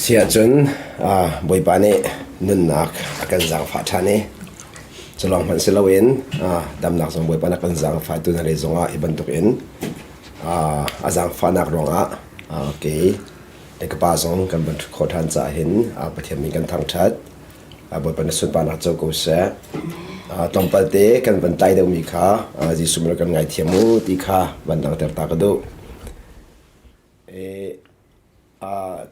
Siahcun Bawipa nih nunnak a kan zaangfah ṭhan i cu lawng hmanh si loin damnak zong Bawipa nih a kan zaangfah i tuna lei zongah hi bantukin a zaangfahnak ruangah kei le ka pa zong kan van ṭhut khawh ṭhan caah hin Pathian min kan thangṭhat. Bawipa na sunparnak co ko seh. Tlawmpal te kan van tlai deuhmi kha Jesuh min kan ngaithiam u ti kha van langhter ta ka duh.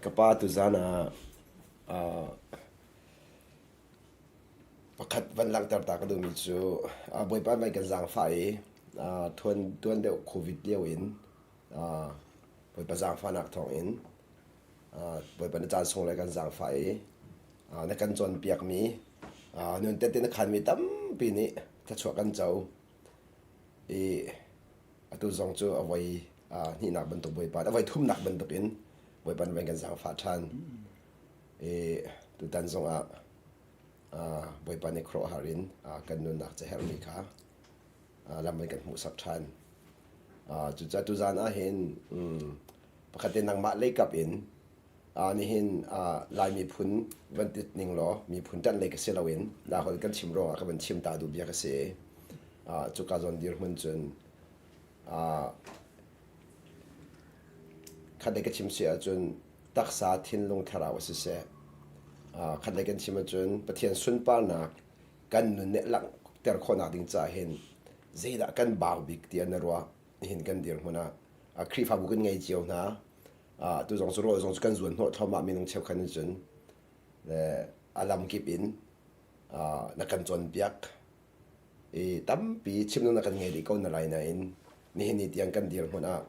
Ka pa tuzan ah pakhat van langhter ta ka duhmi cu Bawipa mei kan zaangfah i tuan deuh COVID lio in Bawipa zaangfahnak thawngin Bawipa na caan sung le kan zaangfah i na kan cawnpiakmi nun tete na khanmi tampi nih thluachuah kan co i atu zong cu a voi hnihnak bantuk Bawipa a voi thumnak bantuk in Bawipa na kan zaangfah ṭhan i tutan zongah Bawipa nih khuaruahhar in kan nunnak ca herhmi kha lam in kan hmuhsak ṭhan. Cucaah tuzaan ah hin pakhat te nangmah leikap in nihin Lai miphun van tit ning law miphun ṭanh lei ka si loin nahol kan chim ruangah ka van chim ta duh bia ka si. Cuka zawn dirhmun cun khat lei ka chim si ahcun taksa thinlung thlarau a siseh khat lei kan chim ahcun Pathian sunparnak kan nun nih langhter khawhnak ding caah hin zeidah kan bau bik tiah na ruah nihin kan dirhmun ah Khrihfabu kan ngei cio hna tu zong cu rawl zong cu kan zuan hnawh thluahmah minung cheukhat nih cun le a lamkip in na kan cawnpiak i tampi chimnak na kan ngei rih ko na lai nain nihin ni tiang kan dirhmun ah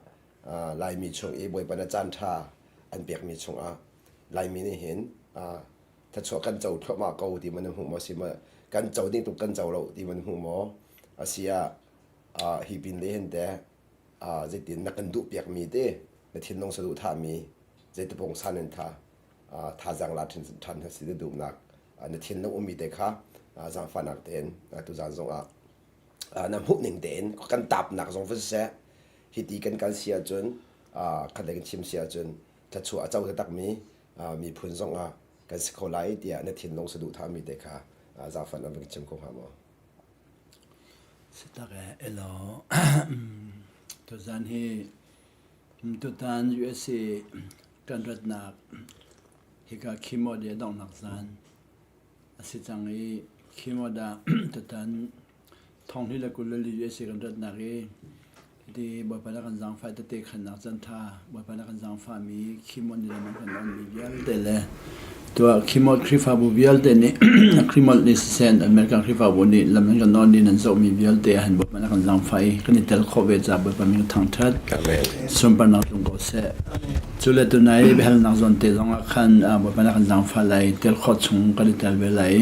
Laimi chung i Bawipa na caan ṭha an pekmi chungah Laimi nih hin thluachuah kan co thluahmah ko ti man hmuh maw si ma kan co ding tuk kan co lo ti man hmuh maw asi ah hi pin le hin te zeitin na kan duh piak mi te na thinlung saduh tha mi zeitupung san in tha thazaang la than than si te duhnak na thinlung ummi te kha zaangfahnak tein tuzaan zong ah na hmuh ning tein kan tapnak zong va siseh hiti kan kal si ahcun khat kan chim si ahcun thluachuah a co takmi miphun zong ah kan si kho lai tiah na thinlung saduhthahmi te kha zaangfah na van chim kho hnga maw? Sitak e elo tuzan hi tutan USA kan ratnak hika khimo de donghnak zan a si cang i khimo da tutan Thong hi le 24 USA kan ratnak i hiti Bawipa na kan zaangfah tete khannak cantha Bawipa na kan zaangfahmi Khimon ni lam kan onmi vialte le tuah Khimon Khrihfabu vialte nih Khrimol nih sisen American Khrihfabu nih lam an kan on ni nan zohmi vialte han Bawipa na kan zaangfah i kan i tel khawh ve ca Bawipa min thangthat sunparnak tlung ko seh cu le tunai biahalnak zawn te zong ah khan Bawipa na kan zaangfah lai tel khawh chung kan i tel ve lai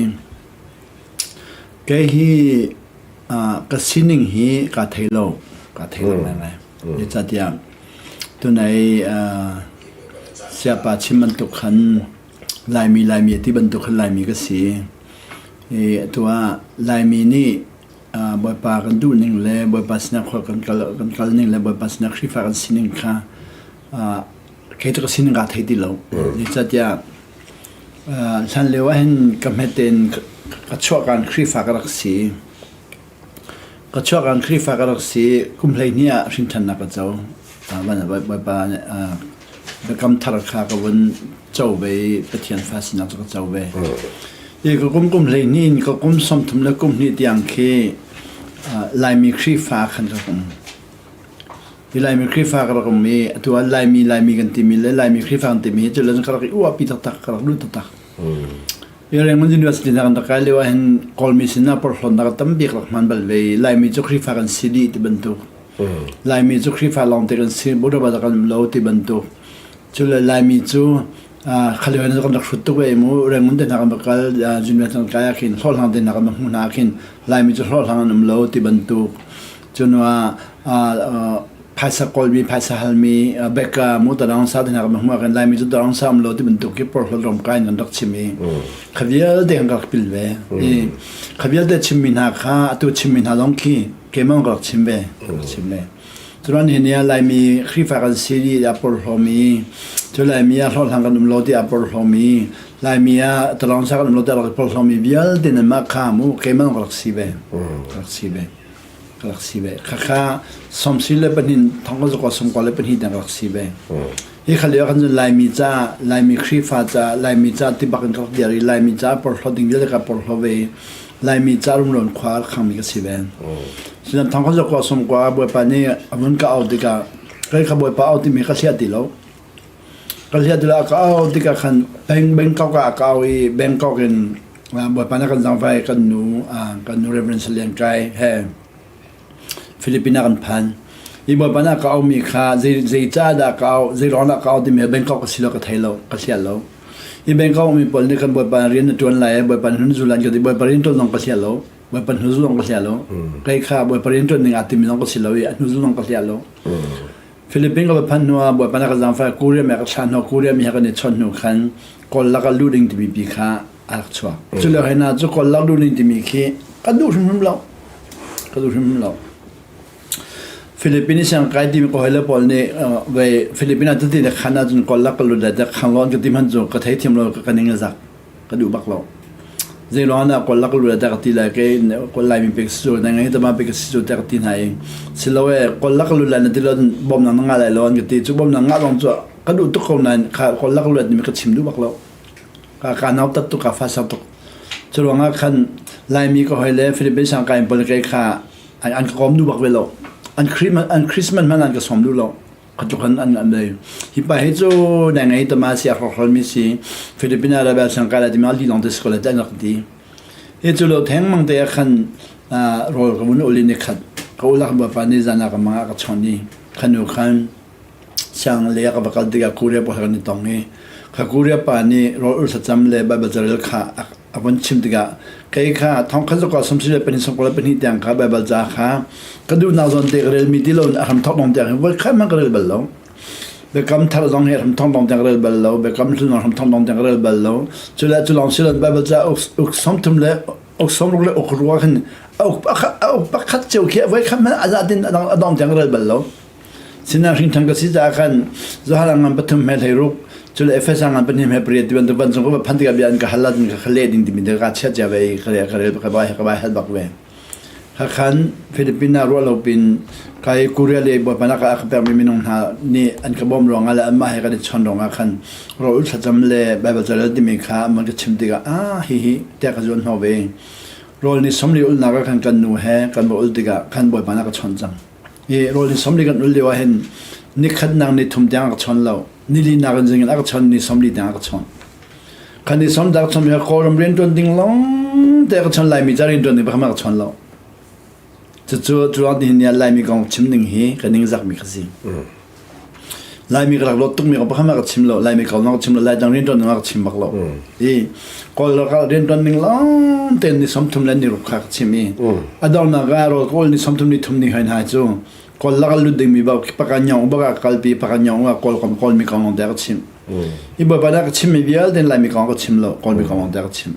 Kei hi ka sining hi kaa thei lo, kaa thei lo ngaingai. Zeicahtiah tunai siapa chim bantuk khan Laimi Laimi a ti bantuk khan Laimi ka si. I atu ah Laimi nih Bawipa kan duh ning le Bawipa sinah khua kan kal kan kal ning le Bawipa sinah Khrihfa kan sining kha kei cu ka sining kaa thei ti lo. Zeicahtiah Hlan lio ahhin ka hmet tein ka chuahkaan Khrihfa ka rak si. Ka chuahkaan Khrihfa ka rak si. Kum 12 ah hrinṭhannak ka co. Bawipa nih biakam thar kha ka vun co ve i Pathian fa sinak cu ka co ve. Hi ka kum kum 12 in ka kum 30 le kum hnih tiang khi Laimi Khrihfa khan ka um. Hi Laimi Khrihfa ka rak um i atu ah Laimi Laimi kan timi le Laimi Khrihfa kan timi hi cu le ka rak i uahpi taktak ka rak duh taktak. Hi Rangoon University na kan rak kai lio ahhin Kawlmi sinah porhlawtnak tambik rak hman bal ve i Laimi cu Khrihfa kan si dih ti bantuk. Laimi cu Khrihfa lawngte kan si, Buddha kan um lo ti bantuk. Cu le Laimi cu khalio in kan rak hrut tuk ve mu Rangoon te hna kan va kal University kan kai ah khin hlawhhlang te hna kan va hmuh hna khin Laimi cu hlawhhlang an um lo ti bantuk. Cun ah. Phaisa kawlmi, phaisa halmi, beka mu tarang sa te hna kan hmuh kan Laimi cu tarang sa um lo ti bantuk khi porhlawt rom kai in kan rak chim i kha vialte kan rak pil ve. I kha vialte chimmi hna kha atu chimmi hna zong khi keimah ka rak chim ve, rak chim ve. Curan hi nia Laimi Khrihfa kan si i a porhlawmi, cu Laimi ah hlawhhlang kan um lo ti a porhlawmi, Laimi ah tarang sa kan um lo ti a rak porhlawmi vialte nan mah kha mu keimah ka rak si ve, rak si ve. Ka rak si ve. Khakha sawmsi le pahnih thong ka zuka sawmkua le pahnih tiang ka rak si ve. Hi kha lio kan Laimi ca, Laimi Khrihfa ca, Laimi ca ti bak in ka rak dir i Laimi ca porhlawt ding vialte ka porhlaw ve i Laimi ca rumrawn khua khangmi ka si ve. Sinan thong ka zuka sawmkua Bawipa nih a vun ka auh tikah kei kha Bawipa auh timi ka hliah ti lo. Ka hliah ti lo ka auh tikah khan Bangkok ah ka au i Bangkok in Bawipa na kan zaangfai kan nu kan nu Reverend Salian Kai he Philippines ah kan phan. Hi Bawipa na ka aumi kha zei zei ca dah ka au zei ruang dah ka au timi Bangkok ka si lo ka thei lo ka hlial lo. Hi Bangkok mi pawl nih kan Bawipa rian na tuan lai Bawipa hun zulan ka ti Bawipa rian tuan zong ka hlial lo. Bawipa hnu zong ka hlial lo. Kei kha Bawipa rian tuan ning aa timi zong ka si lo i a hnu zong ka hlial lo. Philippines ka va phanh hnu ah Bawipa na ka zaangfah Korea me ka thlah hnu Korea mi he kan i chawnh hnu khan Kawl lak ah luh ding timi pi kha a rak chuak. Cu lio hna cu Kawl lak luh ding timi khi ka duh hrimhrim lo. Ka duh hrimhrim lo. Philippines siang kai timi ka hawile pawl nih ve Philippines ah cuti le khan ahcun Kawl lak ka lut lai te khang lawn ka ti hmanh cu ka theithiam lo ka ning a zak. Ka duh bak lo. Zei ruang dah Kawl lak ka lut lai te ka ti lai ke Kawl Laimi pek si cu na ngai tama pek si cu te ka ti hna i silo e Kawl lak ka lut lai na ti lo bawmnak na ngah lai lo an ka ti cu bawmnak ngah zong cu ka duh tuk ko nain kha Kawl lak luat nih ka chim duh bak lo. Ka ka nau tat tuk ka fa sak tuk. Cu ruangah khan Laimi ka hoi le Philippines sang kai pawl ke kha an ka kom duh bak ve lo. An Christmas an Christmas hmanh an ka sawm duh lo. Kha tluk an an an lei. Hi pa hi cu na ngei tama si a hrokhol mi si Philippines Arabia sang kai la ti ma li long te si ko la te rak ti. Hi cu lo theng mang te khan rawl ka vun ulin ni khat ka ulak ba pa ni zana ka manga ka chon ni khanu khan Siang le ka va kal tikah Korea pa kan i tong i kha Korea pa nih rawl ul thlacam le Baibal carel kha a von chim tikah kei kha thong khat zakua sawmsarih le pahnih sawmkua le pahnih tiang kha Baibal ca kha ka duhnak zawn te ka relmi ti lo in a hramthawk dong tiang hin voi khat hmanh ka rel bal lo. Biakam thar zong hi hramthawk dong tiang ka rel bal lo, biakam hlun zong hramthawk dong tiang ka rel bal lo. Cu le cu lawng si lo Baibal ca uk 30 le uk 60 le uk rua khin a uk pakhat cio khi voi khat hmanh a za tin a dong tiang ka rel bal lo. Sinain hringṭhan ka si caah khan Johan ngan pathum he hleiruk, cule Efesa ngan pahnih he pariat ti bantuk vancung ka va phanh tikah bia an ka hal ahcun ka leh ding timi ka chiah cia ve i ka rel ka rel ka bai ka bai hal bak ve. Hakhan Philippines ah ruah lo pin kai Korea le Bawipa nak ah a ka pekmi minung hna nih an ka bawm ruangah le anmah he kan i chawn ruangah khan rawl thlacam le Baibal carel timi kha an ka chim tikah ah hihi tiah ka zuan hnawh ve. Rawl ni 40 ulnak ah khan kan nu he kan va ul tikah khan Bawipa nak ka chawn cang. Hi rawl ni 40 kan ul lio ah hin nikhatnak ni thum tiang a ka chawn lo. Nili nak in zingin a ka chawn ni 40 tiang a ka chawn. Khan ni 40 ka chawn mi Kawlram rian tuan ding long te ka chawn Laimi ca rian tuan ding pakhat ka chawn lo. Cucu cu ni hin Laimi kong chim ding hi ka ning zak mi ka si. Laimi ka rak lot tuk mi ko pakhat ka chim lo. Laimi ko ka chim lo. Lai dang rian tuan ding ka chim bak lo. I Kawl rian tuan ding long te ni 30 le ni ruk kha ka chim i a donghnak ah rawl kawl ni 30 ni thum ni hoi hna cu kawl lak lut ding mi ba paka nyong baka kalpi paka nyong ah kawl kom kawl mi kong long te ka chim. Hi Bawipa nih a ka chimmi vialte in Laimi kong a ka chim lo, Kawlmi kong lawng te a ka chim.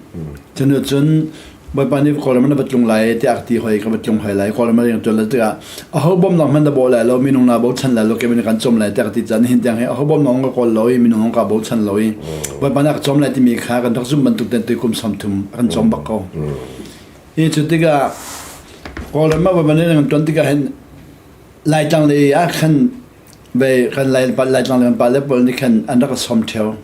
Cun cun Bawipa nih Kawlram na va tlung lai tiah a ka ti hoi, ka va tlung hoi lai, Kawlram rian ṭuan lai tikah aho bawmnak hmanh na bawh lai lo, minung naa bochan lai lo, keimah nih kan cawm lai tiah ka ti caan nihin tiang hi aho bawmnak ka kawl lo i minung zong kaa bochan lo i Bawipa nih a ka cawm lai timi kha kan rak zumh bantuk ten tuikum 30 a kan cawm bak ko. Hi cu tikah Kawlram ah Bawipa nih kan ṭuan tikah hin Laitlang lei ah khan Ve kan lai Laitlang le kan pale pawl nih khan an rak ka sawm ṭheo.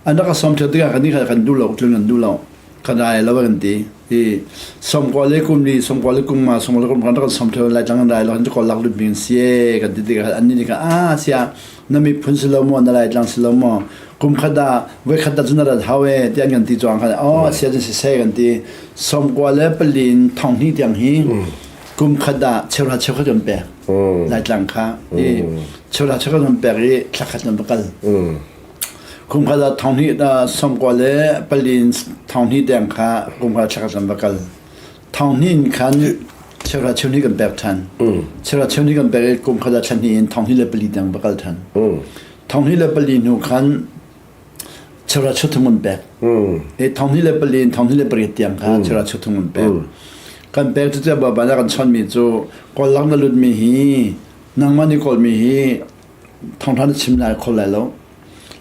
An rak ka sawm ṭheo tikah kan nih khan kan duh lo, tlun kan duh lo. Kan rai lo kan ti. I sawmkua le kum li, sawmkua le kum nga, sawmkua le kum kan rak kan sawm ṭheo Laitlang kan rai lo, kan cu kawl lak lut mi kan si ee kan ti tikah annih nih khan ah sia na miphun si lo maw, na Laitlang si lo maw, kum khat ah voi khat ah cun na rat hau ee ti an kan ti cuang khan oh sia cun siseh kan ti. 94 in 2000 tiang hi kum khat ah cheuhra cheukhat kan pek Laitlang kha i cheuhra cheukhat kan pek i thla khat kan va kal kum khat ah thong hnih 94 in 2000 tiang kha kum khat thla khat kan va kal 2000 in khan. Cheuhra cheuhnih kan pek ṭhan. Cheuhra cheuhnih kan pek i kum khat ah thla hnih in 2004 tiang va kal ṭhan. 2004 hnu khan cheuhra cheuthum kan pek. I 2004 in 2008 tiang kha cheuhra cheuthum kan pek. Kan pek cu tiah Bawipa nih a kan chawnhmi cu Kawl lak na lutmi hi nangmah nih kawlmi hi thawngṭha na chim lai kho lai lo.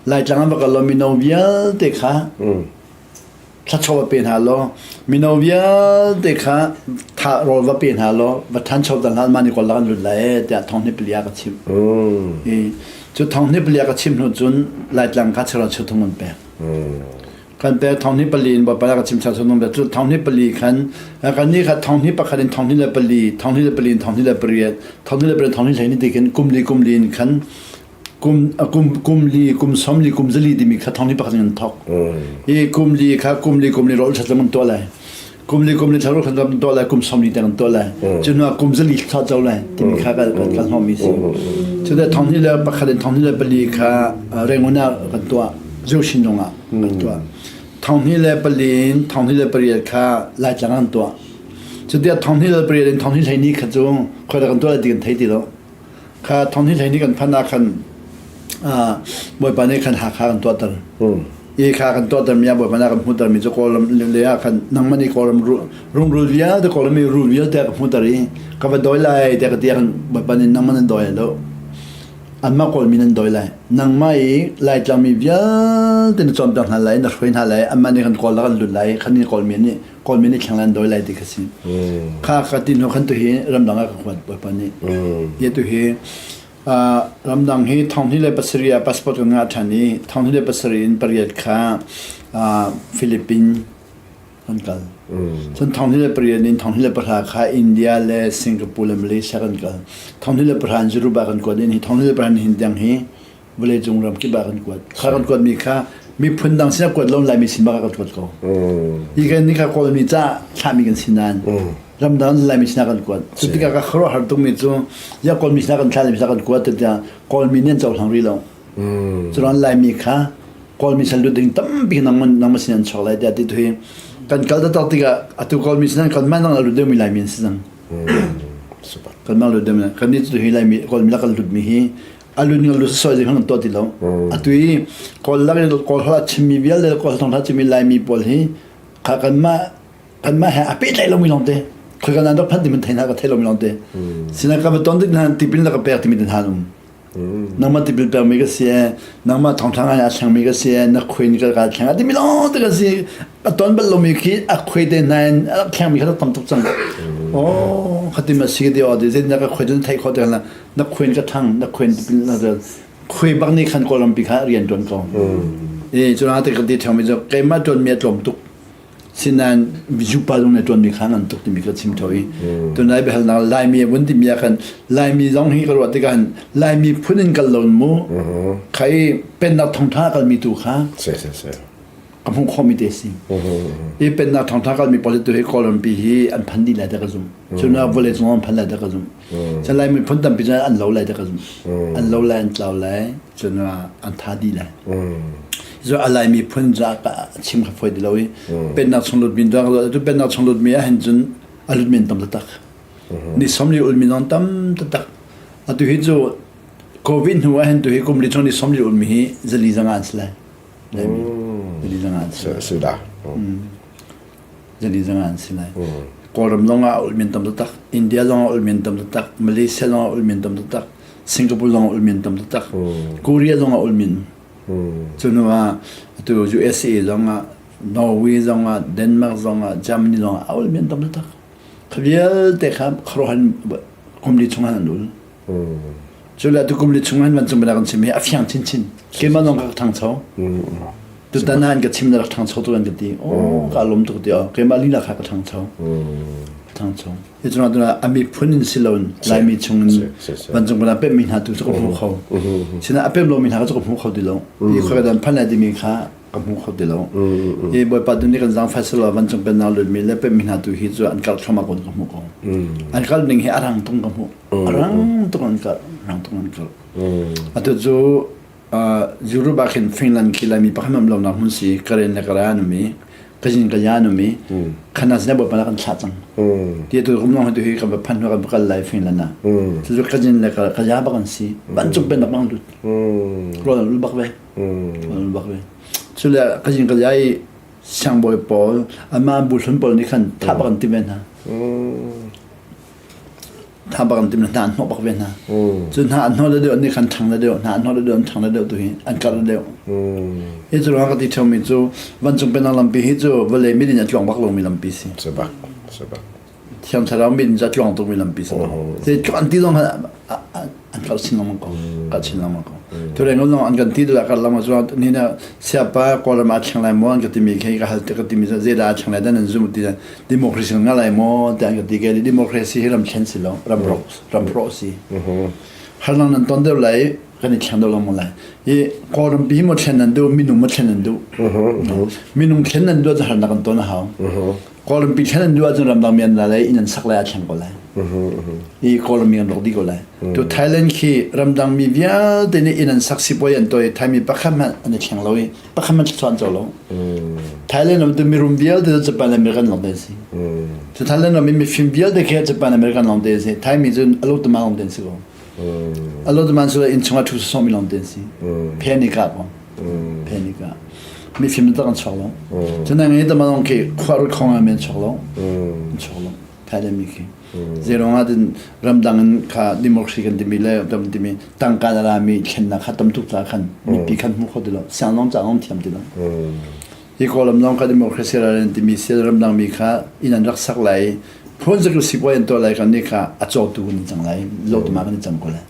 Laitlang ah va kal law mino vialte kha thluachuah va pe hna law mino vialte kha tha rawl va pe hna law va ṭhanchoter hna mah nih kawl lak an lut lai ee tiah thong hnih pali ah ka chimh. I cu thong hnih pali ah ka chimh hnu cun Laitlang kha cheuhra cheuthum an pek. Kan pek thong hnih pali in Bawipa ka chim cheuthum an pek. Cu thong hnih pali khan kan nih kha thong hnih pakhat in thong hnih le pali, thong hnih le pali in thong hnih le pariat, thong hnih le pariat thong hnih hleihnih ti khin kum li kum li in khan kum kum kum li kum som li kum zali timi kha thong li pakhat in an thok i kum li kha kum li kum li rol that an tuah lai kum li kum li thar khan an tuah lai kum som li tang an tuah lai cu hnu kum zali thla cho lai timi kha kan kan hom mi si cu da thong ni le pakhat in thong ni le pali kha renguna kan tuah zoshin dong ah kan tuah thong ni le pali in thong ni le pariat kha lai tlang an tuah cu dia thong ni le pariat in thong ni hlei ni kha cu khoi da kan tuah lai ti kan thei ti lo Kha thong hi hlei nih kan phanh ah khan Bawipa nih khan Hakha kan tuahter. I kha kan tuahter mi ah Bawipa nih a kan hmuhter mi cu Kawlram le ah khan nangmah nih Kawlram rungrul vialte Kawlram i rul vialte a ka hmuhter i ka va dawi lai tiah ka ti ah khan Bawipa nih nangmah nan dawi lo. Anmah Kawlmi nan dawi lai. Nangmah i Laitlang mi vialte na cawnpiak hna lai, na hruai hna lai, anmah nih khan Kawl ah kan lut lai, khan nih Kawlmi nih Kawlmi nih thlang an dawi lai ti kha si. Kha ka ti hnu khan tu hi ramdang ah ka kuat Bawipa nih. Ye tu hi ramdang hi 2007 ah passport kan ngah ṭhan i 2007 in pariat kha Philippines kan kal. Cun 2008 in 2010 kha India le Singapore le Malaysia kan kal. 2010 in Europe ah kan kuat in hi 2010 hin tiang hi vawleicung ram kip ah kan kuat. Kha kan kuatmi kha miphun dang sin ah kuat lo Laimi sin bak ah kan kuat ko. Hi kan ni kha Kawlmi ca thlahmi kan si nain ramdang Laimi sin ah kan kuat. Cu tikah ka khuaruahhar tukmi cu ya Kawlmi sin ah kan thlah Laimi sin ah kan kuat tiah Kawlmi nih an cohlang rih lo. Curan Laimi kha Kawlmi sin lut ding tampi nang nang sin an chuak lai tiah ti tu hi kan kal taktak tikah atu Kawlmi sin kan mah nang la lut deuhmi Laimi an si cang. Kan mah lut deuhmi kan nih tu hi Laimi Kawlmi la kan lutmi hi alun ngal lu soi ding han to ti lo atu i kawl lak in kawl hla chimmi vialte kawl thong hla chimmi laimi pawl hi kha kan mah kan mah he a pehtlaih lomi lawng te khoi kan an rak phan ti man thei hna ka thei lomi lawng te sina ka va ton tik hna tipil na ka pek timi tin han um nangmah tipil pek mi ka si e nangmah thongthang ai a thleng mi ka si e na khuin ka ka thleng a timi lawng te ka si a ton bal lomi khi a khuai te hna in a thleng mi kha tam tuk cang oh khati ma si di o di zin na ka khuai dun thei kho te na na khuin ka thang na khuin na khui bak nih khan kawlram pi kha rian tuan ko e cu na te ka ti thang mi cu keimah tuan mi a tlawm tuk sinain jupa zong ne tuan mi kha ngan tuk timi ka chim tho i tunai behal nak laimi vun ti mi khan laimi zong hi ka ruah tikah laimi phun in kal lon mu khai pennak thong tha kal mi tu kha ka hmuh khawhmi te si. Hi pennak ṭhangṭha kalmi pawl hi tu hi Kawlrampi hi an phan dih lai ti ka zumh. Cun ah vawlei cung an phan lai ti ka zumh. Cun Laimi phun tampi cu an lo lai ti ka zumh. An lo lai, an tlau lai, cun ah an tha dih lai. Cu a Laimi phun za ka chim kha fawi ti lo i pennak chung lutmi tu pennak chung lutmi ah hin cun a lutmi an tam taktak. Ni somli ulmi zong tam taktak. Atu hi cu COVID hnu ah hin tu hi kum li chung ni somli ulmi hi zali zanga an si lai. Si dah. Zali zanga an si lai. Kawlram zong ah ulmin tam taktak, India zong ah ulmin tam taktak, Malaysia zong ah ulmin tam taktak, Singapore zong ah ulmin tam taktak, Korea zong ah ulmin. Cu hnu ah atu USA zong ah, Norway zong ah, Denmark zong ah, Germany zong ah a ulmin tam taktak. Kha vialte kha khuaruahhan kum li chung ah an ul. Cu le tukum li chung hin vancung bia kan chim hi a fiang chinchin. Keimah zong ka ṭhangcho. Tutan ah an ka chim na rak ṭhangcho tuk an ka ti. Oh, ka lawm tuk ti oh. Keimah lila kha ka ṭhangcho. Ka ṭhangcho. Hi cungah tuna a miphun in si loin Laimi chung in vancung bia pemmi hna tu cu ka hmu kho. Sinain a pem lomi hna kha cu ka hmu kho ti lo. Hi khoi ka dan phan lai timi kha ka hmu kho ti lo. Hi Bawipa tu nih kan zaangfah selaw vancung pennak lutmi le pemmi hna tu hi cu an karh thluahmah ko ka hmu ko. An kal ning hi a rang tung ka hmuh. Rang tuk an kal, rang tuk an kal. Atu cu Europe ah khin Finland khi Laimi pakhat am lonak hmun si Karen le Kara an um i. Ka zin ka ya numi khana sina bo pala kan thla cang. Ti tu kum long tu hi kan phan kan kal lai fin lana. Cu ka zin le ka ya ba kan si. Ban chuk ben bang lut. Ro lu bak ve. Lu bak ve. Cu le ka zin ka ya i siangbawi pawl ama bu hlun pawl nih khan tha bak an ti ve hna. Tha bak an tim hna an hnawh bak ve hna. Cu hna an hnawh le deuh nih khan ṭhang le deuh hna an hnawh le deuh an ṭhang le deuh tu hi an karh le deuh. Hi cu ruang ka ti ṭheumi cu vancung pennak lampi hi cu vawlei mit in a tluang bak lomi lampi si. Si bak, si bak. Thiang Thlarau mit in a tluang tukmi lampi si. Te an ti zong an karh chin lengmang ko. Karh chin lengmang ko. Tu reng zong an kan ti deuh kar lengmang cu ni na siapa Kawlram a thleng lai maw an ka timi khi ka hal ka timi zeidah a thleng lai dan an zum ti democracy nga lai maw tiah an ka ti ke democracy hi ram thlen si lo ram ro ram ro si harnang nan ton deuh lai kan i thleng deuh lo lai i kawlram pi mo thlen nan duh minung mo thlen nan duh minung thlen nan duh ahcun harnak kan ton a hau kawlram pi thlen nan duh ahcun ramdang mi an la lai inn an sak lai a thleng ko lai i kawlram mi an rawk dih ko lai tu Thailand khi ramdang mi vialte nih inn an sak sipuai an toi Thai mi pakhat hmanh an i thleng lo i pakhat hmanh thluachuah an co lo. Thailand ram tu mirum vialte cu Japan American lawng te si. Cu Thailand ram i mifim vialte khi Japan American lawng te si. Thai mi cu alo tama lawng te si ko. Alo tama su inn chungah thu sawm mi lawng te si. Phenika ko. Phenika. Mifim tak an chuak lo. Cu nang i tama lawng khi khuar khong ah men chuak lo. Chuak lo. Thailand mi khi. Zeiruang ah din ramdang in kha democracy kan timi le tam timi tangka na rami thlennak kha tam tuk ca khan mipi khan hmu kho ti lo siang lawng ca lawng thiam ti lo hi kawlam lawng kha democracy ral timi sil ramdang mi kha inn an rak sak lai phun zik sipuai an tuah lai kan ni kha a cawtu kan cang lai lo tuma kan cang ko lai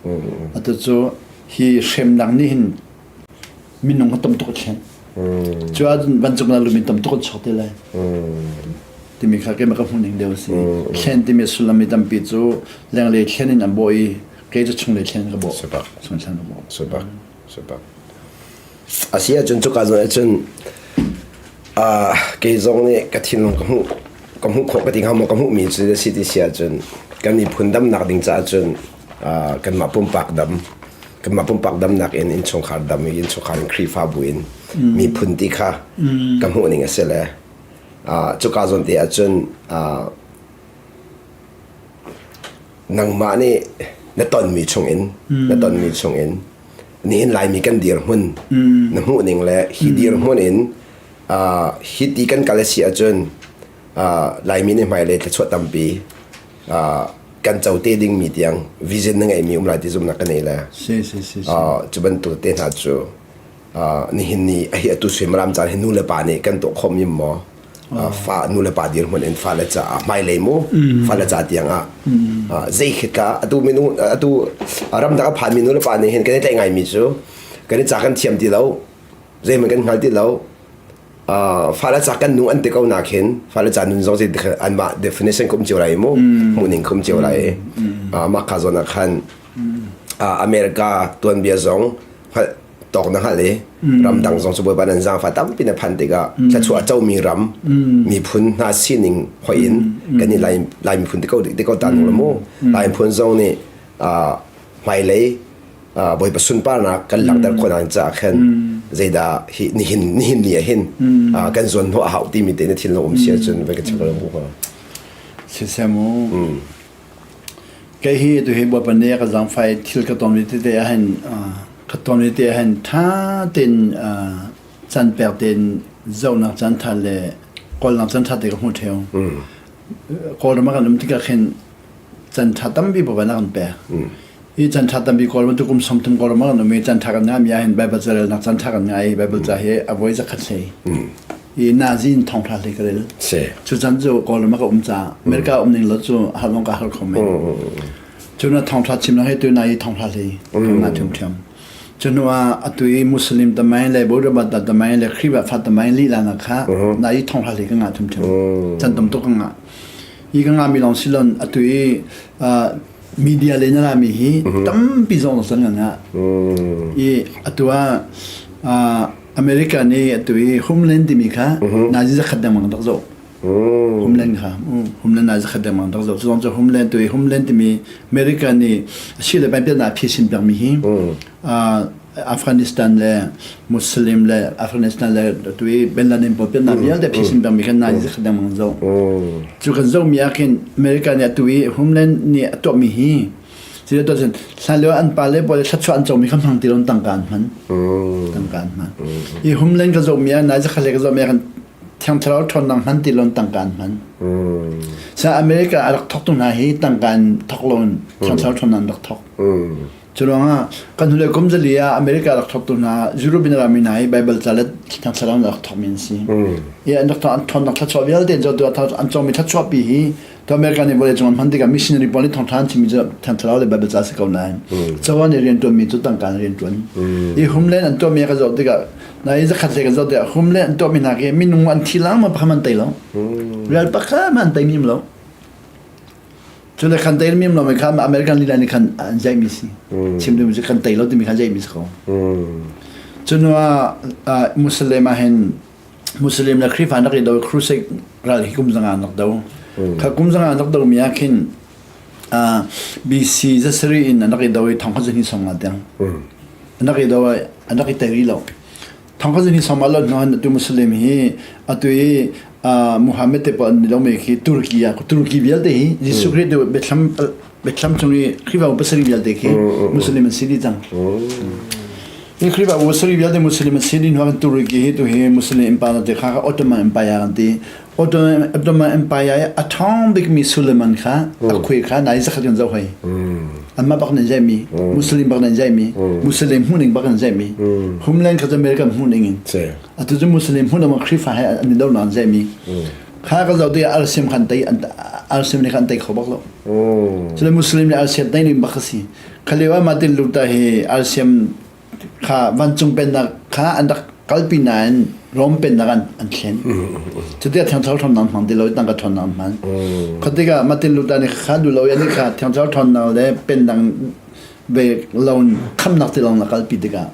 atu cu hi hremnak nih hin minung kha tam tuk a thlen cu ahcun vancung na lumin tam tuk an chuak te lai timi kha keimah ka hmuhning deuh a si thlen timi sullam mi tampi cu lenglei thlen in an bawh i kei cu chunglei thlen ka bawh chung thlen ka bawh Super super a si ahcun cuka zawn ahcun kei zong nih ka thinlung ka hmuh ka hmuh khawh ka ti hnga maw ka hmuhmi cu a si ti si ahcun kan miphun damnak ding caah cun kanmah pumpak dam kanmah pumpak damnak in innchungkhar dam i innchungkhar in Khrihfabu in miphun ti kha ka hmuh ning a si le cuka zawn te ahcun nangmah nih na tonmi chungin na tonmi chungin nihin Laimi kan dirhmun na hmuh ning le hi dirhmun in hi ti kan kal a si ahcun Laimi nih hmailei thluachuah tampi kan co te dingmi tiang vision na ngeihmi um lai ti zumhnak ka nei le si si si cu bantuk te hna cu nihin ni a hi atu suimilam caan hi nu le pa nih kan tuah khawh mi maw fa nu le pa dirhmun in fale caah hmailei mu fale ca tiang ah zei khi ka atu minu atu ramdang a phan mi nu le pa nih hin kan i tlaih ngai mi cu kan i ca kan thiam ti lo zeihmanh kan hngal ti lo fale ca kan nung an ti ko nak hin fale ca nun zong anmah definition kum cio lai mu hmuhning kum cio lai mah kha zawn ah khan America tuanbia zong hngalh tawk na hngalh i ramdang zong cu bawipa nan zaangfa tampi na phan tikah thluachuah a comi ram miphun hna sining hoih in kan i lai lai miphun ti ko ti ko ta nu mu lai miphun zong nih hmailei Bawipa sunparnak kan langhter khawh nak caah khan zeidah hi nihin nihin ni ah hin kan zuan hnawh a hau timi te na thinlung um si ahcun vai ka chim ko mu Siseh mu kei hi tu hi Bawipa nih ka zaangfai thil ka ton tete ah hin ka ton tete ah hin tha tein caan pek tein zohnak caan tha le kawlnak caan tha te ka hmu theo Kawlram ah kan um tikah khin caan ṭha tampi Bawipa nih a kan pek. Hi caan ṭha tampi Kawlram tu kum 30 Kawlram ah kan um i caan ṭha kan ngahmi ahhin Baibal carelnak caan ṭha kan ngah i Baibal ca hi a voi zakhat hlei. I nazi in thawngṭha hlei ka rel. Cu caan cu Kawlram ah ka um caah America um ning lo cu har zong ka har kho men. Cu na thawngṭha chimnak hi tu na i thawngṭha hlei ka ngah ṭhiamṭhiam. Cu hnu ah atu i Muslim tamain le Buddha tamain le Khrihfa tamain lila na kha na i thawngṭha hlei ka ngah ṭhiamṭhiam. Chan tam tuk ka ngah. Hi ka ngahmi lawng si lon atu i media le na lami hi tampi zong san kan ngah. I atu ah America nih atu i homeland timi kha nazi zakhat dengmang rak zoh. Homeland kha homeland nazi zakhat dengmang rak zoh. Cu cu homeland tu i homeland timi America nih a si le pai pian ah phisin pekmi hi. Afghanistan le Muslim le Afghanistan le tu i Bin Laden pawl piannak vialte phisin pengmi khan nai zakhat dengmang an zoh. Cu kan zohmi ah khin America nih atu i Homeland nih a tuahmi hi Sile to cun hlan lio an pale pawl thluachuah an comi kha hmang ti lo tangka an hman. Tangka an hman. Hi Homeland ka zohmi ah nai zakhat le ka zohmi ah khan Thiang Thlarau ṭhawnnak hman ti lo tangka an hman. Sa America a rak thawktu hna hi tangka in thawk lo in Thiang Thlarau ṭhawnnak an rak thawk. Cu ruangah kan hnulei kum zali ah America rak thawktu hna European rami hna hi Bible ca le Thiang Thlarau rak thawkmi an si. I an rak an ṭhawnnak thluachuah vialte an zohtu an cawngmi thluachuah pi hi to America nih vawleicung an hman tikah missionary pawl nih thawngṭha an chimmi cu Thiang Thlarau le Bible ca a si ko nain cozah nih rianṭuanmi cu tangka in rianṭuan. I homeland an tuahmi ka zoh tikah na i zakhat le kan zoh tikah homeland an tuahmi hna khi minung an thi lang ma pakhat an tei lo. Real pakhat an tei mi lo. Cu le khan tei mi lo mi kha American lila nih khan an zaihmi si. Chim duhmi cu kan tei lo timi khan zaihmi si ko. Cu hnu ah Muslim ah hin Muslim le Khrihfa an rak i do crusade ral hi kum zanga an rak do. Kha kum zanga an rak do mi ah khin BC zasarih in an rak i do i thong khat zahnih sawm nga tiang. An rak i do an rak i tei rih lo. Thong khat zahnih sawm nga lo hnu atu Muslim hi atu i Muhammad te pawl an i lomi khi Turkey ah Turkey vialte hi Jesuh Khrih tu biathlam biathlam chung i Khrihfabu pasarih vialte khi Muslim an si dih cang. Hi Khrihfabu pasarih vialte Muslim an si dih hnu ah Turkey hi tu hi Muslim empire te kha Ottoman Empire an ti. Ottoman Ottoman Empire i a ṭhawng bikmi Suleiman kha a khui kha nai zakhat kan zoh hoi. Anmah bak nan zaihmi, Muslim bak nan zaihmi, Muslim hmuhning bak nan zaihmi. Homeland kha cu American hmuhning in. Atu cu Muslim hmun ah Khrihfa he an i donak an zaihmi. Kha ka zoh tikah Alsim khan tei Alsim nih khan tei kho bak lo. Cule Muslim nih Alsim tei ning bak a si. Kha lio ah Martin Luther hi Alsim kha vancung pennak kha an rak kalpi nain Rom pennak an an thlen. Cuti Thiang Thlarau ṭhawnnak hmang ti lo tangka ṭhawnnak an hman. Kha tikah Martin Luther nih kha duh lo i anih kha Thiang Thlarau ṭhawnnak le pennak ve loan khamnak ti lawng na kalpi tikah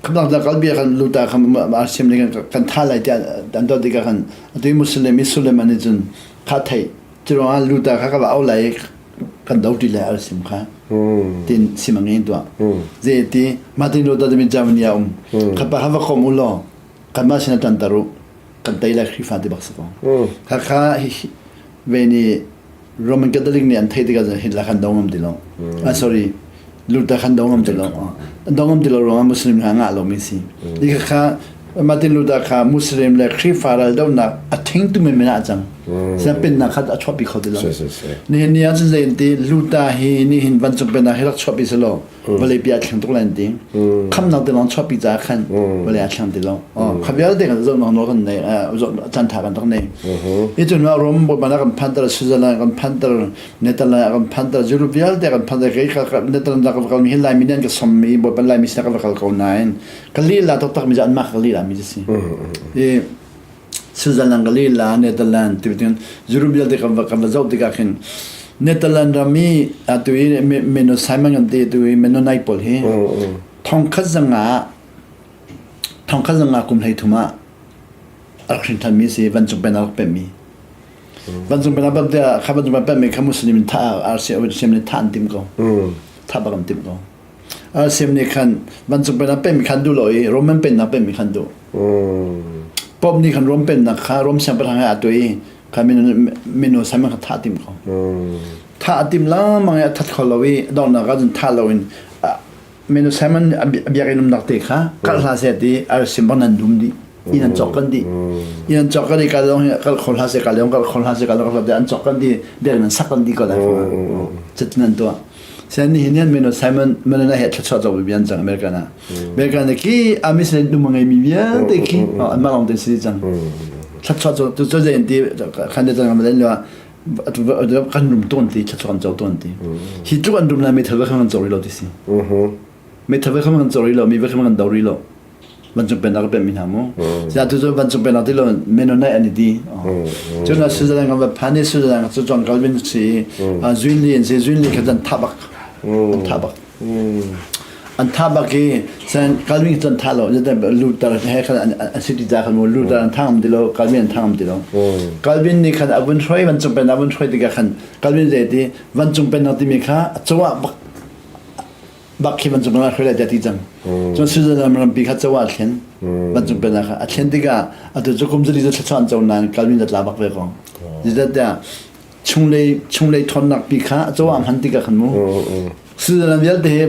khamnak da kalpi kan Luther kha RCM nih kan tha lai tiah an tuah tikah khan atu Muslim i Suleiman nih cun kha theih cu ruangah Luther kha ka va au lai kan do ti lai RCM kha tin sim a ngei tuah zei ti Martin Luther timi Germany ah um kha pa ha va kom u law kanmah sin ah ṭanter u kan tei lai Khrihfa ti bak si ko kha kha ve nih Roman Catholic nih an theih tikah cun Hitler khan do ngam ti lo. Ah sorry, Luther khan do ngam ti lo. An do ngam ti lo ruangah Muslim hna ngah lomi si. Hi kha Martin Luther kha Muslim le Khrihfa ral donak a thingtu menmen ah a cang. Sian pennak kha a chuahpi kho ti lo. Nihin ni ah cun zei an ti Luther hi nihin vancung pennak hi rak chuahpi selaw vawlei pi a thleng tuk lai an ti. Khamnak te lawng chuahpi caah khan vawlei a thleng ti lo. Kha vialte kan zoh nawl kan nei caan tha kan rak nei. Hi cu hnuah Rom bawipa kan phanter Switzerland kan phanter Netherlands kan phanter Europe vialte kan phanter kei ka Netherlands ka va kal mi hi Laimi nih an ka sommi bawipa Laimi sinah ka va kal ko nain ka lila taktak mi cu anmah ka lila mi cu si. I Switzerland ka lila Netherlands ti tin Europe vialte kan va kan va zoh tikah khin Netherlands ram i atu i Menno Simon kan ti atu i Mennonite pawl hi thongkhat zanga thongkhat zanga kum hlei thum ah a rak hrin thanmi si vancung pen a rak pemmi vancung pen a pem tiah kha vancung pen pemmi kha Muslim in thah RCM nih thah an tim ko thah bak an tim ko RCM nih khan vancung pen a pemmi khan duh lo i Roman pennak pemmi khan duh Pope nih khan Rome pennak kha Rome siangpahrang he aa tuah i kha mino Simon kha thah a tim ko thah a tim lengmang i a that kho lo i donghnak ah cun thah lo in Mino Simon a biakinn umnak te kha kal hlah seh ti arsim bang nan dum dih inn an cawk kan dih inn an cawk kan dih kal lawng kal kho hlah seh kal lawng kal kho hlah seh kal lawng an cawk kan dih biakinn an sak kan dih ko lai cutin an tuah Sen ni hin Mino Simon Mino he thluachuah cawk bian cang American ah American ki amis le dum ngei mi vialte khi an mah lawng te si cang thluachuah cu cu cu zein ti khan de cang ma lo kan rum tawn ti thluachuah kan co tawn ti hi tluk an rum lai meithal va kan co rih lo ti si meithal va kan co rih lo mi va kan do rih lo vancung pennak ka pemmi hna mu sia tu cu vancung pennak ti lo Mennonite an i ti cun Switzerland kan va phan i Switzerland cu John Calvin si Zwingli an si Zwingli kha an tha bak an tha bak an tha bak i sen Calvin cu an tha lo Luther he khan an si ti ca khan mu Luther an thang ti lo Calvin an thang ti lo Calvin nih khan a vun hruai vancung pennak a vun hruai tikah khan Calvin zei ti vancung pennak timi kha a cungah bak. Bak khi vancung pennak hruai lai tiah ti cang. Cun Switzerland rampi kha co ah a thlen. Vancung pennak kha a thlen tikah atu cu kum zali cu thluachuah an co nain Calvin zatla bak ve ko. Zeicahtiah chunglei chunglei ṭhawnnak pi kha a co ah hman tikah khan mu Switzerland vialte hi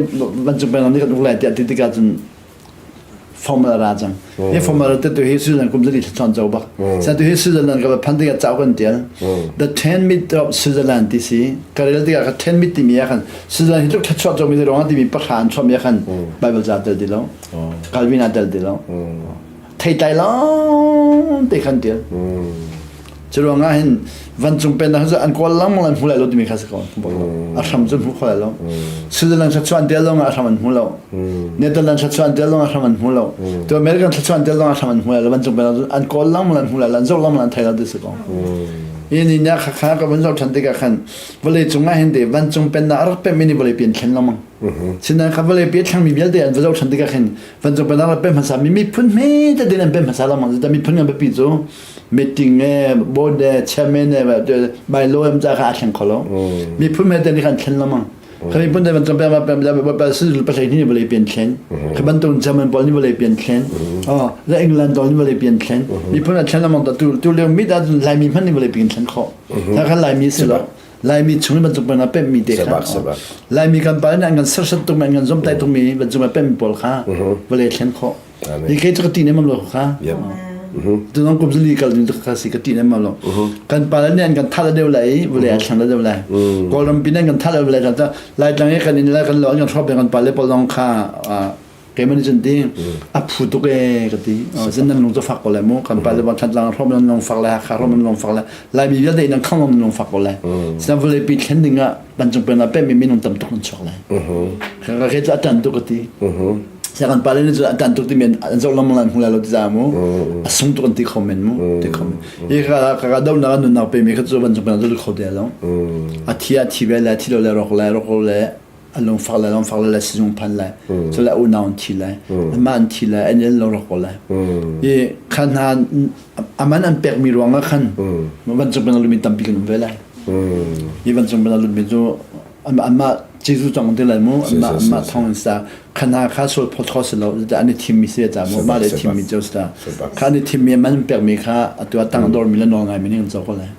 vancung pennak nih kan uk lai tiah ti tikah cun formal ra cang. Hi formal te tu hi Switzerland kum zali thluachuah an co bak. Sa tu hi Switzerland ka va phan tikah cauk an tial. The 10 myth of Switzerland ti si. Ka rel tikah ka 10 myth timi ah khan Switzerland hi tluk thluachuah comi te ruangah timi pahra an chuahmi ah khan Bible ca tel ti lo. Calvin ah tel ti lo. Theitlai lawng te khan tial. Cu ruangah hin vancung pennak cu an kawl lengmang an hmu lai lo timi kha si ko. A hram cu hmu kho lai lo. Switzerland thluachuah an tel lawngah a hram an hmu lo. Netherlands thluachuah an tel lawngah a hram an hmu lo. Tu American thluachuah an tel lawngah a hram an hmu lai lo. Vancung pennak cu an kawl lengmang an hmu lai lo. An zoh lengmang an thei lo ti si ko. Hi ni nya kha kha ka van zoh ṭhan tikah khan vawlei cungah hin te vancung pennak a rak pemmi nih vawlei pi an thlen lengmang. Sinain kha vawlei pi a thlengmi vialte an va zoh ṭhan tikah khin vancung pennak rak pem hmasa mi miphun hme tete an pem hmasa lengmang. Cuta miphun ngan biapi cu meeting e board e chairman e bylaw em ca kha a thleng kho lo. Miphun hme te nih khan thlen lengmang. Kha miphun te vancung pennak pem pa si pa hlei ni vawlei pi an thlen. Kha bantuk German pawl nih vawlei pi an thlen. Oh, le England pawl nih vawlei pi an thlen. Miphun an thlen lengmang ta tu tu lio mit ah Laimi hmanh nih vawlei pi an thlen khawh. Kha kha Laimi si lo. Laimi chung in bantuk peng pemmi te kha Laimi kan pa nih an kan sersiam tukmi an kan zomtai tukmi bantuk pemmi pawl kha vawlei thlen khawh. Hi kei cu ka ti nem lo kha. Tu nong kum zali kal ding kha si ka ti nem lo. Kan pa nih an kan thal deuh lai i vawlei a thlang deuh lai. Kawlram pin an kan thal deuh lai Lai tlang i kan inn le kan lo an kan hrawk kan pa le pawl zong kha keimah nih cun ti a phu tuk ee ka ti zin nan lung cu fak ko lai mu kan pa le bang thantlang hrom nan lung fak lai hakha hrom nan lung fak lai laimi vialte nan khang nan lung fak ko lai sinan vawlei pi thlen ding ah vancung pen ah pemmi minung tam tuk nan chuak lai ka ke cu a tan tuk ka ti sia kan pa le nih cun a tan tuk ti men an zoh lam lan hmu lai lo ti za mu a sung tuk an ti kho men mu ti kho men hi ka ka ka do nak nunnak pe mi kha cu vancung pen ah kho te lo a thi a thi ve le thi lo le rok le rok le a lungfak le lungfak le sizung phan lai cu le unau an thi lai anmah an thi lai an lo rak ko lai i khan hna aman an pek mi ruang ah khan vancung pen lumi tampi kan um ve lai i vancung pen lumi cu anmah Jesuh cang ti lai mu anmah anmah thong in sa khana kha sul phot kho si lo an i thim mi si ca mu mah le thim mi cu sa kha an i thim mi man pek mi kha atu tang dor mi le nawl ngai mi ning co ko lai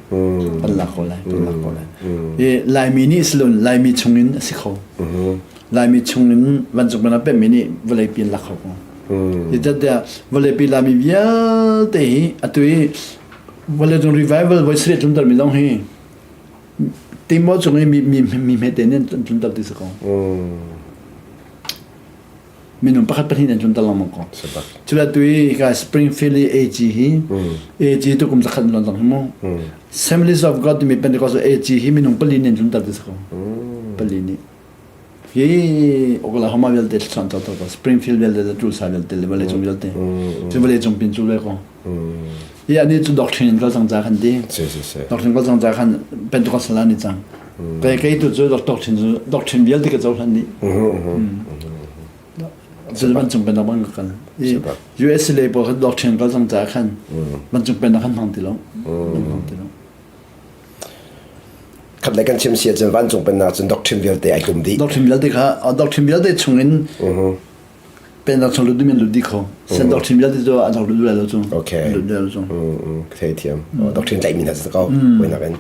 kan lak ko lai kan lak ko lai i laimi nih silun laimi chungin a si kho laimi chungin vancung bana pemmi nih vawlei pi an lak kho ko zeicahtiah vawlei pi laimi vialte hi atu i vawlei cung revival voi sarih tlunter mi zong hi timo cung i mi mi mi hmete nih an tlunter ti si ko Minung pakhat pahnih an tlunter lengmang ko. Cula tu i ka Springfield i AG hi AG tu kum zakhat lon cang mu. Assemblies of God timi Pentecost AG hi minung pali nih an tlunter ti si ko. Pali nih. Hi Oklahoma vialte thluachuah to to Springfield vialte Tulsa vialte le vawlei cung vialte. Cu vawlei cung pin cu ve ko. Hi ani cu doctrine in kal cang ca khan ti. Doctrine kal cang ca khan Pentecost la ni cang. Kei kei tu cu doctrine cu doctrine vialte ka cohlan dih. Cu vancung pennak bang ka kal. US lei pawl khan doctrine kal cang ca khan vancung pennak khan hmang ti lo. Hmang ti lo. Khat le kan chim si ahcun vancung pennak cun doctrine vialte ai tlum dih. Doctrine vialte kha doctrine vialte chungin pennak chung lut ding in lut dih kho. Sen doctrine vialte cu an rak lut lai lo cu. Okay. Lut lai lo cu. Thei thiam. Doctrine tlaih mi hna si ko. Voinak in.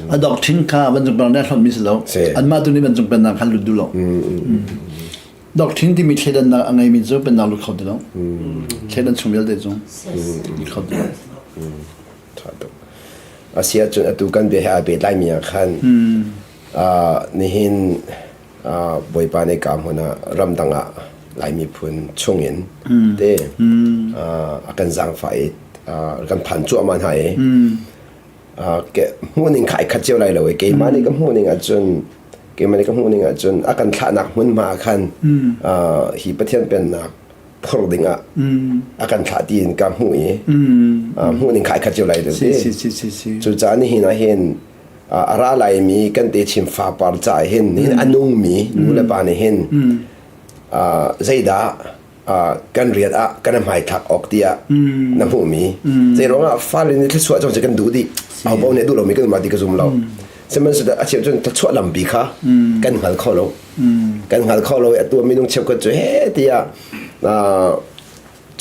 A doctrine kha vancung pennak nih a hlonh mi si lo. Anmah tu nih vancung pennak khan lut duh lo. Doctrine timi thleidannak a ngeimi cu pennak lut kho ti lo. Thleidan chung vialte cu lut kho ti lo. Tha tuk. Asi ahcun atu kan bia he aa pehtlaimi ah khan nihin Bawipa nih ka hmun ah ramdang ah Lai miphun chungin te a kan zaangfah i kan phan cuahmah hna i hmuhning kha ai khat cio lai lo i keimah nih ka hmuhning ahcun keimah nih ka hmuhning ahcun a kan thlahnak hmunhma ah khan hi Pathian pennak phor ding ah a kan thlah tiin ka hmuh i hmuhning kha ai khat cio lai lo ti cucaah nihin ah hin a ra laimi kan te chin fapar ca hin nihin a nungmi nu le pa nih hin zeidah kan rian ah kan hmaithlak awk tiah na hmuhmi zei ruangah fale nih thluachuah cang kan duh dih aho nih duh lomi kan um ti ka zum lo. Sihmanhsehlaw a cheu cun thluachuah lampi kha kan hngal kho lo. Kan hngal kho lo i atu minung cheukhat cu he tiah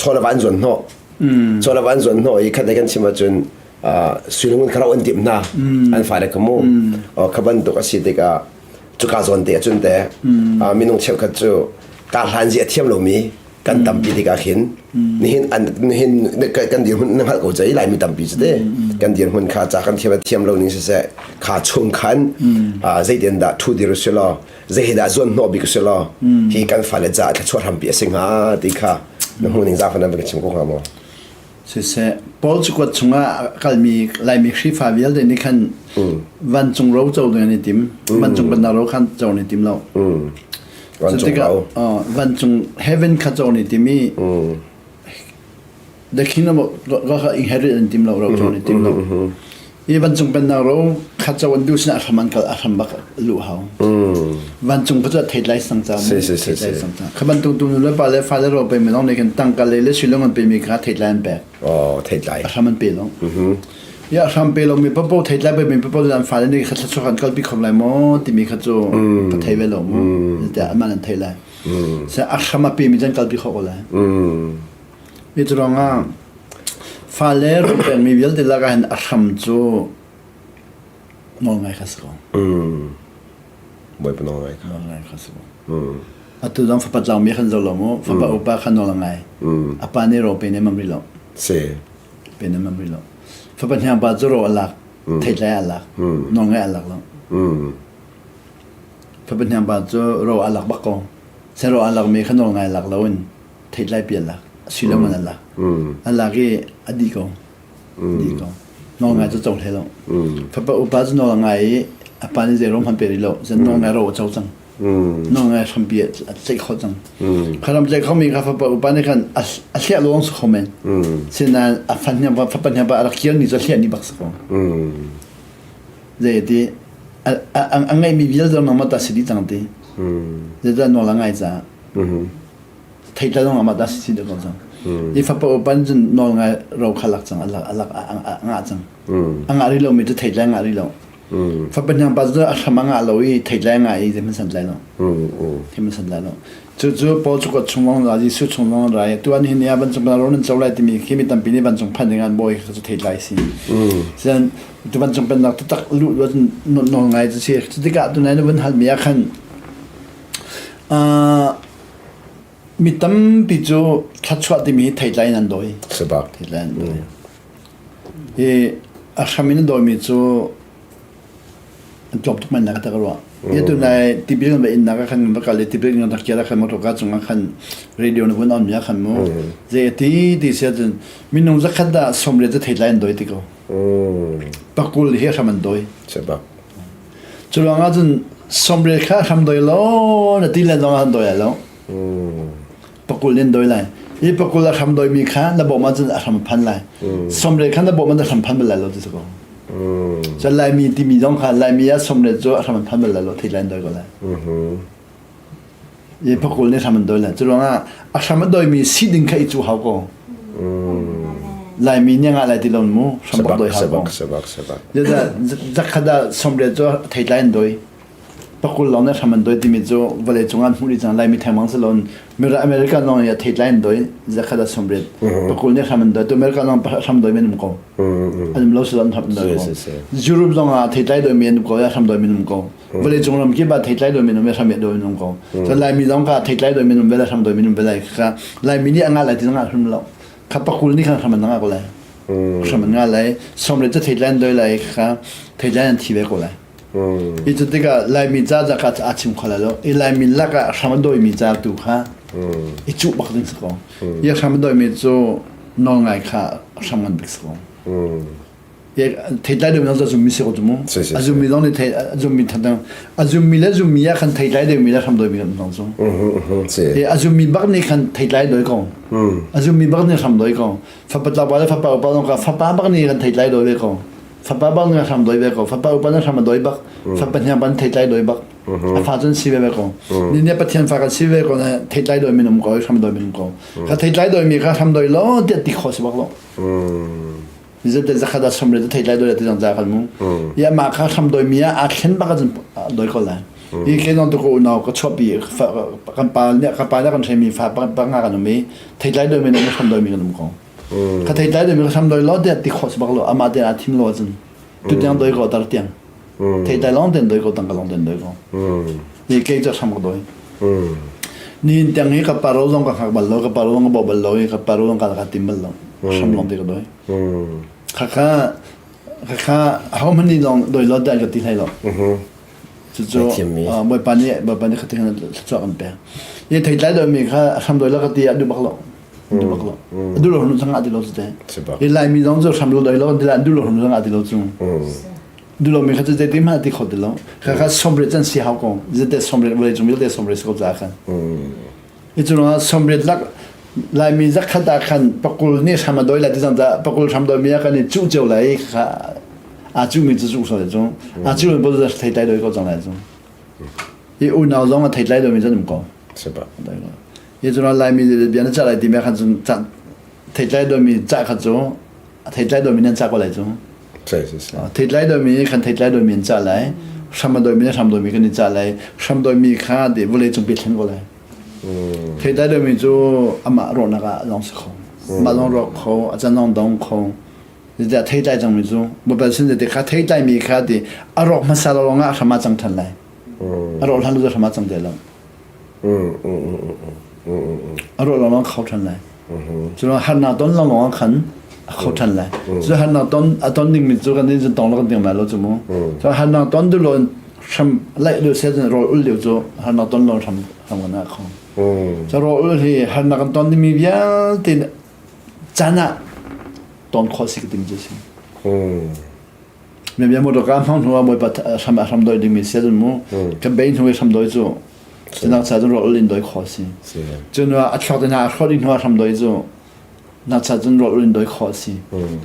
chaw le va an zuan hnawh. Chaw le va an zuan hnawh i khat kan chim ahcun suilung in kha an timh hna. An fale kha mu. Kha bantuk a si tikah cuka zawn te ahcun te minung cheukhat cu ka hlan zi a thiam lomi kan tampi tikah khin nihin an nihin kan dirhmun na hngalh ko cai Laimi tampi cu te kan dirhmun kha ca kan thiam thiam lo ning siseh kha chung khan zeitin dah thu dir si law zei dah zuan hnawh bik si law hi kan fale ca thluachuah hrampi a si hnga ti kha na hmu ning zafa nan kan chim ko hnga maw? Siseh, Paul cakuat chungah a kalmi Laimi Khrihfa vialte nih khan vancung ro co ding an i tim. Vancung pennak ro khan co an i tim lo. Vancung ro. Vancung heaven kha co an i tim i the kingdom of God kha inherit an tim lo, ro co an i tim lo. Hi vancung pennak ro kha co an duh sinah a hram an kal a hram bak luh hau. Vancung kha cu a theitlai sang ca mu. Theitlai sang ca. Kha bantuk tu nu le pa le fale ro pe mi lawng nih khan tangka le le silong an pe mi kha theitlai an pek. Oh, theitlai. A hram an pe lo. Ya hram pe lo mi popo theitlai pe mi popo an fale nih kha thluachuah kan kalpi khom lai maw timi kha cu ka thei ve lo mu. Tiah aman an thei lai. Se a hram a pe mi can kalpi kho ko lai. Mi cu ruangah fale ro pekmi vialte lakah hin a hram cu nawlngai kha si ko. Bawipa nawlngai kha. Nawlngai kha si ko. Atu zong fapa tlangmi khan zo lo mu. Fapa upa kha nawl a ngai. A pa nih ro pe ne mam rih lo. Si. Pe ne mam rih lo. Fapa hniang pa cu ro a lak. Theitlai a lak. Nawlngai a lak lo. Fapa hniang pa cu ro a lak bak ko. Se ro a lakmi kha nawlngai lak lo in theitlai pi a lak silo man a lak a lak i a dih ko dih ko nawl ngai cu co hlei lo fapa upa cu nawl a ngai i a pa nih zei ro hmanh pe rih lo zan nawl ngai ro a co cang nawl ngai hrampi a tlaih kho cang kharam tlaih khomi kha fapa upa nih khan a hliah lawng si kho men sinain a fan hniang fapa hniang pa a rak kir ni cu a hliah ni bak si ko zei ti a ngeihmi vialte nangmah ta si dih cang ti zeicah nawl a ngai caah theitla zong amah dah si deuh ko cang. I fapa upan cun nawl ngai ro kha lak cang alak alak a ngah cang. A ngah rih lomi cu theitlai ngah rih lo. Fapa hniang pa cu a hram a ngah lo i theitlai ngah i zeihmanh san tlai lo. Zeihmanh san tlai lo. Cu cu Paul cu ka chung lawng ra Jesuh chung lawng ra i tuan hin ya vancung ro nan co lai timi khi mi tampi nih vancung phan ding an bawi kha cu theitlai si. Sian tu vancung pennak taktak luh nawl ngai cu si. Cutikah tunai na vun hal mi ah khan Mi tampi cu thluachuah timi hi theitlai in an dawi. Sabak. Theitlai an dawi. Hi a hram in a dawimi cu an tlawm tuk men na ka ta ka ruah. Hi tu nai tipil kan va in nak ah khan va kal i tipil kan rak kial ah khan motor ka cung ah khan radio na vun on mi ah khan mu. Zei ti ti sia cun minung zakhat dah sawmriat cu theitlai an dawi ti ko. Pakul hi a hram an dawi. Sabak. Cu ruangah cun sawmriat kha hram doi law na ti len zongah an doi lai lo. Pakul in doi lai. Hi pakul a hram doimi kha na bawm ahcun a hram a phan lai. Sawmriat kha na bawm ahcun a hram phan bal lai lo ti si ko. Cun Laimi timi zong kha Laimi ah sawmriat cu a hram an phan bal lai lo thei lai an doi ko lai. I pakul nih hram an doi lai. Cu ruangah a hram a doimi si ding kha i cu hau ko. Laimi nih ngah lai ti lo mu hram bak doi hau ko. Sabak sabak. Zakhat ah sawmriat cu theitlai an doi. Pakul lawng nih hram an doi timi cu vawlei cung an hmuh dih cang Laimi thengmang si loin America lawng nih theitlai an doi zakhat ah sawmriat. Pakul nih hram an doi. Tu America lawng hram doi men um ko. An um lo si lo an hram doi ko. Europe zong ah theitlai doi mi an um ko, hram doi mi an um ko. Vawleicung ram kip ah theitlai doi minung hram doi minung ko. Cun Laimi zong kha theitlai doi minung bel hram doi minung bel lai kha Laimi nih a ngah lai ti ngah hrim lo. Kha pakul nih khan hram an ngah ko lai. Hram an ngah lai. Som le cu theitlai an doi lai kha theitlai an thi ve ko lai. I cu tikah Laimi ca ca kha a chim kho lai lo. I Laimi lakah hram a dawimi ca tu kha i cuh bak ding si ko. I hram a dawimi cu nawl ngai kha hram ngan bik si ko. Theitlai deuh zong zummi si ko cu mu. A zummi zong nih thei a zummi thatang a zummi le zummi ah khan theitlai deuhmi le hram dawimi kan zong cu. A zummi bak nih khan theitlai doi ko. A zummi bak nih hram doi ko. Fapa tlapa le fapa upa zong kha fapa bak nih khan theitlai doi ve ko. Fapa bak nih hram doi ve ko. Fapa upa nih hram a doi bak. Fapa hniang ban theitlai doi bak. A fa cun si ve ve ko. Ni nih Pathian fa kan si ve ko na theitlai doi min um ko hram doi min um ko. Kha theitlai doi mi kha hram doi lo tiah ti kho si bak lo. Zete zakhat ah somre thei tlai doi ti zong za kan mu. Ya ma kha hram doi mi ah a thlen bak cun doi ko lai. Hi ke nong tu ko unau ka chuapi kan pa ne ka pa ne kan hremi fa pa pa nga kan um i thei tlai doi mi ne hram doi mi kan um ko. Ka thei tlai doi mi ka hram doi lo te ti khos bak lo ama te a thim lo cun. Tu tiang doi ko tar tiang. Thei tlai long ten doi ko tang ka long ten doi ko. Ni ke cha hram ka doi. Ni tiang hi ka paro zong ka hngak bal lo ka paro zong ka bo bal lo i ka paro zong ka ka tim bal lo. Hram long te ka doi. Khakha khakha ho hmanh nih lawng doi lo dan ka ti hlei lo. Cucu Bawipa nih Bawipa nih khating thluachuah kan pek. Hi theitlai doi mi kha hram doi lo ka ti a duh bak lo. Duh bak lo. A duh lo hnu zong ah ti lo cu te. Hi Laimi zong cu hram lo doi lo kan ti la duh lo hnu zong ah ti lo cu. Duh lo mi kha cu zei ti hmanh ti kho ti lo. Khakha somre can si hau ko. Zete somre vawlei cung vialte somre si ko ca khan. Hi cu ruangah somriat lak Laimi zakhat ah khan pakul nih hram a doi lai ti cang dah pakul hram doi mi ah kan i cuh cio lai kha aa cuhmi cu cuh sual cu aa cuh mi pawl thei tlai doi ko cang lai cu hi unau zong a thei tlai doi mi cun um ko hi cu Laimi bia na cah lai ti mi khan cun thei tlai doi mi cah kha cu theitlai dawmi nan cah ko lai cu. Theitlai dawmi kan theitlai dawmi an cah lai. Hram a dawmi le hram dawmi kan i cah lai. Hram dawmi kha de vawlei cung pi thlen ko lai. Theitlai dawmi cu amah rawhnak ah lawng si kho. Mah lawng rawk kho, a can lawng dong kho. Zeitiah theitlai cangmi cu Baibal sin te kha theitlai mi kha ti a rawk hmasa lo lawngah hram ah cang ṭhan lai. A rawh hlan lo hram ah cang te lo. A rawh lawngah kho ṭhan lai. Cu harnak ton lawngah khan a kho ṭhan lai. Cu harnak ton a ton dingmi cu kan in tong lo kan ding lai lo cu mu. Cu harnak ton duh lo hram laih lu se rawl ul lio cu harnak ton lo hram hram kan ah kho. Cu rawl ul hi harnak kan ton dingmi vialte caan ah ton khawh si ka tim cu si. Mebia motor ka hmang hnu ah Bawipa hram ah hram doi dingmi si cun mu ka bei hnu i hram doi cu cunak cha cun rawl in doi kho si. Cun a thlok te hna a hrawt hnu ah hram doi cu nak cha cun rawl in doi kho si.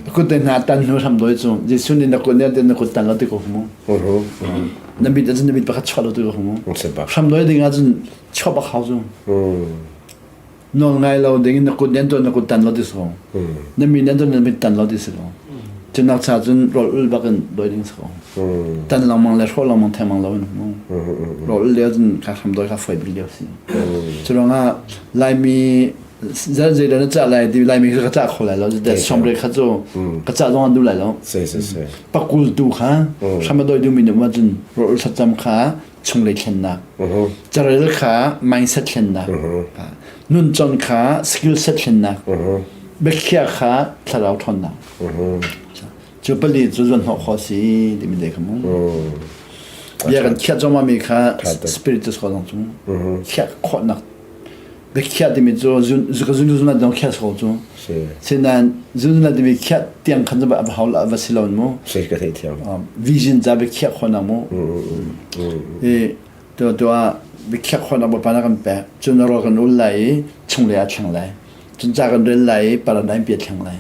A kut te hna tan hnu hram doi cu Jesuh nih na kut ne na kut tan lo ti ko mu. Na mit cun na mit pakhat chuah lo ti ko mu. Hram doi ding ah cun chuah bak hau cu. Nawl ngai lo ding in na kut nen tuan na kut tan lo ti si ko. Na mi nen tuan na mit tan lo ti si ko. Cunak cha cun rawl ul bak in doi ding si ko. Tan lengmang le hrawh lengmang thengmang lo in rawl ul lio cun kha hram doi kha foi bik lio si. Cu ruangah Laimi zal zei na cah lai ti Laimi ka cah kho lai lo that somre kha cu ka cah zong an duh lai lo. Pakul tu kha hram a doi duhmi nih ma cun rawl ul thlacam kha chunglei thlennak carel kha mindset thlennak nuncan kha skill set thlennak biakhiah kha thlarau ṭhawnnak cu pali cu zuan hnawh khawh si timi te kha mu bia kan khiah cuahmah mi kha spirit cu zong cu khiah khawhnak biakhiah timi cu ka zun zun zong khiah ko cu sinain zun zun timi khiah tiang khan va hau la va si lo mu ka thei thiam vision ca biakhiah khawhnak mu i to to ah biakhiah khawhnak bawipa na kan pek cun ro kan ul lai i chunglei ah thleng lai cun ca kan rel lai i paradigm pi thleng lai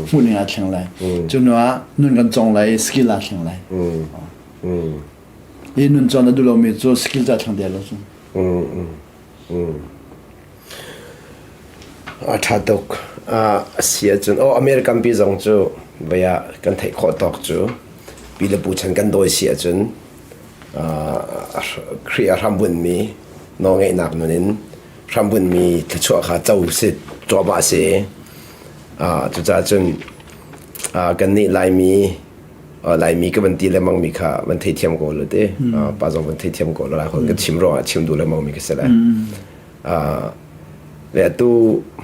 hmuhning ah thleng lai cun ah nun kan cong lai i skill ah thleng lai i nun cawn a duh lomi cu skill ca thleng te lo cu A ṭha tuk. A si ahcun aw American pi zong cu vei ah kan theih khawh tawk cu pi le pu chan kan dawi si ahcun Khrih ah hrambunhmi nawlngeihnak nun in hrambunhmi thluachuah kha co si cuahmah a si. Cucaah cun kannih Laimi Laimi ka van ti lengmang mi kha van theithiam ko lu ti pa zong van theithiam ko la ka chim ruangah chim duh lengmang mi ka si lai le atu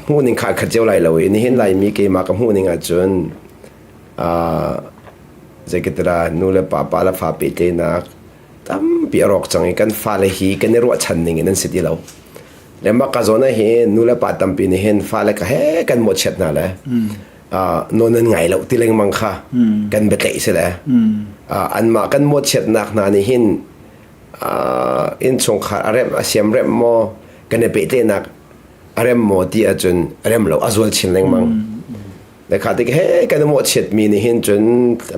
hmuh ning kha khat cio lai lo i nihin Laimi keimah ka hmuh ning ahcun zeikatira nu le pa pa le fa pehtlaihnak tampi a rawk cang i kan fale hi kan i ruahchan ning in an si ti lo le mah ka zawn ah hin nu le pa tampi nih hin fale ka he kan mawhchiat hna le nawn nan ngai lo ti lengmang kha kan biatleih si le anmah kan mawhchiatnak hna nih hin innchungkhar a remh a siam remh maw kan i pehtlaihnak a rem maw ti ahcun a rem lo a zual chin lengmang le kha tik he kan i mawhchiatmi nih hin cun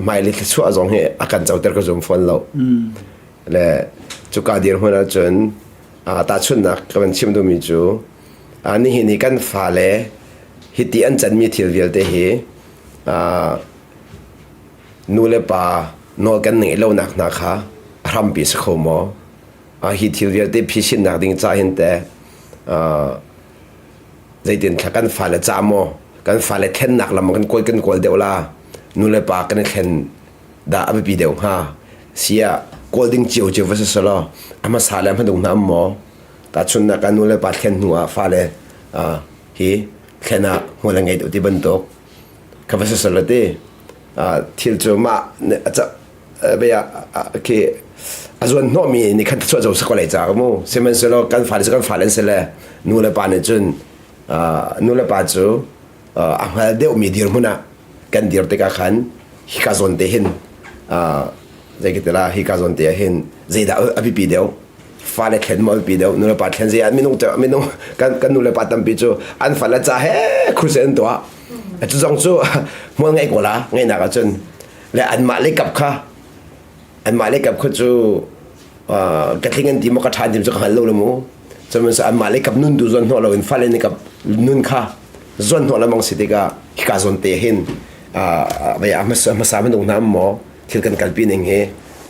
hmailei thluachuah zong hi a kan coter ka zum fawn lo le cuka dirhmun ahcun tahchunhnak ka van chim duhmi cu nihin hi kan fale hiti an canmi thil vialte hi. nu le pa nawl kan ngeih lonak hna kha a hrampi si kho maw? Hi thil vialte phisinnak ding ca hin teh zeitin thla kan fale ca maw kan fale thlennak lam kan kawl kan kawl deuh la nu le pa kan i thlen dah a biapi deuh hnga sia kawl ding cio cio va si selaw a hmasa le a hmadung hna um maw tahchunnak ah nu le pa thlen hnu ah fale hi thlen ah hmual a ngei deuh ti bantuk kha va si selaw ti thil cu mah bia khi a zuan hnawhmi nih khan chuah zo sa lei ca ka mu sihmanhsehlaw kan fale cu kan fale an si le nu le pa nih cun nu le pa cu a hngal deuhmi dirhmun ah kan dir tikah khan hika zawn te hin zei ka ti la hika zawn te ah hin zeidah a biapi deuh fale thlen maw biapi deuh nu le pa thlen zei ah minung minung kan kan nu le pa tampi cu an fale ca he crusade an tuah cu zong cu hmual ngeih ko la ngeihnak ahcun le anmah le kap kha anmah le kap kha cu ka tling an ti maw ka ṭha an ti cu ka hngal lo le mu cuman anmah le kap nun tu zawn hnawh loin fale nih kap nun kha zawn hnawh lamang si tikah hika zawn te hin vei a hmasa hmasa minung hna maw thil kan kalpi ning hi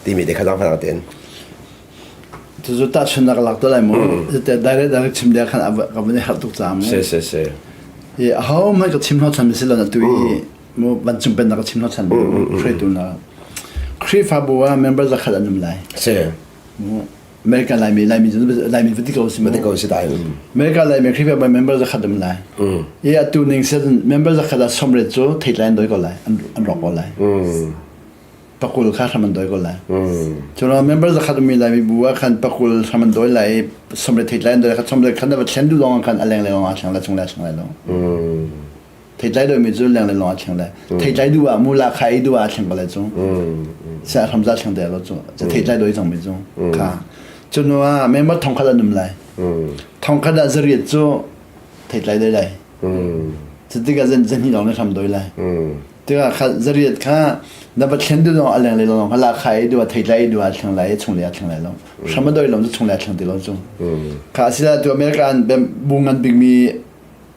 timi te kha dang fana tein Cucu tahchunhnak lak to lai mu. Direct direct chim dia khan ka van i harh tuk caah mu. Si si si. I aho hmanh ka chim hnawh chan si lo na tu i mu vancung pennak ka chim hnawh chan hruaitu na Khrihfabu ah member zakhat an um lai. Si. Mu American Laimi Laimi Laimi vati ko si mu. Vati ko si dai. American Laimi Khrihfabu member zakhat um lai. I atu ning sen member zakhat ah somret cu theitlai an doi ko lai an rawk ko lai. Pakul kha hram an doi ko lai. Cun member zakhat ummi Laimi bu ah khan pakul hram an doi lai i somret theitlai an doi kha somret khan na va thlen duh lawng khan a leng leng ah thleng lai chung lai thleng lai lo. Theitlai doimi cu leng le lawng a thleng lai. Theitlai duh ah mula kha i duh ah a thleng ko lai cu. Sia hram za thleng te lo cu. Theitlai doi cang mi cu. Kha. Cu hnu ah member thongkhat an um lai. Thongkhat ah zariat cu theitlai doi lai. Cu tikah zan zan hnih lawng na hram doi lai. Tikah kha zariat kha na va thlen duh lawng a leng le lawng kha la kha i duh ah theitlai i duh ah thleng lai i chung le ah thleng lai lo. Hram a doi lawng cu chung le ah thleng ti lo cu. Kha asila tu America an bu ngan bikmi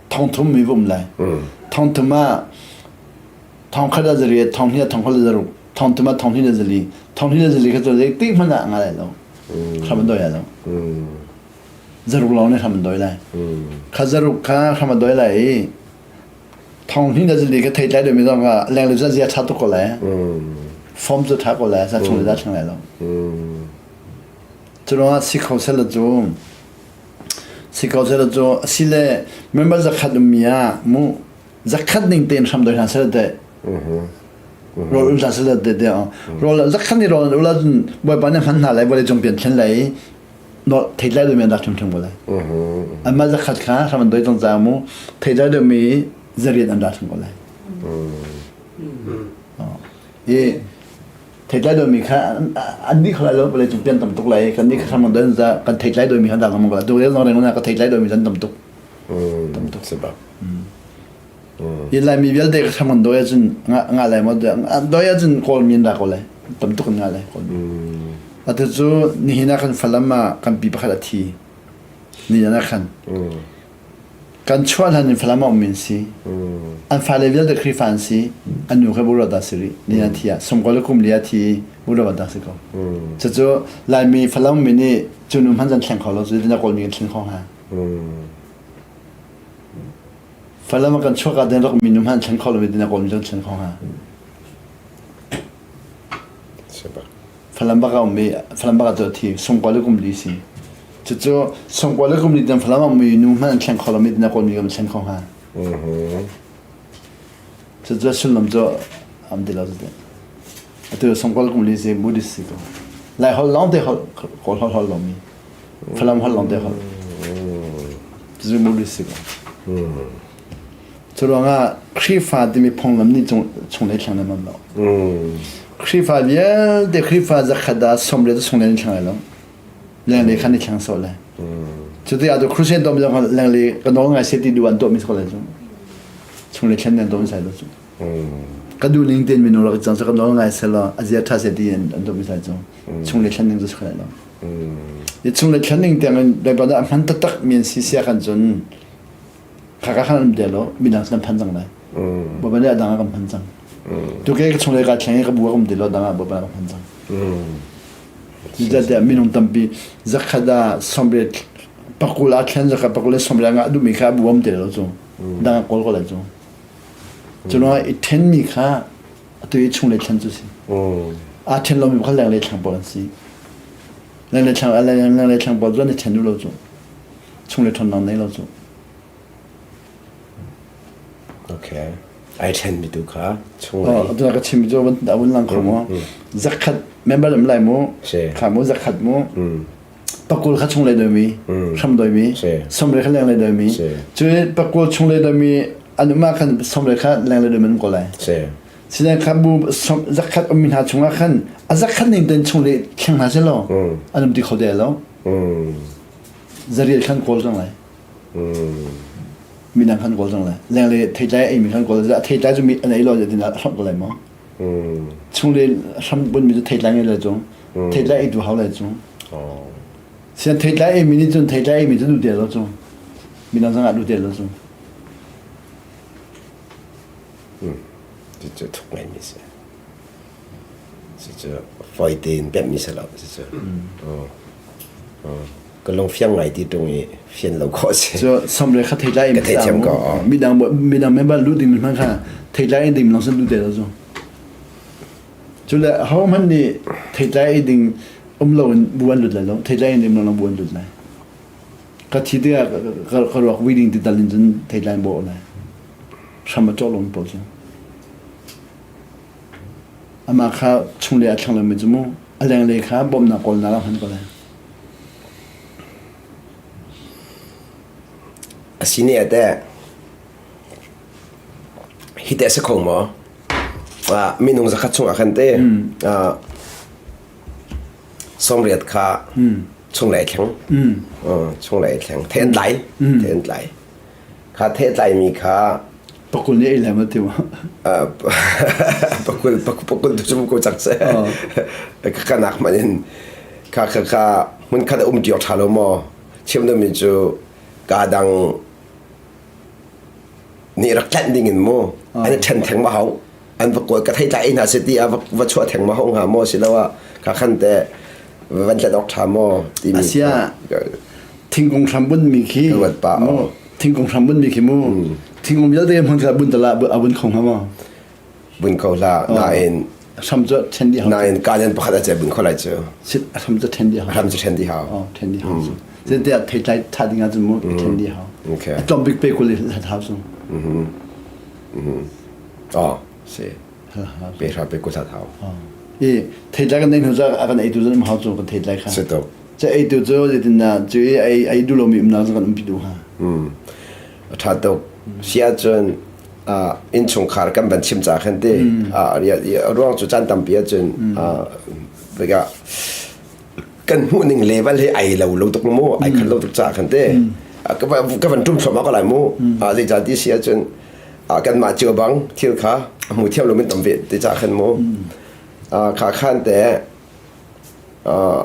thongthum mi va um lai. Thongthum ah thongkhat ah zariat, thonghnih ah thongkhat le zaruk, thongthum ah thonghnih le zali, thonghnih le zali kha cu zeitik hmanh ah nga lai lo. Hram an doi lai lo. Zaruk lawng nih hram an doi lai. Kha zaruk kha hram an doi lai i thonghnih le zali kha theitlai deuhmi zong kha lenglei cu zia ṭha tuk ko lai. Form cu ṭha ko lai, sa chung le dah thleng lai lo. Cu ruangah si kho seh cu Si ko seh cu asile member zakhat ummi ah mu zakhat ning tein hram doi hna seh teh rawl ul hna seh teh te rawl zakhat ni rawl ul ahcun bawipa nih hman hna lai vawlei cung pian thlen lai no theitlai deuhmi an rak ṭhimṭhim ko lai anmah zakhat kha hram an doi cang caah mu theitlai deuhmi zariat an rak ṭhim ko lai i Theitlai dawimi kha an nih kho lai lo vawlei cung pian tam tuk lai kan nih hram don za kan theitlai dawimi kha dang ko tu rel reng na ka theitlai dawimi zan tam tuk tam tuk se ba i lai mi vialte ka hram doi ahcun nga lai mo doi ahcun kawl mi an ra ko lai tam tuk an nga lai kawl mi atu cu nihin ah kan falam ah kan pi pakhat a thi ni ah khan Kan chuah hlan in Falam ah ummi an si. An fale vialte Khrihfa an si. An nu kha Buruat dah si rih. Ni an thi ah sungkaw le kum li a thi i Buruat dah si ko. Cucu Laimi Falam mi nih cu nu hmanh kan thleng kho lo. Cu na Kawlmi kan thleng kho hnga. Falam ah kan chuak ah den rak mi nu hmanh thleng kho lo mi na Kawlmi kan thleng kho hnga. Falam bak a ummi Falam bak ah cu a thi. Sungkaw le kum li si. Cucu sungkaw le kum li tiang Falam ah ummi nu hmanh an thleng kho lomi na Kawlmi kan thleng kho hnga. Cucu a sullam cu am ti lo cu Atu sungkaw le kum li si Buddhist si ko. Lai holh lawng te holh Kawl holh holh lomi. Falam holh lawng te holh. Cucu Buddhist si ko. Cu ruangah Khrihfa timi phunglam nih chunglei thlang le mam lo. Khrihfa vialte Khrihfa zakhat ah sawmriat chunglei in thlang lai lo. Lenglei khan i thlang sawh lai. Cu tikah tu Crusade dom zong lenglei ka nawl ngai se ti duh an tuahmi si ko lai cu. Chunglei thlen an tuahmi sai lo cu. Ka duh ning tein minung rak i cang cu ka nawl ngai se law a zia ṭha se ti an tuahmi sai cu. Chunglei thlen ning cu si lai lo. I chunglei thlen ning tiang in Baibal ah hman taktak mi an si sia kan cun khaka khan an um te lo midang sin an phan cang lai. Baibal nih a dang ah kan phan cang. Tu ke ka chung le ka thleng i ka bu a um ti lo dang ah bo pa ka hman cang. Zeicahtiah minung tampi zakhat ah sawmriat pakul ah thlen zakhat pakul le sawmriat ngah duhmi kha bu um ti lo cu. Dang ah kawl ko lai cu. Cu ruangah i ṭhenmi kha atu i chung le thlen cu si. Aa ṭhen lomi kha lenglei thlang pawl an si. Lenglei thlang lenglei thlang pawl cu an i ṭhen duh lo cu. Chung le ṭhawnnak nei lo cu. Okay. Ai ṭhenmi tu kha chung lei. Oh, atu ka chimmi cu van a vun lang kho mu. Zakhat member um lai mu. Kha mu zakhat mu. Pakul kha chung lei doimi, hram doimi, somre kha leng lei doimi. Cu pakul chung lei doimi an um ah khan somre kha leng lei doimi an ko lai. Sinan kha bu zakhat ummi hna chungah khan a zakhat ning ten chung lei thleng hna selaw an um ti kho de lo. Zariel khan kawl cang lai. Midang khan kawl cang lai. Lenglei theitlai a eimi khan kawl theitlai cu mi an ei lo din ah hramh ko lai maw? Chunglei hram bunmi cu theitlai ngei lai cu. Theitlai ei tu hau lai cu. Sian theitlai eimi nih cun theitlai eimi cu duh te lo cu. Midang zong ah duh te lo cu. Cucu thuk ngaimi si. Cucu fawi tein pemhmi si lo. Cucu. Ka lung fiang ngai ti ṭung i fian lo khawh si. Cu samre kha theitlai in Ka theithiam ko. Midang midang member lut ding hmanh kha theitlai in ding long san lut te lo cu. Cu le ho hmanh nih theitlai ei ding um lo in bu an lut lai lo. Theitlai in ding long bu an lut lai. Ka thi tikah ka ruak vui ding ti tal in cun theitlai in bawh lai. Hram a cawh lo mi pawl cu. Amah kha chunglei a thlang lomi cu mu a lenglei kha bawmhnak kawlnak ah hman ko lai. A si ne teh hi teh si kho maw? Minung zakhat chungah khan te sawmriat kha chunglei thleng chunglei thleng the an tlai the an tlai Kha thehtlaimi kha Pakul nih ei lai ma ti ma? Pakul pakul tu cu ko cak se. Ka kanak man in kha kha kha hmun khat a um ti awk tha lo maw? Chim dami cu ka dang nih rak tlanh ding in mu an i ṭhen theng ma hau an va kawl ka thei tlai hna se ti a va chuah theng ma hau hnga maw siloah kha khan te van tlet awk ṭha maw timi Asia thingkung hram bunmi khi ruat pah mu thingkung hram bunmi khi mu thingkung vialte hmun kha bun tala a bun kho hnga maw bun kho hlah nain hram cu ṭhen dih hau nain kalian pakhat a ce bun kho lai cu sit hram cu ṭhen dih hau hram cu ṭhen dih hau oh ṭhen dih hau cu tiah theitlai ṭha ding ah cun mu ṭhen dih hau okay a tlawm bik pe kul hlat hau cu oh si pe hra pe kul hlat hau i theitlai kan nei hnu cu a kan eitu cu hau cu kan theitlai kha si tuk cu eitu cu zeitin dah cu i ei ei duh lomi umnak cu kan umpi duh hnga a ṭha tuk si ahcun innchungkhar kan van chim ca khan te ruang cu caan tampi ahcun kan hmuh ning level hi ai lo lo tuk mu ai khat lo tuk ca khan te ka van tum thluahmah ko lai mu zeicah ti si ahcun kanmah cio bang thil kha a hmu thiam lo min tam ve te ca khan mu kha khan te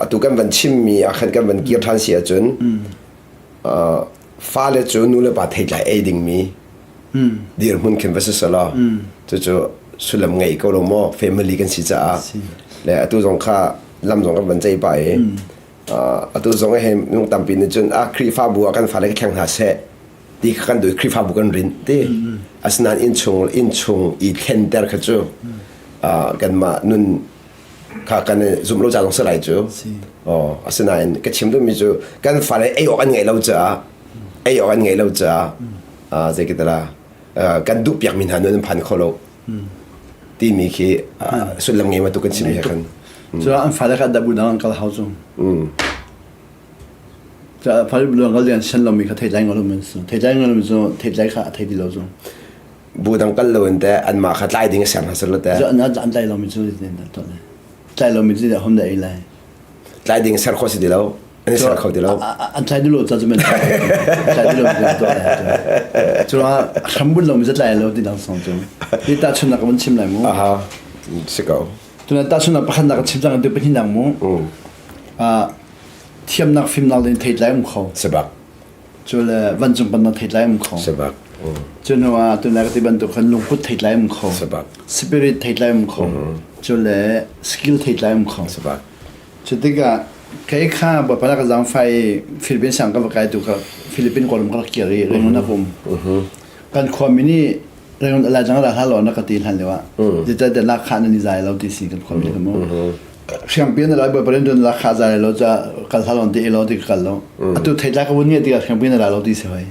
atu kan van chimmi ah khan kan van kir ṭhan si ahcun fale cu nu le pa theitlai ei dingmi dirhmun khin va si selaw cucu sullam ngei ko lo maw family kan si caah le atu zong kha lam zong kan van cei pa i atu zong he nung tampi nih cun a Khrihfabu ah kan fale ka thleng hna seh ti kha kan duh Khrihfabu kan rin ti asinain innchung innchung i thlenter kha cu kanmah nun kha kan i zumh lo ca zong si lai cu oh asinain ka chim duhmi cu kan fale ei awk an ngeih lo caah ei awk an ngeih lo caah zei ka tala kan duh piakmi hna nun an phan kho lo timi khi sullam ngei ma tu kan chim he khan cu an fale kha dabu dang an kal hau cu fale bu dang kal ding an sen lomi kha theitlai ngol men su theitlai ngol men cu theitlai kha a thei ti lo cu bu dang kal lo in te anmah kha tlai ding a ser hna sel te an an tlai lomi cu tlai lomi cu hom da ei lai tlai ding ser kho si ti lo an i ser kho ti lo an tlai dulo ca cu men tlai dulo cu cu hrambun lomi cu tlai lo ti dang song cu hi ta chun nak kan chim lai mu aha si ko tuna ta chun nak pakhat nak chim cang tu pahnih nak mu thiamnak fimnak din thei tlai um kho sebak cu le vancung pan nak thei tlai um kho sebak. Cu hnu ah tunai ka ti bantuk khan lungput theitlai um kho. Spirit theitlai um kho. Cu le skill theitlai um kho. Cu tikah kei kha Bawipa ka zaangfah i Philippines sang ka va kai tu ka Philippine kawlram ka rak kir i Rangoon a um. Kan khuami nih Rangoon alai jang ra hla lo na ka ti hlan lio ah. Zeicahtiah lakha nan i zai lo ti si kan khuami ka mu. Hriangpi na lai Bawipa rian lakha zai lo ca kal hla lo ti lo ti ka kal lo. Atu theitlai ka vun ngeih tikah hriangpi na ra lo ti si hoi.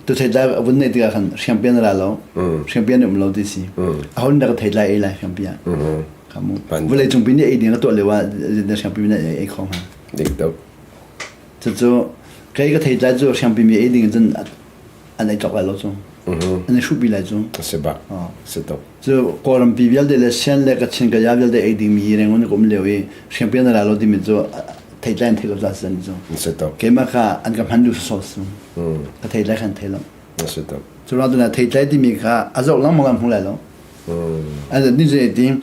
Tu theitlai a vun neih tikah khan hriangpi na ra lo. Hriangpi an um lo ti si. A hon na ka theitlai ei lai hriangpi ah. Kha mu. Vawlei cungpi nih ei ding a tuah lio ah hriangpi na ei kho hnga. Dik tuk. Cucu kei ka theitlai cu hriangpi mi ei ding cun an ei cawk lai lo cu. An i hruhpi lai cu. Si bak. Si tuk. Cu Kawlrampi vialte le Sian le Kachin Kaya vialte ei dingmi Rangoon ka um lio i hriangpi an ra lo timi cu theitlai an thei lo ca si cu. Si tuk. Keimah kha an ka hman duh sawsawh su. Ka theitlai khan thei lo. Si tuk. Cu ruang tu theitlai timi kha a zoh lengmang an hmu lai lo. An ni cu ti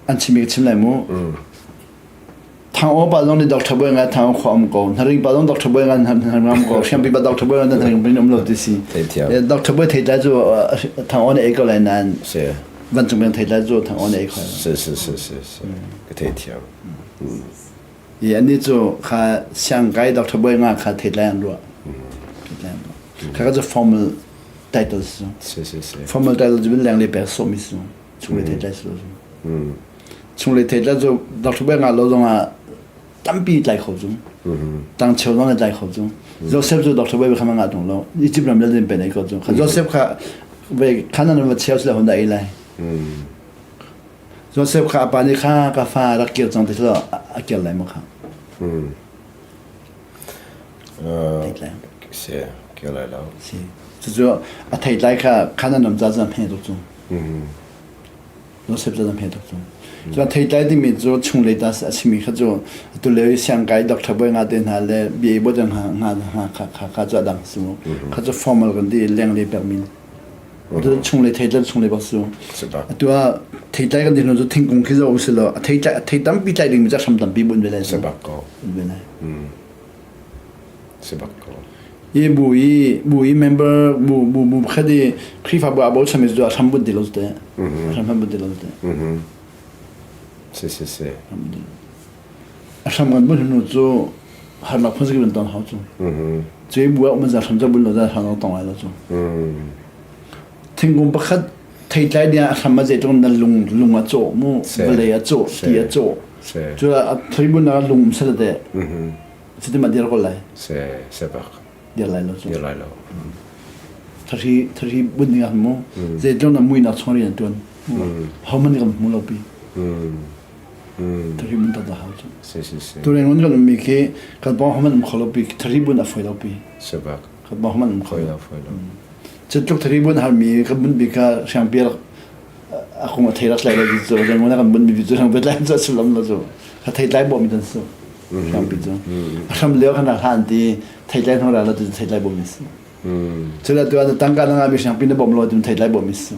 an chimi ka chim lai mu. Thang Aw pa zong nih Dr. Bawi ngai Thang Aw khua um ko. Hnaring pa zong Dr. Bawi ngai Hnaring um ko. Hriampi pa Dr. Bawi ngai Hnaring bin um lo ti si. Dr. Bawi theitlai cu Thang Aw nih ei ko lai nain vancung beng theitlai cu Thang Aw nih ei kho. Si si si si si. Ka theithiam. I ani cu kha siangkai Dr. Bawi nga kha theitlai an ruah. Theitlai an ruah. Kha ka cu formal title si. Si si si. Formal title cu bin leng le pek sawmi si. Chung le theitlai si lo. Chunglei theitlai cu Dr. Bel ngah lo zongah tampi tlai kho cu. Tang cheu zong tlai kho cu. Joseph cu Dr. Bel kha ngah tung lo. Egypt ram le pen ei ko cu. Joseph kha ve khanan va cheu sila hun da ei lai. Joseph kha apa nih kha ka fa rak kir cang ti sila a kir lai ma kha. Theitlai. Si, kir lai lo. Si. Cucu a theitlai kha khanan ram ca cun hme tuk cu. Joseph cu an hme tuk cu. Cun theitlai timi cu chunglei ta a simi kha cu atu lio i siangkai doctor bawi nga te hna le BA bawi te hna nga hna kha kha kha cu a dang si mu. Kha cu formal kan ti lenglei pekmi. Atu chunglei theitlai chunglei bak su. Atu ah theitlai kan ti hnu cu thingkung khi zo usih law a theitlai a thei tampi tlai dingmi cu a hram tampi bun ve lai. Si bak ko. Ve lai. Si bak ko. I bu i bu i member bu bu bu pakhat i Khrihfabu ah bochanmi cu a hram bunh ti lo te. A hram hram bunh ti lo te. Si si si. A hram kan bunh hnu cu harnak phun kan ton hau cu. Cu i bu ah um za hram cu bunh lo za hram tong lai lo cu. Thingkung pakhat theitlai ding ah a hram a zeitluk na lung lung a cawh mu vawlei a cawh ti a cawh. Cu a thribun ah lung um sel te. Cutin ma dir ko lai. Se se bak. Dir lai lo cu. Dir lai lo. Thari thari bun ding ah mu. Zeitluk na mui nak chung rian tuan. Ho man kan hmu lo pi. Thari bun ta ta hau cu. Si si si. Tu reng kan mi khi kan pong ho man um kho lo pi. Thari bun a foi lo pi. Se bak. Kan pong ho man um kho lo. Foi lo. Cutluk thari bun har mi kan bun bi kha siang pi a kung a thei rak tlai lo ti cu reng kan bun mi cu reng tlai cu sullam lo cu ka thei tlai bawm mi tan su. Hrampi cu a hram lio khan hlan ti theitlai hnu ra lo tu theitlai bawm si. Cula tu an tangka na ngami hrampi na bawm lo tu theitlai bawm si.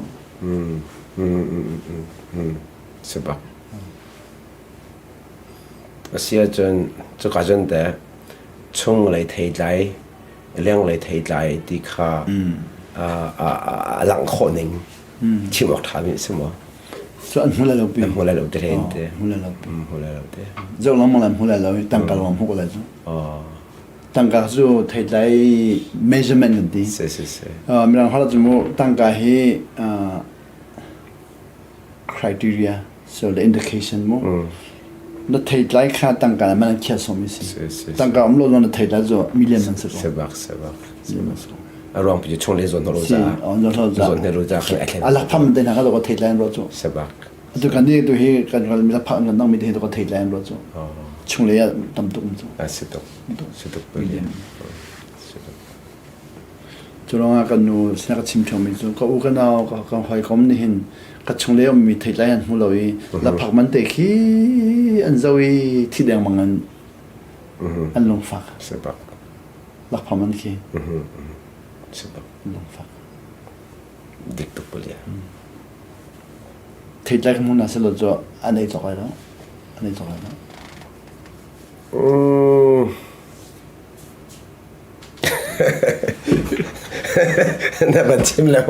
Sebab Asia cun cuka cun te chung lei theitlai leng lei theitlai ti kha a langh khawh ning chim awk ṭha mi a si maw? Cu an hmu lai lo pi. An hmu lai lo te len te. Hmu lai lo pi. Hmu lai lo te. Zoh lengmang lai hmu lai lo tangka lawng hmu ko lai cu. Tangka cu theitlai measurement kan ti. Si si si. Mirang holh cu mu tangka hi criteria so the indication mu. Na theitlai kha tangka man an khiah sawm si. Tangka um lo zong na theitlai cu million man si ko. Sebak sebak. A ruang pi chung le zawn lo za. Zawn lo za khan a thlen. A lak pham te na ka lo theitlai ro cu. Sebak. Atu kan ni tu hi kan ral mi la phak nan nang mi te to theitlai ro cu. Chung le tam tuk cu. A si tuk. Si tuk. Si tuk. Cu ruangah kan nu sinah ka chim ṭheumi cu ka u ka nau ka ka hawikom nih hin ka chunglei ummi theitlai an hmu lo i laphak man te khi an zoh i thi dengmang an an lungfak. Lakphak man khi. Lungfak. Dik tuk palia. Theitlai ka hmu hna selaw cu an ei cawk lai lo. An ei cawk lai lo. Na van chim le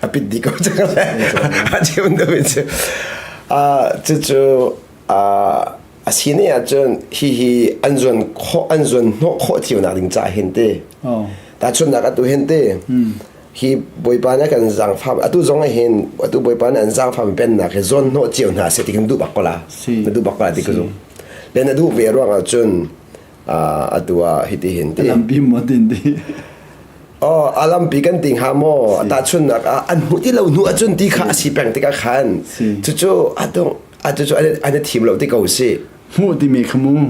a pit di ko cang le a chim duhmi cu cucu a si ne ahcun hihi an zuan khawh an zuan hnawh khawh cio nak ding ca hin te tahchunhnak atu hin te hi bawipa nih kan zaangfam atu zong ah hin atu bawipa nih an zaangfam pennak hi zawn hnawh cio hna seh ti kan duh bak ko la na duh bak ko la ti ka zum le na duh ve ruang ah cun atu ah hiti hin ti lampi mo tin ti Oh, a lampi kan ti hnga maw? Tahchunhnak ah an hmuh ti lo hnu ahcun ti kha a si peng tikah khan cucu a cucu an i thim lo ti ko si. Hmuh timi kha mu.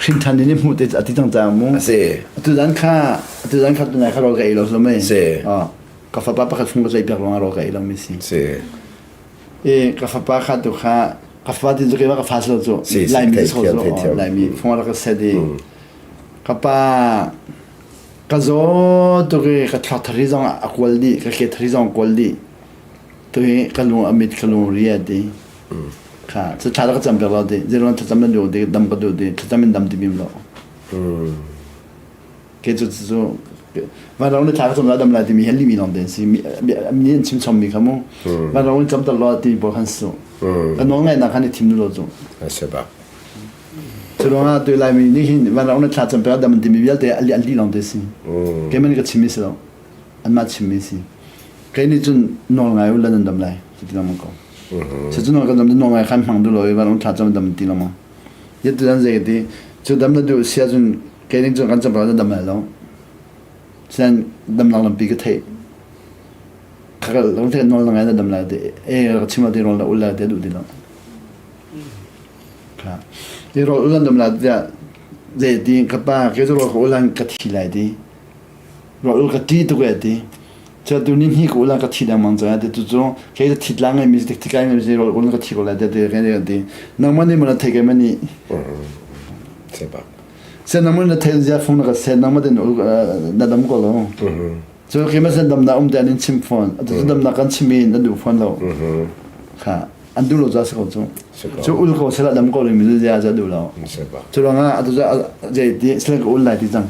Hrin ṭhan in hmuh te a ti cang caang mu. Si. Atu zan kha atu zan kha tunai kha rawl ka ei lo so mei. Si. Ka fapa pakhat fung ka tlaih piak ruangah rawl ka ei lo mi si. Si. E ka fapa kha tu kha ka fapa tin cu keimah ka fa si lo cu. Laimi so cu Laimi fung rak ka set i ka pa Ka zaw tuk i ka thluak thari zong a kual dih, ka ke thari zong a kual dih. Tu hi ka lung a mit, ka lung ri a ti. Kha, cu thla ka cam piak lo ti. Zeiruang thlacam na duh ti, dam ka duh ti, thlacam in dam ti bim lo. Ke cu cu vanrong nih thla ka cam la dam lai timi hi limi lawng te an si. Mi nih an chim chommi kha mu. Vanrong in cam ter lo ti pawl khan su. Ka nawl ngaihnak khan i thim lo cu. A si bak. Cu ruangah tu Laimi nih hin vanrang na thla cam pek dam an timi vialte an lih lawng te si. Keimah nih ka chimmi si lo. Anmah chimmi si. Kei nih cun nawl ngai u lan an dam lai ti lengmang ko. Cu cu nawl kan dam nawl ngai khan hmang duh lo i vanrang thla cam dam ti lengmang. Yet tu dan zei ti cu dam na duh sia cun kei nih cun kan cam pek na dam lai lo. Sian dam lang lampi ka theih. Khakal lang theih nawl na ngai na dam lai ti e ka chim ti rawl na ul lai ti duh ti lo. Hi rawl ul an um lai tiah zeiti ka pa kei cu rawl ka ul an ka thi lai ti. Rawl ul ka ṭi tuk e ti. Cu tu ni hnih ka ul an ka thi lengmang cang ti tu cu kei cu thit la ngeimi si thi kai ngeimi si rawl ul ka thi ko lai tiah ti kan ti. Nangmah nih maw na thei keimah nih. Se nangmah na thei zia fung na ka se nangmah ten na dam ko lo. Cu keimah sen damnak um te an in chim fawn. Atu cu damnak kan chim i na duh fawn lo. Kha. An duh lo ca si ko cu. Cu ul ko sela dam ko ding mi zia za duh lo. Cu ruangah atu zei ti sila ka ul lai ti cang.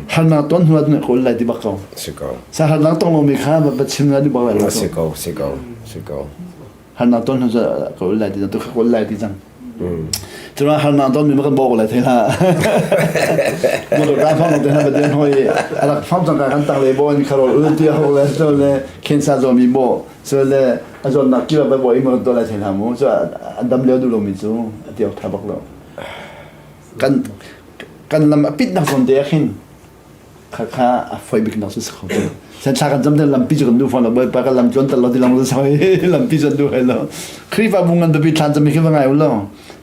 Harnak ton hnu ah ka ul lai ti bak ko. Si ko. Sa harnak tong lomi kha va chim na duh bak lai lo. Si ko, si ko, si ko. Harnak ton hnu ka ul lai ti cang, tu ka ul lai ti cang. Cu ruangah harnak ton mi ma kan bawk lai thei hlah. Motor ka phang te hna ba den hoi arak phang cang ka kan tang le bo in kharol ul ti ho le so le khensa zo mi bo so le a zawtnak kip ah bawi ma to lai thei hna mu cu a dam lio duh lomi cu a ti awk tha bak lo kan kan lam a pit nak zawn te ah khin kha kha a foi bik nak cu si kho te sen thla kan cam te lampi cu kan du fawn lo bawipa kan lam tluan tal lo ti lang lo soi lampi cu du hai lo Khrihfa bu ngan biapi thlan cam mi khi va ngai u lo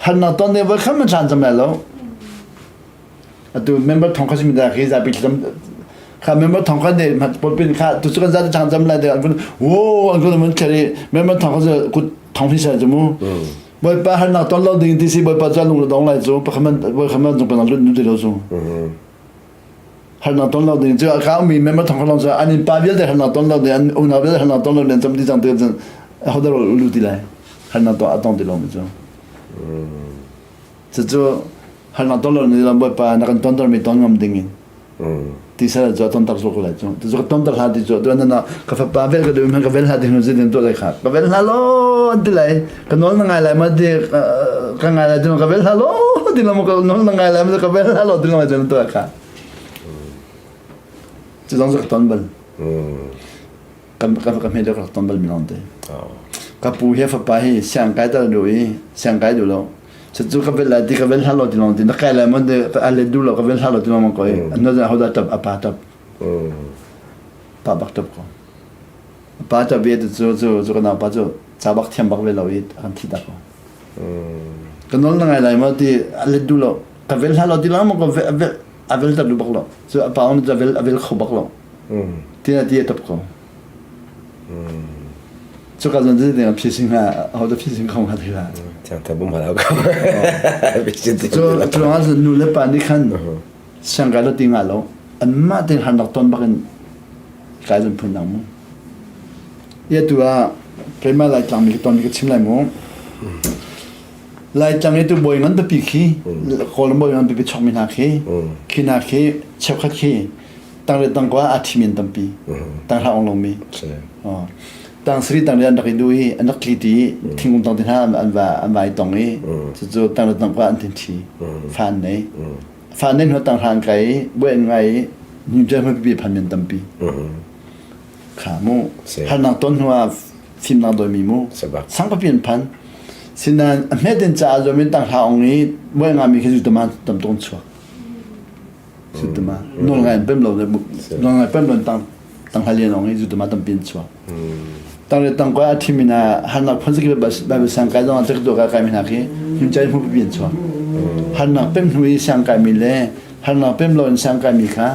harnak ton ne voi kham ma thlan cam lai lo Atu member thong kha simi da khi zapi thlacam kha member thong kha ne pulpit kha tu cu kan zapi chang cam lai de an kun wo an kun mun thleri member thong kha kut thong hi sa chu mu bawipa harnak ton lo ding ti si bawipa cu lung dong lai cu pakhaman bawi chung panang lut nu ti lo cu harnak ton lo ding cu ka mi member thong kha long cu an in pa vialte harnak ton lo ding an unau vialte harnak ton lo ding cam ti cang te cun hodar lu ti lai harnak to atong ti lo mi cu Cucu harnak ton lo nih Bawipa na kan tontermi ton ngam ding in ti sal cu a tonter zuk lai cu tu ka tonter hlah ti cu tu na ka fapa vel ka duh ka vel hlah ti hnu zin tu lai kha ka vel hlah lo an ti lai ka nawl na ngai lai ma ti ka ngai lai ti ka vel hlah lo ti lo ka nawl na ngai lai ma ka vel hlah lo ti lo ma tu kha cu zong ka ton bal Kan ka ka hme deuh ka rak ton bal mi lawng te. Ka pu he fapa hi siang kai tal duh i siang kai duh lo. Cucu ka vel lai ti ka vel hlah lo ti lawng ti na kai lai mon te a let duh lo ka vel hlah lo ti lawng ko i an no hodah tap a pa tap. Pa bak tap ko. A pa tap i cu cu cu ka nau pa cu ca bak thiam bak ve lo i a kan thi tak ko. Ka nawl na ngai lai ma ti a let duh lo. Ka vel hlah lo ti lawng ka a vel tar duh bak lo. Cu a pa on a vel a vel kho bak lo. Tina ti a tap ko. Cuka zon cu ding phi sing ha ho da phi sing khong ha thei la. Thiang tha bum hala ko. Cu cu ah nu le pa nih khan siang kai lo ti nga lo an mah te han rak ton bak in kai zon phun dang mu. Ia tu ah keimah lai tlang mi ka ton mi ka chim lai mu. Laitlang i tu bawi ngan pipi khi Kawlram bawi ngan pipi chok mi hna khi khi hna khi cheukhat khi. Tang le tang kwa a thi men tampi. Tang hla ong long mi. Tang sri tang le an rak i du i an rak tli ti thingkung tang te hna an va an vai tong i cucu tang le tang kwa an thin thi. Fa an nei. Fa an nei hnu tang hla an kai i buai an ngai i nu ṭe hma pipi phan men tampi. Kha mu. Harnak ton hnu ah fimnak dawimi mu. Sang papi an phan. Sinain a hmet in caah zuam in tang hla ong i buai ngami khi zu tama tam tuk an chuak. Sutama nawl ngai an pem lo nawl ngai pem lo tang tang halian ong i zutama tampi an chuak. Tang le tang kwa a thim ina harnak phun sakip Bible sang kai zong tek do ka kai mi hna khi him chai hmu pi an chuak. Harnak pem hnu i sang kai mi le harnak pem lo in sang kai mi kha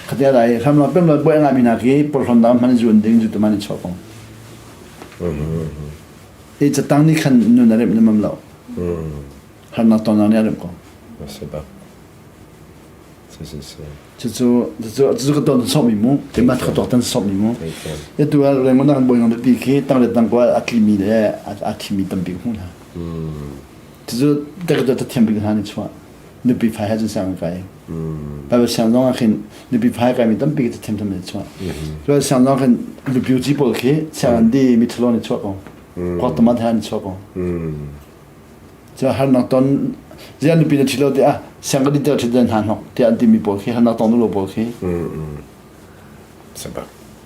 khatia lai harnak pem lo boi nga mi hna khi porhlon dang man zun ding zutama ni chuak kong. I catang ni khan nun a rem namam lo. Harnak ton nih a remh ko. Si bak. Si si si. Cucu cucu cucu ka ton sawhmi mu. Keimah ka tuak tan sawhmi mu. Atu ah Raymond kan bawi ngang pi khi tang le tang kwa a tlimi le a thimi tampi ka hmuh hna. Cucu te ka ta thiam bik hna ni chuah. Nupi fai ha cun sang kai. Bible siang zong ah khin nupi fai kai mi tampi ka thiam tham ni chuah. Bible siang zong khin nupi uci pawl khi siang an di mi thalo ni chuah ko. Kwak tama the ni chuah ko. Cu harnak ton ziah nupi na ṭhi lo tiah siang ka diter ṭhi hna hnok tiah an timi pawl khi harnak tong lo pawl khi.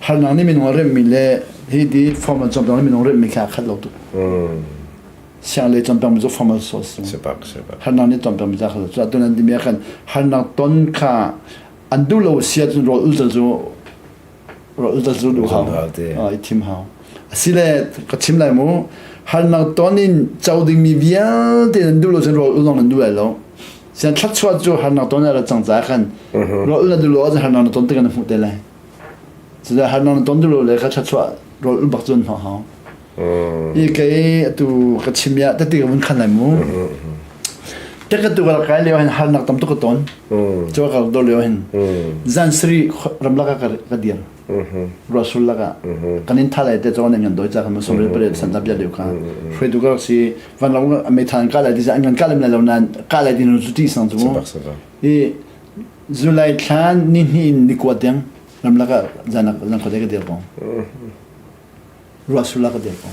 Harnak nih minung a remmi le hi ti formal cawnpiak nih minung remmi kha a khat lo tuk. Siang le cawnpiak mi cu formal source. Harnak nih cawnpiak mi ca khat lo. Cu atu nan timi ah khan harnak ton kha an duh lo sia cun rawl ul cu Ral duh hau. I thim hau. Asile ka chim lai mu harnak ton in co dingmi vialte nan duh lo cun rawl ul zong nan duh lai lo. Sian thluachuah cu harnak ton a cang caah khan rawl ul na duh lo ahcun harnak na ton tikah na hmuh te lai. Cucaah harnak na ton duh lo le kha thluachuah rawl ul bak cu an hnawh hau. I kei atu ka chim ya tati ka vun khan lai mu. Te ka tu ka kai lio hin harnak tam tuk ka ton. Cu ka do lio hin. Zan sri ramlak ka ka dir. Rasul laka kan in thalai te chawn ngan doi cha kan som re pare san bia leu kha. Hrui tu ka si van long me than ka lai ti an ngan ka lem lai lo nan ka lai din zu ti sang chu. I July thlan ni hni ni kwa tiang ramlaka zan zan khote ka dir ko. Ruah sul ah ka dir ko.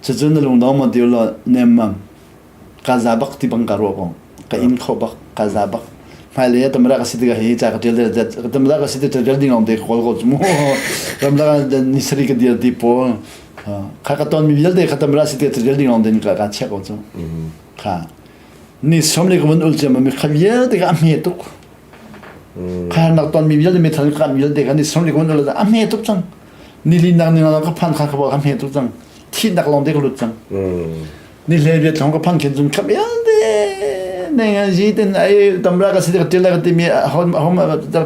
Cucu na lungdong maw ti law nemmam ka za bak ti bang ka ruah ko. Ka in kho bak ka za bak. Hmailei ah tamra ka si tikah hi ca ka ṭial tamra ka si ti ṭial ding lawng te ka kawl ko cu mu. Ramdang ah ni sarih ka dir ti pawl. Kha ka ton mi vialte kha tamra si ti ṭial ding lawng te ka ka chiah ko cu. Kha ni som le ka vun ul ciam mi kha vialte ka a hme tuk. Khanak ton mi vialte mithal kan vialte kan i som le kun a hme tuk cang. Nili nak ni ka phan kha ka ka hme tuk cang. Thi nak long te ka lut cang. Ni hle viat long ka phan khen cun khap vialte ne nga ji ten ai tamra ka si ka tel ka ti mi hom hom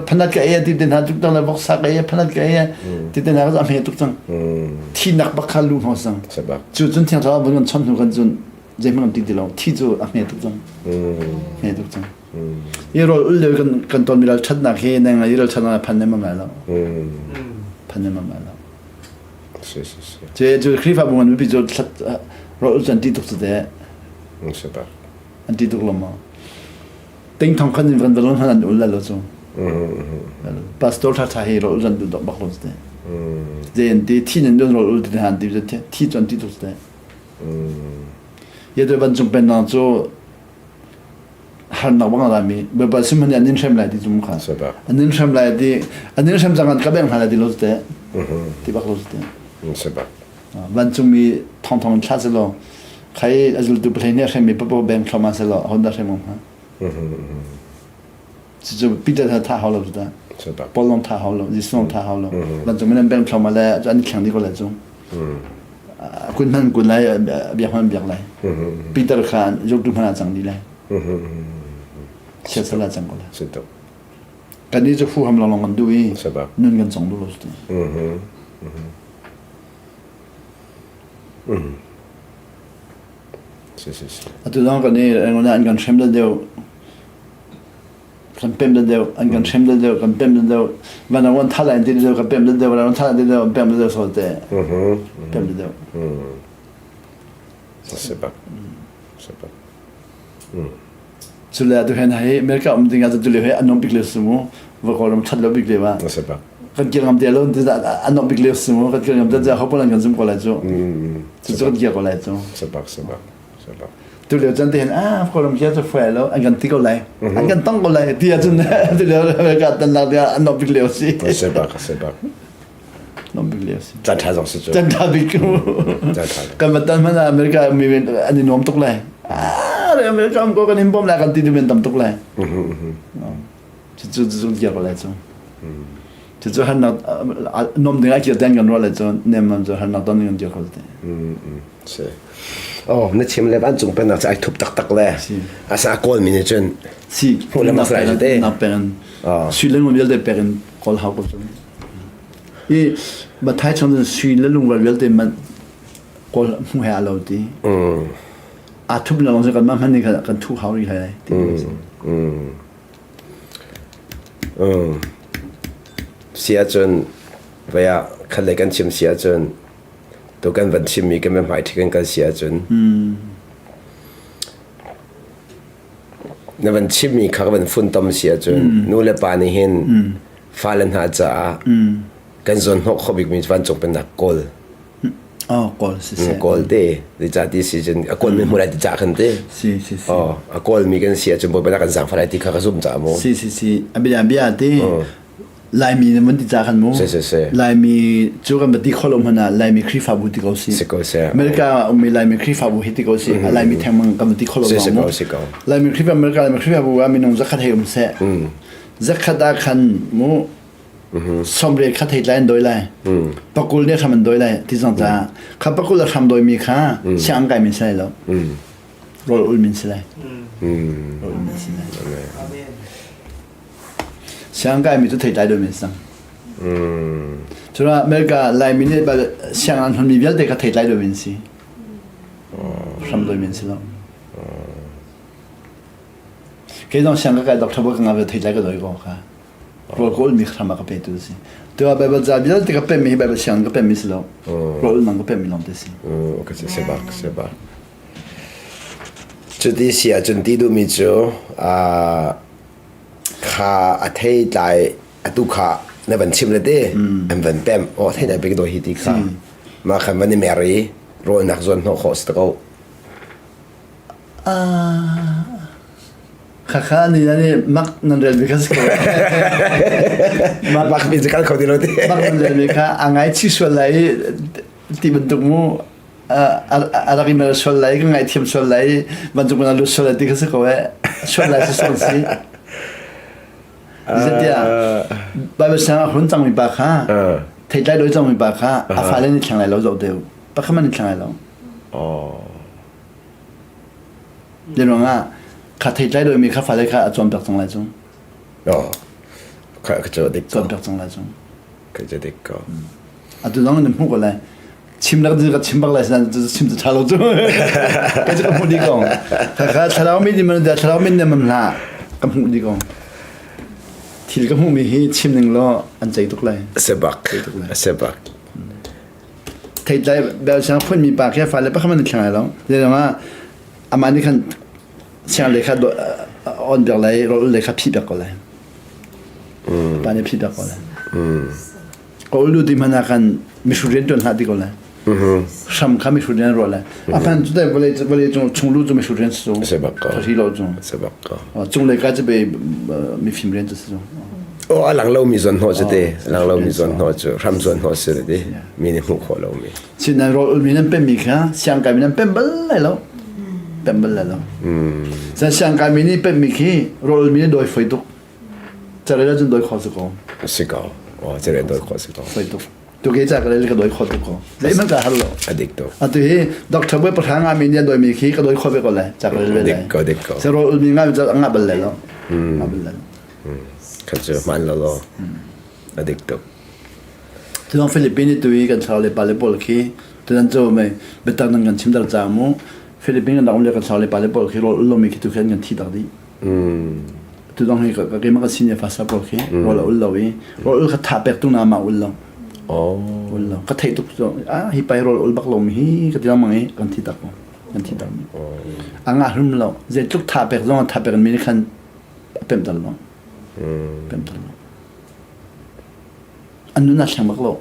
phanat ka e ti ten ha tuk tang le bok sa ka e phanat ka e ti ten ha ka hme tuk cang. Thi nak bak kha lu ho sang. Cu cun thiang thlarau vun kan chon hnu kan cun zeihmanh kan ti ti lo. Thi cu a hme tuk cang. Hme tuk cang. I rawl ul lio kan kan tonmi ralṭhatnak hi neng i ralṭhatnak phan nem lai lo. Phan nem lai lo. Si si si. Ce cu Khrihfabu ngan mipi cu rawl ul cu an ṭih tuk cu teh. Si bak. An ṭih tuk lo maw? Ting thong khan in van valon han an ul lai lo cu. Pastor ṭha ṭha hi rawl ul an duh bak lo cu teh. Zei an ti thi nan dun rawl ul ti han ti thi cu an ṭih tuk cu teh. Ye vancung pennak cu harnak bang a rami Bawipa sim nih an in hrem lai ti cum kha an in hrem lai ti an in hrem cang an ka beng hna lai ti lo te ti bak lo te vancungmi thong thong in thla selaw khai a zultu pahlei nih a hremmi papo beng thloma selaw hon dah hrem hnga cucu Peter tha tha hau lo cu ta Paul long tha hau lo Jesuh long tha hau lo vancungmi nan beng thloma le an i thleng dih ko lai cu kun hman kun lai biak hman biak lai Peter kha zultu hman ah cang dih lai siasal ah cang ko lai kan nih cu huham lawnglawng kan duh i nun kan cong duh lo cu atu zong kan i an kan hrem deuh kan pem deuh an kan hrem deuh kan pem deuh van wan tha lai ti deuh kan pem deuh van wan tha lai ti deuh kan pem deuh so te pem deuh Sebab sebab. Cule atu hen hei America um ding ah cun tule hei an nuam bik lio si mu. Va Kawlram that lo bik lio ah. Kan kir ngam te lo an nuam bik lio si mu. Kan kir ngam te ho pawl an kan zum ko lai cu. Cu cu kan kir ko lai cu. Sabak sabak sabak. Tu lio chan te hin ah Kawlram kia cu fuai lo an kan ti ko lai. An kan tong ko lai ti ahcun tu lio America tan lak ding ah an nuam bik lio si. Sabak sabak. Nom bik lio si. Caan ṭha zong si cu. Caan ṭha bik. Caan ṭha. Kan va tan hmanh ah America mi an i nuam tuk lai. Ah, America um ko kan in bawm lai kan ti tu men tam tuk lai. Cucu cu kir ko lai cu. Cucu harnak nom ding ah kir ten kan ruah lai cu nem man cu harnak ton ding kan kir ko te. Si. Oh, na chim le an cung pennak cu ai thup taktak le. Asa kawl mi nih cun si hmuh le mak lai cu te. Na pen. Sui le ngun vialte pek in kawl hau ko cu. I Mathai chung cun sui le lungvar vialte man kawl hmuh he aa lo ti. Aa thup lengmang cu kanmah hmanh nih khan kan thuh hau rih lai ti. Si ahcun vei ah khat lei kan chim si ahcun tu kan van chimmi kan hmai ṭhi kan kal si ahcun na van chimmi kha ka van funtom si ahcun nu le pa nih hin fale hna caah kan zawn hnawh khawh bikmi vancung pennak kawl. Oh, kawl si si. Kawl te ti ti si cun a kawl mi hmu lai ti ca khan te. Si si si. Oh, a kawl mi kan si ahcun Bawipa kan zaangfah lai ti kha ka zum ca mu. Si si si. A bia bia te. Laimi na mun ti ca khan mu. Si si si. Laimi cu kan ti kholo hmanh ah Laimi Khrihfabu ti ko si. Si ko si. America ummi Laimi Khrihfabu hi ti ko si. Laimi thengmang kan ti kholo Si si ko si ko. Laimi Khrihfa America Laimi Khrihfabu ah minung zakhat hei um seh. Zakhat ah khan mu somre kha thei tlai an doi lai. Pakul nih hram an doi lai ti zong ca. Kha pakul a hram doi mi kha siang kai min si lai lo. Rawl ul min si lai. Rawl ul min si lai. Siang kai mi cu thei tlai doi min sang. Cuna America Laimi nih siang an hon mi vialte kha thei tlai doi min si. Hram doi min si lo. Kei zong siang ka kai doctor ka nga ve thei tlai ka doi ko kha. Rawl kawl mi hram ka pe tu si. Tu ah Bible ca vialte ka pem mi hi Bible siang ka pem mi si lo. Rawl nang ka pem mi lawng te si. Okay, sebak sebak. Cuti si ahcun ti duhmi cu kha a thei tlai atu kha na van chim le te an van pem o thei nai pek do hi ti kha ma khan van i mer i rawl nak zawn hnawh khawh si ta ko. Khakha ni na nih mak nan rel mi kha si ko. Mak mi cu kal kho ti lo ti. Mak nan rel mi kha a ngai chi sual lai i ti bantuk mu a rak i mer sual lai ka ngaithiam sual lai bantuk na lut sual lai ti kha si ko eh. Sual lai si sual si. Zeitiah Bible sang ah hun cangmi pa kha theitlai doi cangmi pa kha a fale nih thlang lai lo zoh deuh. Pakhat man nih thlang lai lo. Ti ruangah kha theitlai lomi kha fale kha a cawnpiak cang lai cu. Oh, kha ka cu dik ko. Cawnpiak cang lai cu. Ka cu dik ko. Atu zong na hmuh ko lai. Chim lak ka chim bak lai sinan chim cu ṭha lo cu. Ka cu ka hmuh dih ko. Kha kha thlarau mi di man da thlarau min ne man hlah. Ka hmuh dih ko. Thil ka hmuh mi hi chim ning law an cei tuk lai. Sebak. Sebak. Theitlai bel siang phunmi pa khi a fale pakhat man thlang lai lo. Zeiruangah amah nih khan siang le kha on piak lai, rawl le kha phih piak ko lai. Pa nih phih piak ko lai. Ka ulu ti hmanh ah khan mihrut rian ṭuan hlah ti ko lai. Hram kha mihrut rian ruah lai. A phan cu dai vawlei vawlei cung chunglu cu mihrut rian si cu. Thari lo cu. Cunglei ka cu be mifim rian cu si cu. Oh, a lang lomi zawn hnawh cu te, a lang lomi zawn hnawh cu, hram zawn hnawh si ti, mi nih hmuh khawh lomi. Sinan rawl ulmi nan pemmi kha siangkai mi nan pem bal lai lo. Pem bal lai lo. San siangkai mi nih pemmi khi rawl ulmi nih dawi foi tuk. Carel ahcun dawi khawh si ko. Si ko. Oh, carel dawi khawh si ko. Foi tuk. Tu ke ca ka rel ka dawi khawh tuk ko. Zeihmanh ka har lo. A dik tuk. Atu hi doctor bawi pahra nga mi nih dawi mi khi ka dawi khawh ve ko lai. Ca ka rel ve lai. Dik ko, dik ko. Sa rawl ulmi nga mi ca nga bal lai lo. Nga bal lai lo. Kha cu hmaan lo law a dik tuk. Tuang Philippines tu i kan thlarau le pale pawl khi tutan cu mei biatak nan kan chim ter cang mu Philippines kan rak um le kan thlarau le pale pawl khi rawl ul lomi khi tu khi an kan thi tak dih. Tu dong hi ka keimah ka senior pastor pawl khi rawl a ul lo i rawl ul kha tha pek tu na ma ul lo. Oh. Ul lo. Ka theih tuk cu ah hi pai rawl ul bak lo mi hi ka ti lengmang i kan thi tak ko. An thi bal mi. A ngah hlum lo. Zeitluk tha pek zong tha pek mi nih khan a pemh tal lo. Pemh tal lo. An nun a thleng bak lo.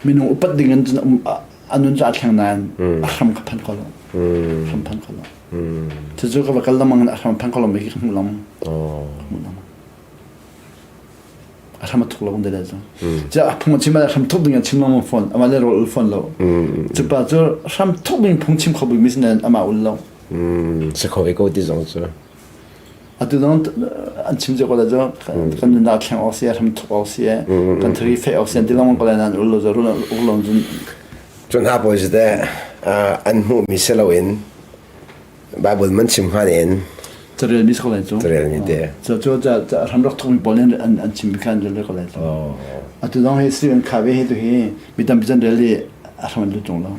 Minung upat ding in cun a nun cu a thleng nain a hram kha phan kho lo. Hram phan kho lo. Cucu ka va kal lengmang in a hram phan kho lo mi khi ka hmuh lengmang. Hmuh lengmang. A hram a thuk lo de le cu. Cu a phung a chim a hram thuk ding in chim lengmang fawn. Amah le rawl ul fawn lo. Cu pa cu hram thuk ding phung chim kho bik mi si nain amah ul lo. Si kho ve ko ti zong cu. Atu zong an chim cio ko la cu kan nunnak thleng awk si hram thuk awk si kan thari feh awk si an ti lengmang ko lai nain ul lo cu ul lo cun Cu hna pawl cu teh an hmuhmi si loin Bible man chim hnga in carel mi si ko lai cu carel mi te cu cu hram rak thukmi pawl nih an an chim khan rel ko lai cu atu zong hi Stephen Covey hi tu hi mi tampi cun rel i a hram an lut tung lo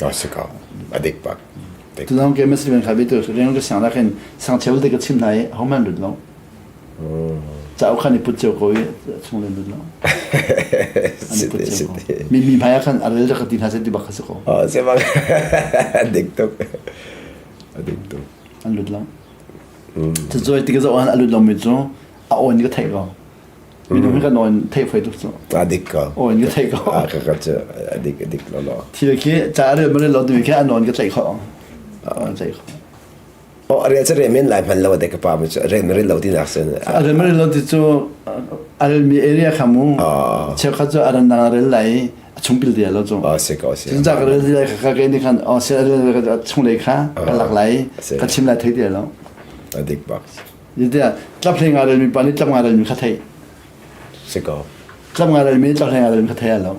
a si ko a dik bak Tu zong ke Muslim kha bi tu reng ka siang la khin sang cheu te ka chim hna i homan lut lo. Cauk khan i put cio ko i chung len lut lo. An i put cio ko. Mi mi hmai ah khan a rel ka ti hna se ti bak kha si ko. Oh, se bak. Dik tuk. Dik tuk. An lut lo. Cu ti ka zoh an a lut lo mi cu a awn ka theih ko. Minung hi kan awn theih fai tuk cu. A dik ko. Awn ka theih ko. A ka ka cu a dik a dik lo lo. Thil khi ca a rel ma lo timi khi an awn ka tlaih kho. An tlaih kho. Oh, a rel cu rel men lai hman lo de ka pa mi cu rel ma rel lo ti nak sin. A rel ma rel lo ti cu a rel mi area kha mu. Cheukhat cu a ran dang a rel lai a chungpil ti lo cu. A si ko si. Cun ca ka rel lai ka ka ni khan oh si a rel chung lei kha ka lak lai ka chim lai thei ti lo. A dik bak. Zeitiah tlap hlei nga relmi pa nih tlap nga relmi kha theih. Si ko. Tlap nga relmi tlap hlei nga relmi kha thei lo.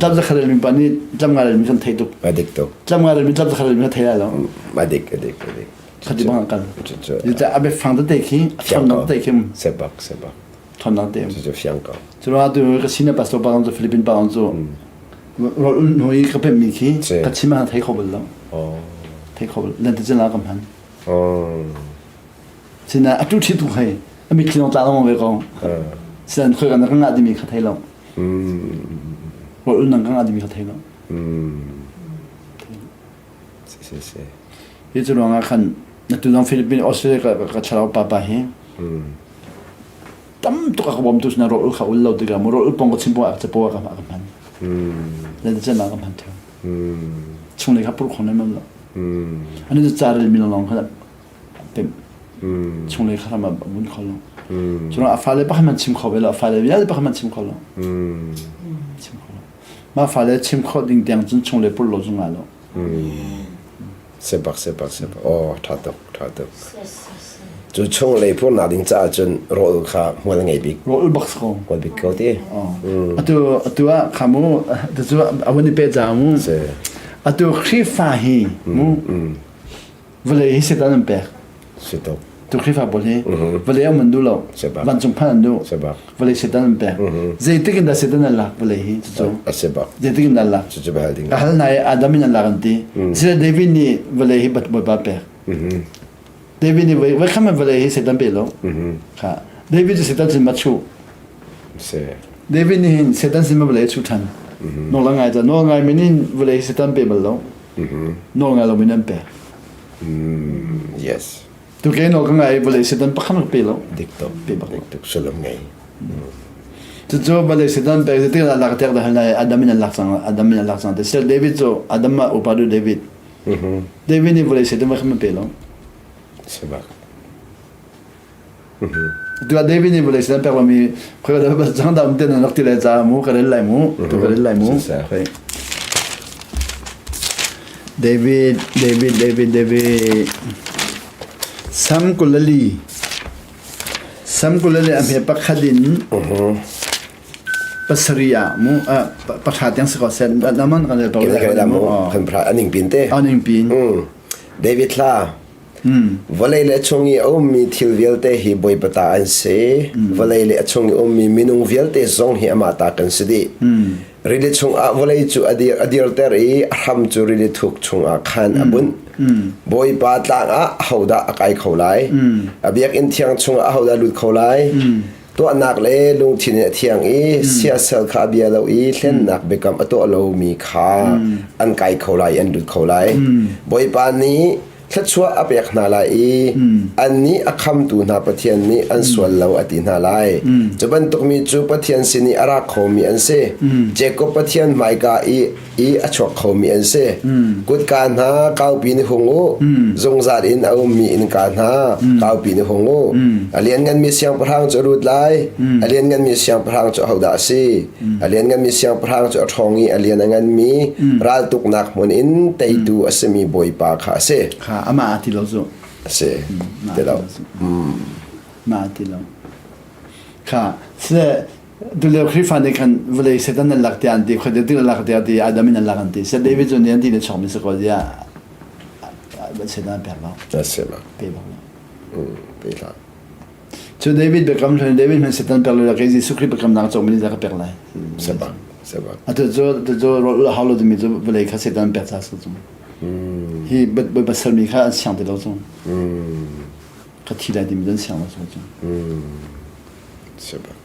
Tlap zakhat relmi pa nih tlap nga relmi kan theih tuk. A dik tuk. Tlap nga relmi tlap zakhat relmi kha thei lo. A dik a dik a dik. Khati bang kal. Zeitiah a biafang tete khi a thonnak tete khi. Sebak sebak. Thonnak te. Cu fiang ko. Cu tu ka senior pastor pa cu Philippine pa cu rol un hoi ka pemmi khi ka chim ah thei kho bal lo. Thei kho bal. Lan te la kam han. Sinain a ṭuṭhi tuk hei. A mitthli zong tla lengmang ve ko. Sinain khoi kan ka ngah timi kha thei lo. Rawl nang ka ngah timi kha thei lo. Si si. Hi cu ruangah khan na tu zong Philippines Australia ka ka thlarau papa hi tam tuk a ka bawmtu sina rawl kha ul lo tikah mu rawl pong ka chim po ah capo ah ka ka hman. Le chan ka hman theo. Chung le kha pur khong le mam lo. Ani cu ca relmi lawnglawng kha pemh. Chunglei kha ram ah vun kho lo. Cun a fale pakhat hmanh chim kho ve lo. A fale vialte pakhat hmanh chim kho lo. Chim kho lo. Mah fale chim khawh ding tiang cun chunglei pur lo cu ngah lo. Sepak sepak sepak. Oh, tha tuk, tha tuk. Cu chunglei purnak ding caah cun rawl kha hmual ngei bik. Rawl bak ko. Hmual bik ko ti. Atu atu ah kha mu tu a vun i pe ca mu. Atu Khrihfa hi mu vawlei hi Satan an pek. Si tuk. Tu Khrihfa pawl hi vawlei um an duh lo. Vancung phan an duh. Vawlei Satan an pek. Zeitik in dah Satan an lak vawlei hi cucu. Zeitik in dah lak. Cucu hal ding. Ka hal hna i Adam in an lak an ti. Sile David nih vawlei hi Bawipa pek. David nih voi khat hmanh vawlei hi Satan pe lo. Kha David cu Satan sin ma chuh. David nih hin Satan sin ma vawlei a chuh ṭhan. Nawl a ngai ca nawl ngai mi nih vawlei hi Satan pe bal lo. Nawl ngai lo mi an pek. Yes. Tu ke nawl ka ngai vawlei Satan pakhat ka pe lo. Dik tuk. Pe bak lo. Dik tuk sullam ngei. Cucu vawlei Satan pek ti la lak tek dah hal Adam in an lak cang Adam in an lak cang. Sel David cu Adam ma upa du David. David nih vawlei Satan va khan pe lo. Sebak. Tu ah David nih vawlei Satan pek lomi khoi da ba chang da um ten rak ti lai ca mu ka rel lai mu tu ka rel lai mu. David David David David Sam kulali Sam kulali a hme pakhat in pasarih ah mu pahra tiang si ko seh naman kan rel pa mu kan pra aning pin te aning pin David hla vawlei le a chung i a ummi thil vialte hi Bawipa ta an si vawlei le a chung i ummi minung vialte zong hi amah ta kan si dih rili chungah vawlei cu a dir a dirter i a hram cu rili thuk chungah khan a bunh Bawipa tlang ah ahodah a kai kho lai a biakinn thiang chungah ahodah lut kho lai. Tuahnak le lungthin in a thiang i siasal kha a bia lo i hlennak biakam a tuah lomi kha an kai kho lai i an lut kho lai. Bawipa nih thluachuah a pek hna lai i annih a khamtu hna Pathian nih an sual lo a ti hna lai. Cu bantuk mi cu Pathian sin i a ra khomi an si. Jakob Pathian hmaika i i a chuak khomi an si. Kutka hna kaupi in hung u, zungzal in a ummi innka hna kaupi in hung u. A liannganmi siangpahrang cu a lut lai, a liannganmi siangpahrang cu ahodah a si? A liannganmi siangpahrang cu a ṭhawng i a lian a nganmi raltuknak hmun in teitu a simi Bawipa kha a si. Kha amah a ti lo cu. A si. Ti lo. Mah a ti lo. Kha sile tulio Khrihfa nih khan vawlei Satan an lak tiah an ti, khuate ti an lak tiah ti, Adam in an lak an ti. Set David cu nih an ti le chawkmi si ko tiah Satan an pek lo. A si ma. Pe bak lo. Pe hlah. Cu David biakam hlan David hman Satan pek lo ke Jesuh Khrih biakam nak cawkmi nih ka pek lai. Sebak. Sebak. Atu cu atu cu rol hau lo timi cu vawlei kha Satan pek ca si cu. Hi Bawipa sermi kha an siang ti lo cu. Ka thi lai timi an siang lo cu. Sebak.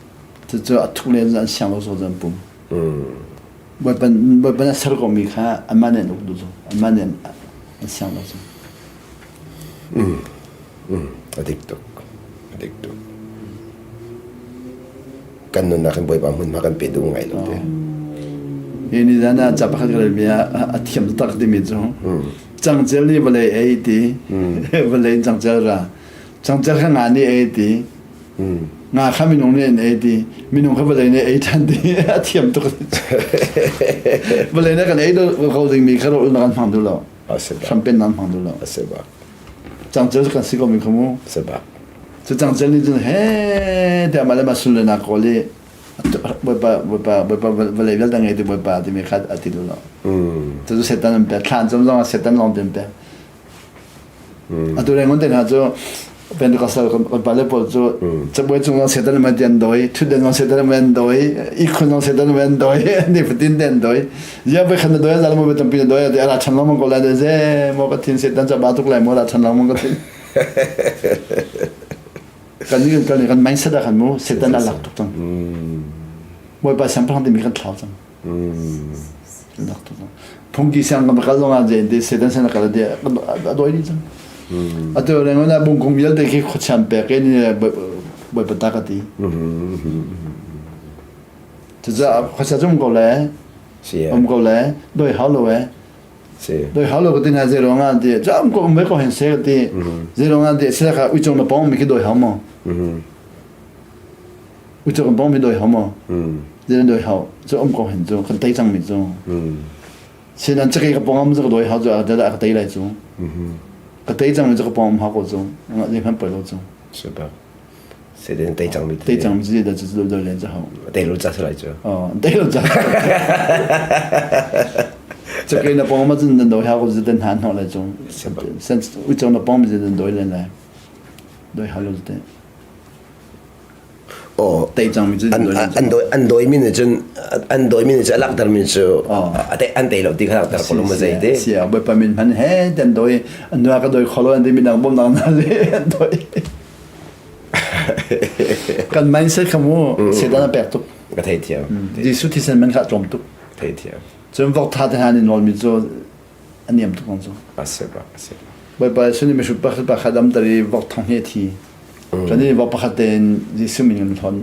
Cucu a thuk len an siang lo cu an pum. Bawipa Bawipa a ser komi kha anmah nih an uk duh cu. Anmah nih an siang lo cu. A dik tuk. A dik tuk. Kan nunnak in Bawipa hmunhma kan pe duh ngai lo te. Hi ni zan ah ca pakhat ka relmi ah a thiam tak timi cu cangcel nih vawlei ei ti vawlei in cangcel ra cangcel kha nga nih ei ti nga kha minung nih an ei ti minung kha vawlei nih ei ṭhan ti a thiam tuk vawlei nih kan ei ko dingmi kha rawl na kan hmang duh lo hrampen nan hmang duh lo a si bak cangcel cu kan si ko mi kha mu si bak cu cangcel nih cun he tiah mah le mah sul le na kawl i bawipa bawipa bawipa vawlei vialte ngei tu bawipa timi kha a ti duh lo cu cu setan an pek thlan cum zong ah setan lawng te an pek Atu Rangoon te hna cu Pentecostal kan pale pawl cu cabuai cung zong Satan man ti an dawi, thutden zong Satan man an dawi, ihkhun zong Satan man an dawi, ni fatin te an dawi. Zia bai khan na dawi zal mo tampi na dawi ti ala chan lengmang ko lai ze mo ka thin Satan ca ba tuk lai mo la chan lengmang ka thin. Kan ni kan kan mindset ah khan mu Satan a lak tuk cang. Bawipa siangpahrang timi kan thlau cang. Phungki siang kan kal zong ah je de setan sen kal de a doi ni cang. Atu reng na bungkung vialte khi khuachiam pek in boi pata ka ti. Cucaah khuachia cum ko le um ko le doi hau lo e. Doi hau lo ka ti na zei ruang ah ti cam ko um ve ko hen se ka ti. Zei ruang ah ti sila kha uicong na pong mi khi doi hau mo. Uico kan bawm hi doi hau maw? Zei doi hau? Cu um ko hin cu kan tei cangmi cu. Sinan cakei ka pawngam cu ka doi hau cu a ka tei lai cu. Ka tei cangmi cu ka pawngam hau ko cu. Zei hmanh poi lo cu. Super. Seden tei cangmi tei cangmi cu da cu doi len cu hau. Tei lo ca lai cu. Oh, tei lo ca. Cakei na pawngam cun nan doi hau ko cu den han hnawh lai cu. Sen uico na pawng mi cu nan doi len lai. Doi hau lo te. Aw tei cangmi cu an an dawi an dawimi nih cun an dawimi nih cun a langhtermi cu an tei lo ti kha langhter ko lo ma zei ti si bawipa min hman he an dawi an nu ka dawi kholo an ti midang bawmnak na le an dawi kan mindset kha mu setan a pek tuk ka thei thiam Jesuh thisen man kha tlawm tuk thei thiam cun vok tha te hna nih nawlmi cu a niam tuk cu a si bak a si Bawipa Jesuh nih mihrut pakhat pakhat damter i vok thong hi a thi. Kan i vok pakhat tein Jesuh min kan hlon.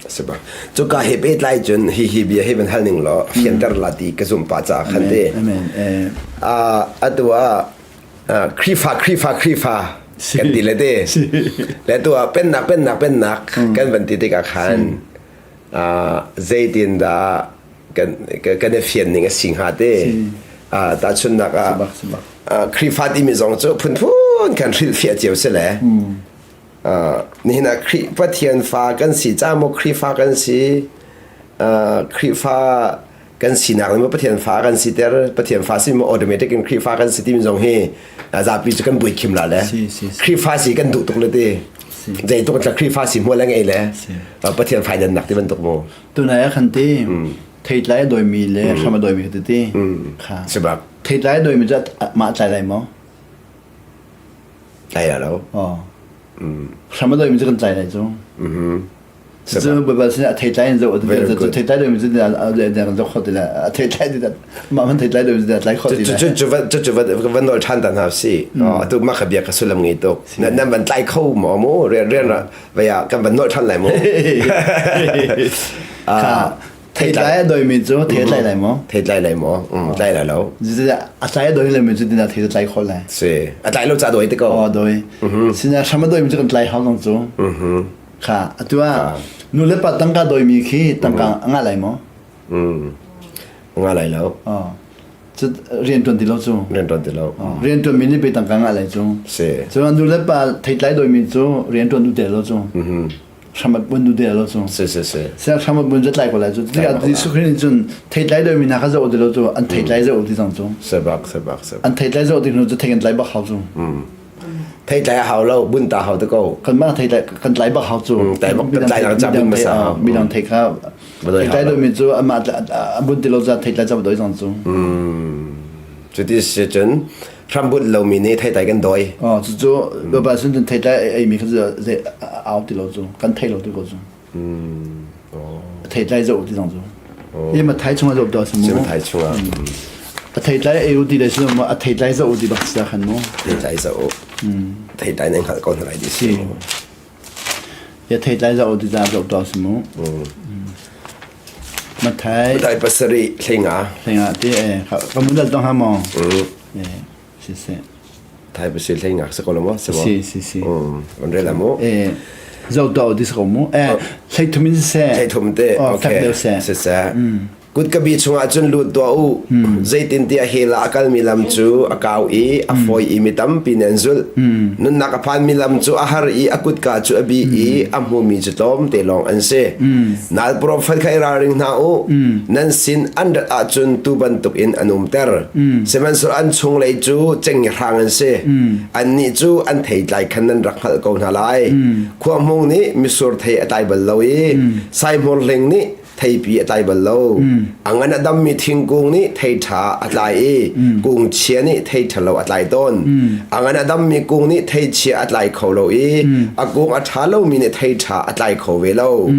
A si bak. Cuka he pehtlai cun hi hi bia hi van hal ning law fianter la ti ka zumh pa caah khan te. Amen. Atu ah Khrihfa Khrihfa Khrihfa kan ti le te. Le tu ah pennak pennak pennak kan van ti tikah khan zeitin dah kan kan i fian ning a si hnga te tahchunhnak ah Khrihfa timi zong cu phunphun kan hrilhfiah cio si le nihin ah Khrih Pathian fa kan si ca maw Khrihfa kan si Khrihfa kan sinak nih maw Pathian fa kan si ter Pathian fa si maw automatic in Khrihfa kan si timi zong hi zapi cu kan buai khim la le Khrihfa si kan duh tuk le ti zei tuk tla Khrihfa si hmual a ngei le Pathian fai nak ti bantuk mu Tunai ah khan ti theitlai a dawimi le hram a dawimi kha ti kha Sibak. Theitlai a dawimi cu mah tlai lai maw? Tlai la lo. Oh. Hram a dawimi cu kan tlai lai cu. Cu Baibal sin a theitlai in zoh cu theitlai deuh mi cu a zoh kho ti le a theitlai ti mah man theitlai deuh cu tlai kho ti le. Cu cu van nawl ṭhan ta hna si. Atu mah kha bia ka sullam ngei tuk. Nan van tlai kho maw mu rian rian vai ah kan van nawl ṭhan lai mu. Theitlai a doimi cu thei a tlai lai maw? Thei tlai lai maw? Tlai lai lo. A tlai a doi lomi cu dina thei tlai kho lai. Si. A tlai lo ca doi te ko. Oh doi. Sina hram a doimi cu kan tlai hau zong cu. Kha atu ah nu le pa tangka doimi khi tangka a ngah lai maw? Ngah lai lo. Oh. Cu rian tuan ti lo cu. Rian tuan ti lo. Rian tuan mi nih pe tangka ngah lai cu. Si. Cu nu le pa theitlai doimi cu rian tuan du te lo cu. Hramat bun du de lo cu. Si si si. Sia hramat bun za tlai ko lai cu. Tikah Jesuh Khrih nih cun theitlai doimi hna kha zoh ti lo cu an theitlai zoh ti cang cu. Sebak sebak sebak. An theitlai zoh ti hnu cu thei kan tlai bak hau cu. Theitlai a hau lo, bun ta hau te ko. Kan mah theitlai kan tlai bak hau cu. Tlai bak tlai lang ca bun masa hau. Midang thei kha theitlai doimi cu amah a bun ti lo ca theitlai ca doi cang cu. Cuti si cun hrambunh lomi nih theitlai kan dawi. Oh, cucu Bawipa sin cun theitlai eimi kha cu zei au ti lo cu kan thei lo ti ko cu. Theitlai zoh ti zong cu. Hi ma thai chungah zoh to si mu. Ma thai chungah. A theitlai ei u ti le si ma a theitlai zoh ti bak si khan mu. Theitlai zoh. Theitlai nan hngalh ko hna lai ti si. Ya theitlai zoh ti za zoh to si mu. Mathai. Mathai pasarih hleinga. Hleinga ti e ka mun dal tong ha mo. E si si. Thai pasarih hleinga sa ko lo mo si Si si si. On re la mo. E zoh to ti sa ko mu. E hleithum in se. Hleithum te. Okay. Si se. Kutkabi chungah cun lut tuah u. Zeitintiah hell ah a kalmi lam cu a kau i a fawi i mi tampi nih an zulh. Nunnak a phanmi lam cu a har i a kutka cu a bi i a hmumi cu tlawmte lawng an si. Nal profet kha i ralring hna u. Nan sin an rat ahcun tuu bantukin an umter. Sihmanhsehlaw an chunglei cu cenghngia an si. Annih cu an theitlai khan nan rak hngalh ko hna lai. Khuahmung nih mitsur thei a tlai bal lo i saihmur hling nih theipi a tlai bal lo. A ngan a dammi thingkung nih thei ṭha a tlai i kung chia nih thei ṭhalo a tlai tawn. A ngan a dammi kung nih thei chia a tlai kho lo i a kung a ṭha lomi nih thei ṭha a tlai kho ve lo.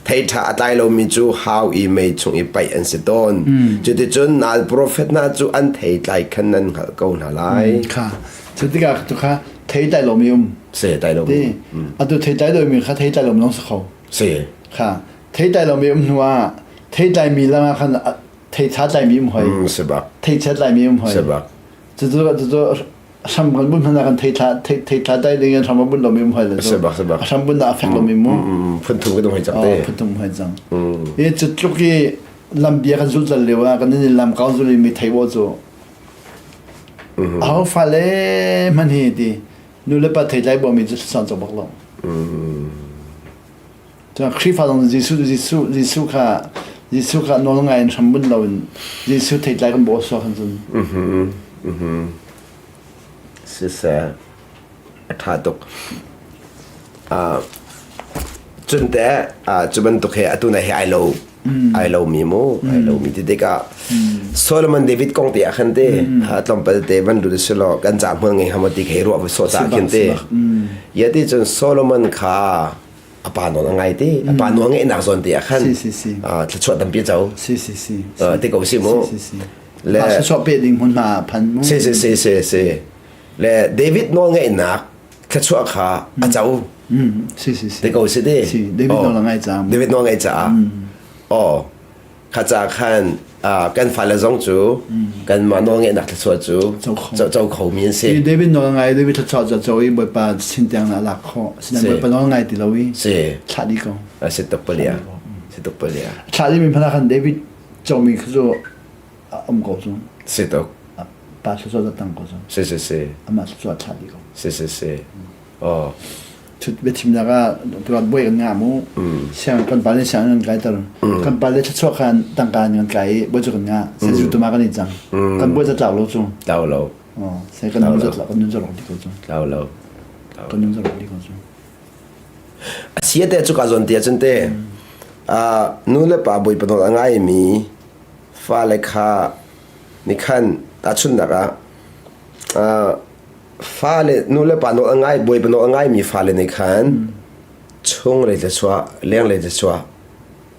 Thei ṭha a tlai lomi cu hau i mei chung i paih an si tawn. Cuticun nal profet hna cu an thei tlai khan nan hngalh ko hna lai. Kha cu tikah cu kha thei tlai lomi um. Se tlai lomi. Atu thei tlai lomi kha thei tlai lomi lawng si kho. Si. Kha theitlai lomi um hnu ah theitlaimi langah khan thei tha tlaimi um hoi si bak thei chia tlaimi um hoi si bak cucu cucu hram kan bun hmana kan thei thla thei thla dai ding in hram bun lomi um hoi le si bak si bak hram bun na affect lomi mu phun thum kan um hoi cang te phun thum hoi cang i cu tluk i lam bia kan zul zal lio ah kan in lam kau zul mi thei wo cu aho fa le man hi ti nu le pa thei tlai bo mi cu san cok bak lo Cun Khrihfa zong Jesuh Jesuh Jesuh kha Jesuh kha nawl ngai in hram bunh loin Jesuh theitlai kan bawh suak hin cun. Siseh a ṭha tuk. Cun teh cu bantuk he atu na he ai lo ai lo mi mu ai lo mi ti tikah Solomon David kong te ah khan te tlawmpal te van lut silo kan ca hmual ngei hama ti khei ruah va sawh ta khin te ya ti cun Solomon kha a pa nawl a ngai te a pa nawl ngeihnak zawn te ah khan thluachuah tampi a co si si si ti ko si mu le thluachuah pe ding hmun hma phan mu si si si si si le David nawl ngeihnak thluachuah kha a co si si si ti ko si ti si David nawl a ngai caah David nawl ngai caah oh Kha ca khan kan fale zong cu kanmah nawlngeihnak thluachuah cu co khomi an si. David nawl ngai David thluachuah cu co i Bawipa sin tiang na lak khawh. Sinan Bawipa nawl ngai ti lo i si. thlah dih ko. Si tuk palia. Si tuk palia. Thlah dih mi hmanh khan David comi kha cu a um ko cu. Si tuk. Pa thluachuah cu tang ko cu. Si si si. Amah thluachuah thlah dih ko. Si si si. Oh. Thut biachimnak ah tuan buai kan ngah mu. Siang kan pa le siang kan kai ter. Kan pa le thluachuah khan tangka kan kai i buai cu kan ngah. Se zu tuma kan i cang. Kan buai zatlau lo cu. Tlau lo. Oh, se kan nun zatlau kan nun zarok di ko cu. Tlau lo. Kan nun zarok di ko cu. Asia te cu ka zon te cun te. Nu le pa boi panol a ngai mi fale kha ni khan tahchunnak ah fale nu le pa nawl a ngai bawipa nawl a ngaimi fale nih khan. Chunglei thluachuah, lenglei thluachuah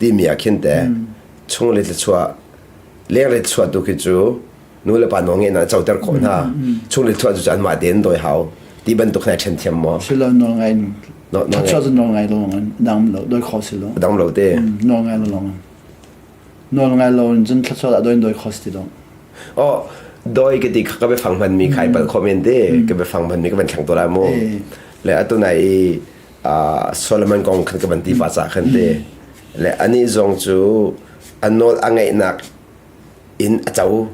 timi ah khin te chunglei thluachuah, lenglei thluachuah tu khi cu nu le pa nawl ngeihnak coter khawh hna. Chunglei thluachuah cu anmah tein dawi hau ti bantuk hna ṭhen thiam maw? Si lo nawl ngai thluachuah cu nawl ngai lo dang lo dawi kho si lo. Dang lo te. Nawl ngai lo lawng. Nawl ngai lo in cun thluachuah ah dawi in dawi kho si ti lo. Oh, dawi ka ti kha ka biafang hmanmi khai pal kho men te ka biafang hmanmi ka van thleng to lai mu. Le atu nai i Solomon kong khan ka van ti pa ca khan te le ani zong cu a nawl a ngeihnak in a co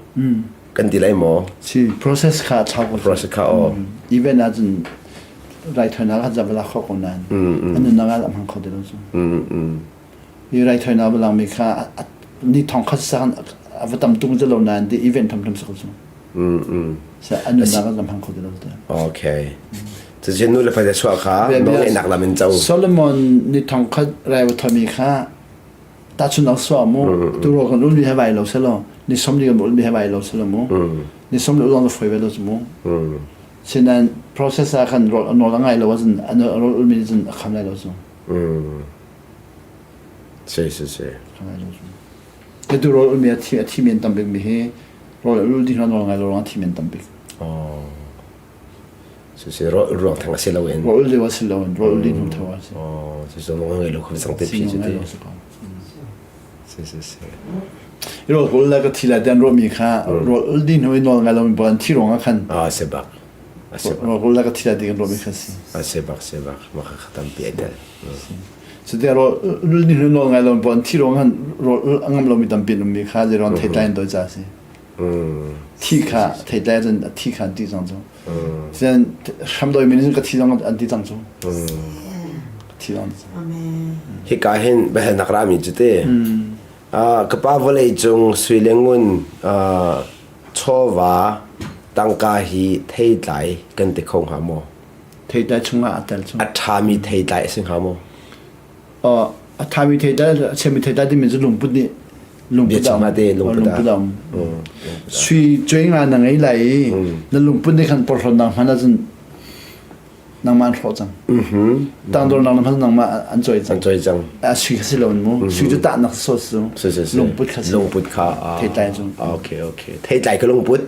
kan ti lai maw? Si process kha thau ko. Process kha o. Even ahcun raithawinak kha zabala kho ko nain an nunnak ah a hmang kho ti lo cu. Hi raithawinak langmi kha ni thong khat sang a va tam tung lo nain ti event tham tham sak cu. Sa an nunnak ah hmang kho ti lo te. Okay. Cucu nu le pa chuah kha nawlngeihnak lam in co. Solomon ni thong khat rai va thomi kha tahchun ang sua mu tu ro kan ulmi he vai lo selo ni somli kan ulmi he vai lo selo mu ni somli ulong foi ve lo mu sinan process ah khan rol nawl a ngai lo ahcun an rol ulmi cun a kham lai lo cu. Si si si. Ka tu rawl ulmi a thi a thi men tam bik mi hi rawl ul ding nawl ngai lo ruang thi men tam bik. Oh. Si si rawl ruang thang a si lo in. Rawl lio a si lo in rawl ul ding hnu tho a si. Oh, si so ngai lo khum sang te phi chu te. Si si si. Rawl ul la ka thi la dan ro mi kha rawl ul ding hnu nawl ngai lo mi ban thi rong a khan. Ah, se bak. A se bak. Rawl ul la ka thi la ding ro mi kha si. A se bak se bak. Ma kha tampi ai tel. Cuti rawl nih nawl ngai lo an thi ruang han rawl a ngam lomi tampi an ummi kha zeiruang theitlai an dawi ca a si. Thi kha theitlai cun a thi kha an ti cang cu. Sian hram dawimi nih cun ka thi zong an ti cang cu. Thi zong. Hika hin biahalnak rami cu te. Ka pa vawlei cung sui le ngun chawva tangka hi theitlai kan ti kho hnga maw? Theitlai chungah a tel cu. A ṭhami theitlai a si hnga maw? A ṭhami theitlai, a chiami theitlai timi cu lungput nih lungput a um. Lungput a um. Sui cuai nga na ngei lai i na lungput nih khan porhlawtnak hman ahcun nangmah an hrawh cang. Tangdornak na hman nangmah an cawi cang. An cawi cang. A sui kha si lo in mu. Sui cu tahnak so si. Lungput kha si. Lungput kha. Theitlai cu. Okay, okay. Theitlai ka lungput.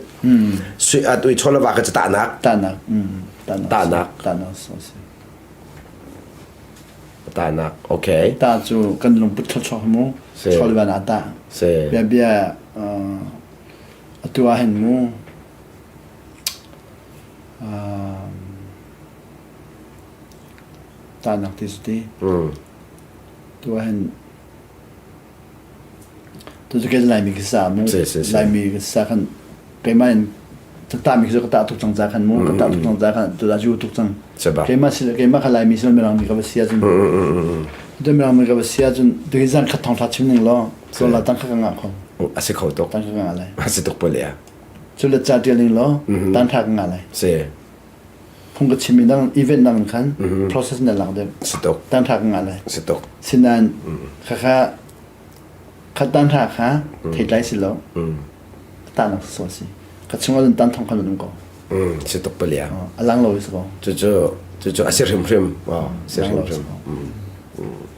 Sui atu i chawlava ka cu tahnak. Tahnak. Tahnak. Tahnak so si. Tahnak. Okay. Ta cu kan lungput thluachuak mu. Chawlvan ah tah. Si. Bia bia atu ah hin mu. Tahnak ti su ti. Tu ah hin Tu cu kei Laimi ka sa mu. Laimi ka sa khan keimah in tah mi cu ka tah tuk cang ca khan mu ka tah tuk cang ca khan tu da ju tuk cang. Keimah si keimah kha Laimi si mirang mi ka va si ahcun tu mirang mi ka va si ahcun tu hi zan khat thong thla chim ning law so la tang kha ka ngah kho. A si kho tuk. Tang kha ka ngah lai. A si tuk pole ya. Cu le ca tial ning law tan tha ka ngah lai. Si. Phung ka chim mi dang event dang khan process na lak deuh. Si tuk. Tan tha ka ngah lai. Si tuk. Sinain khakha Khat tan hra kha theitlai si lo. Tahnak so si. Ka chungah cun tan thong khan um ko. Si tuk palia. A lang lo si ko. Cucu cucu a si hrimhrim. Si hrimhrim.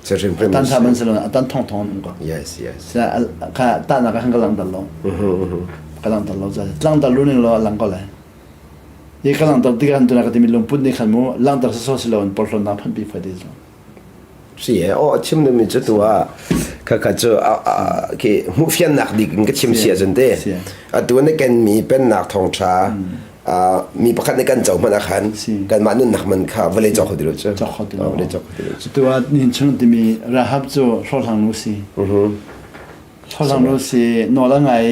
Si hrimhrim. Tan tha man si lo, a tan thong thong um ko. Yes, yes. Kha tahnak khan ka lang dal lo. Ka lang dal lo. Tlang dal lu ning lo a lang ko lai. Hi ka lang dal tikah tuna ka timi lungput nih khan mu langter so si lo in porhlawtnak phanpi fai ti so. Si e aw chim dingmi cu tu ah khakha cu khi hmuhfiannak bik in ka chim si ahcun te atu na kenmi pennak thawngṭha mi pakhat nih kan co hmanh ah khan kanmah nunnak man kha vawlei cawk kho ti lo cu cawk kho ti lo vawlei cawk kho ti lo cu tu ah nihin chung timi Rahab cu hlawhhlang nu si hlawhhlang nu si nawl a ngai i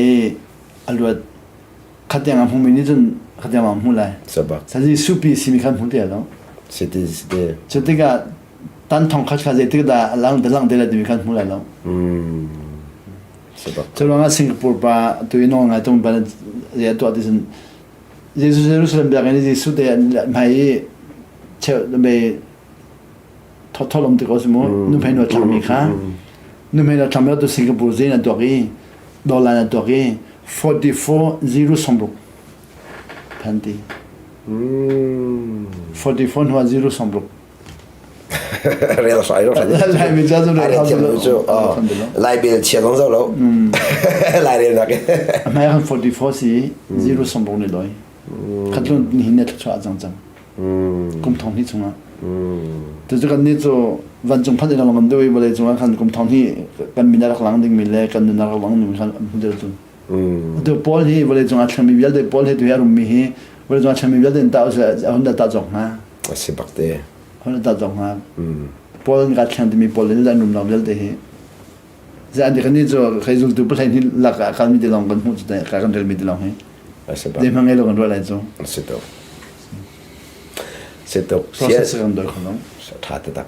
a luat Khatiang a hmumi nih cun khatiang a hmu lai. Sabak. Sazi supi simi khan hmu te lo. Siti siti. Cu tikah tan thong khat kha zeitik dah a lang te lang te lai timi khan hmu lai lo. Sabak. Cu ruangah Singapore pa tu i nawl ngai tung pa zei tuah ti cun Jesuh Jerusalem biakinn i Jesuh te hmai i cheu be thotholom ti ko si mu nuhmei nu a thlangmi kha nuhmei nu a thlangmi tu Singapore zin a tuak i dollar a tuak i 44 zero somruk phan ti 44 hnuah zero somruk. Rel hrai ro hrai. Lai mi ca cu rel thiam lo cu. Lai bel chia zong zo lo. Lai rel nak. Mai kan 44 si 0 som rong ni loi. Khatlun ni hin ne thluachuah cang cang. Kum thong hnih chungah. Tucu kan nih cu vancung phanh in a lang deuh i vawlei cungah khan kum thong hnih kan min a rak lang dingmi le kan nun a rak lang dingmi khan an hmu deuh cun. Atu Paul hi vawlei cungah thlengmi vialte Paul he tu hi a rummi hi vawlei cungah thlengmi vialte in tah usih a hun dah tah cawk hnga. A si bak te. Hun dah cawk hnga. Paul ka thleng timi Paul in an rumnak vialte hi Zan ti kan ni cu kai zultu pahlei ni lak ah kalmi te lawng kan hmuh cu ka kan relmi te lawng hi. Zei hmang ngei lo kan ruah lai cu. Si tuk. Si tuk. Process kan doi kho Tha te tak.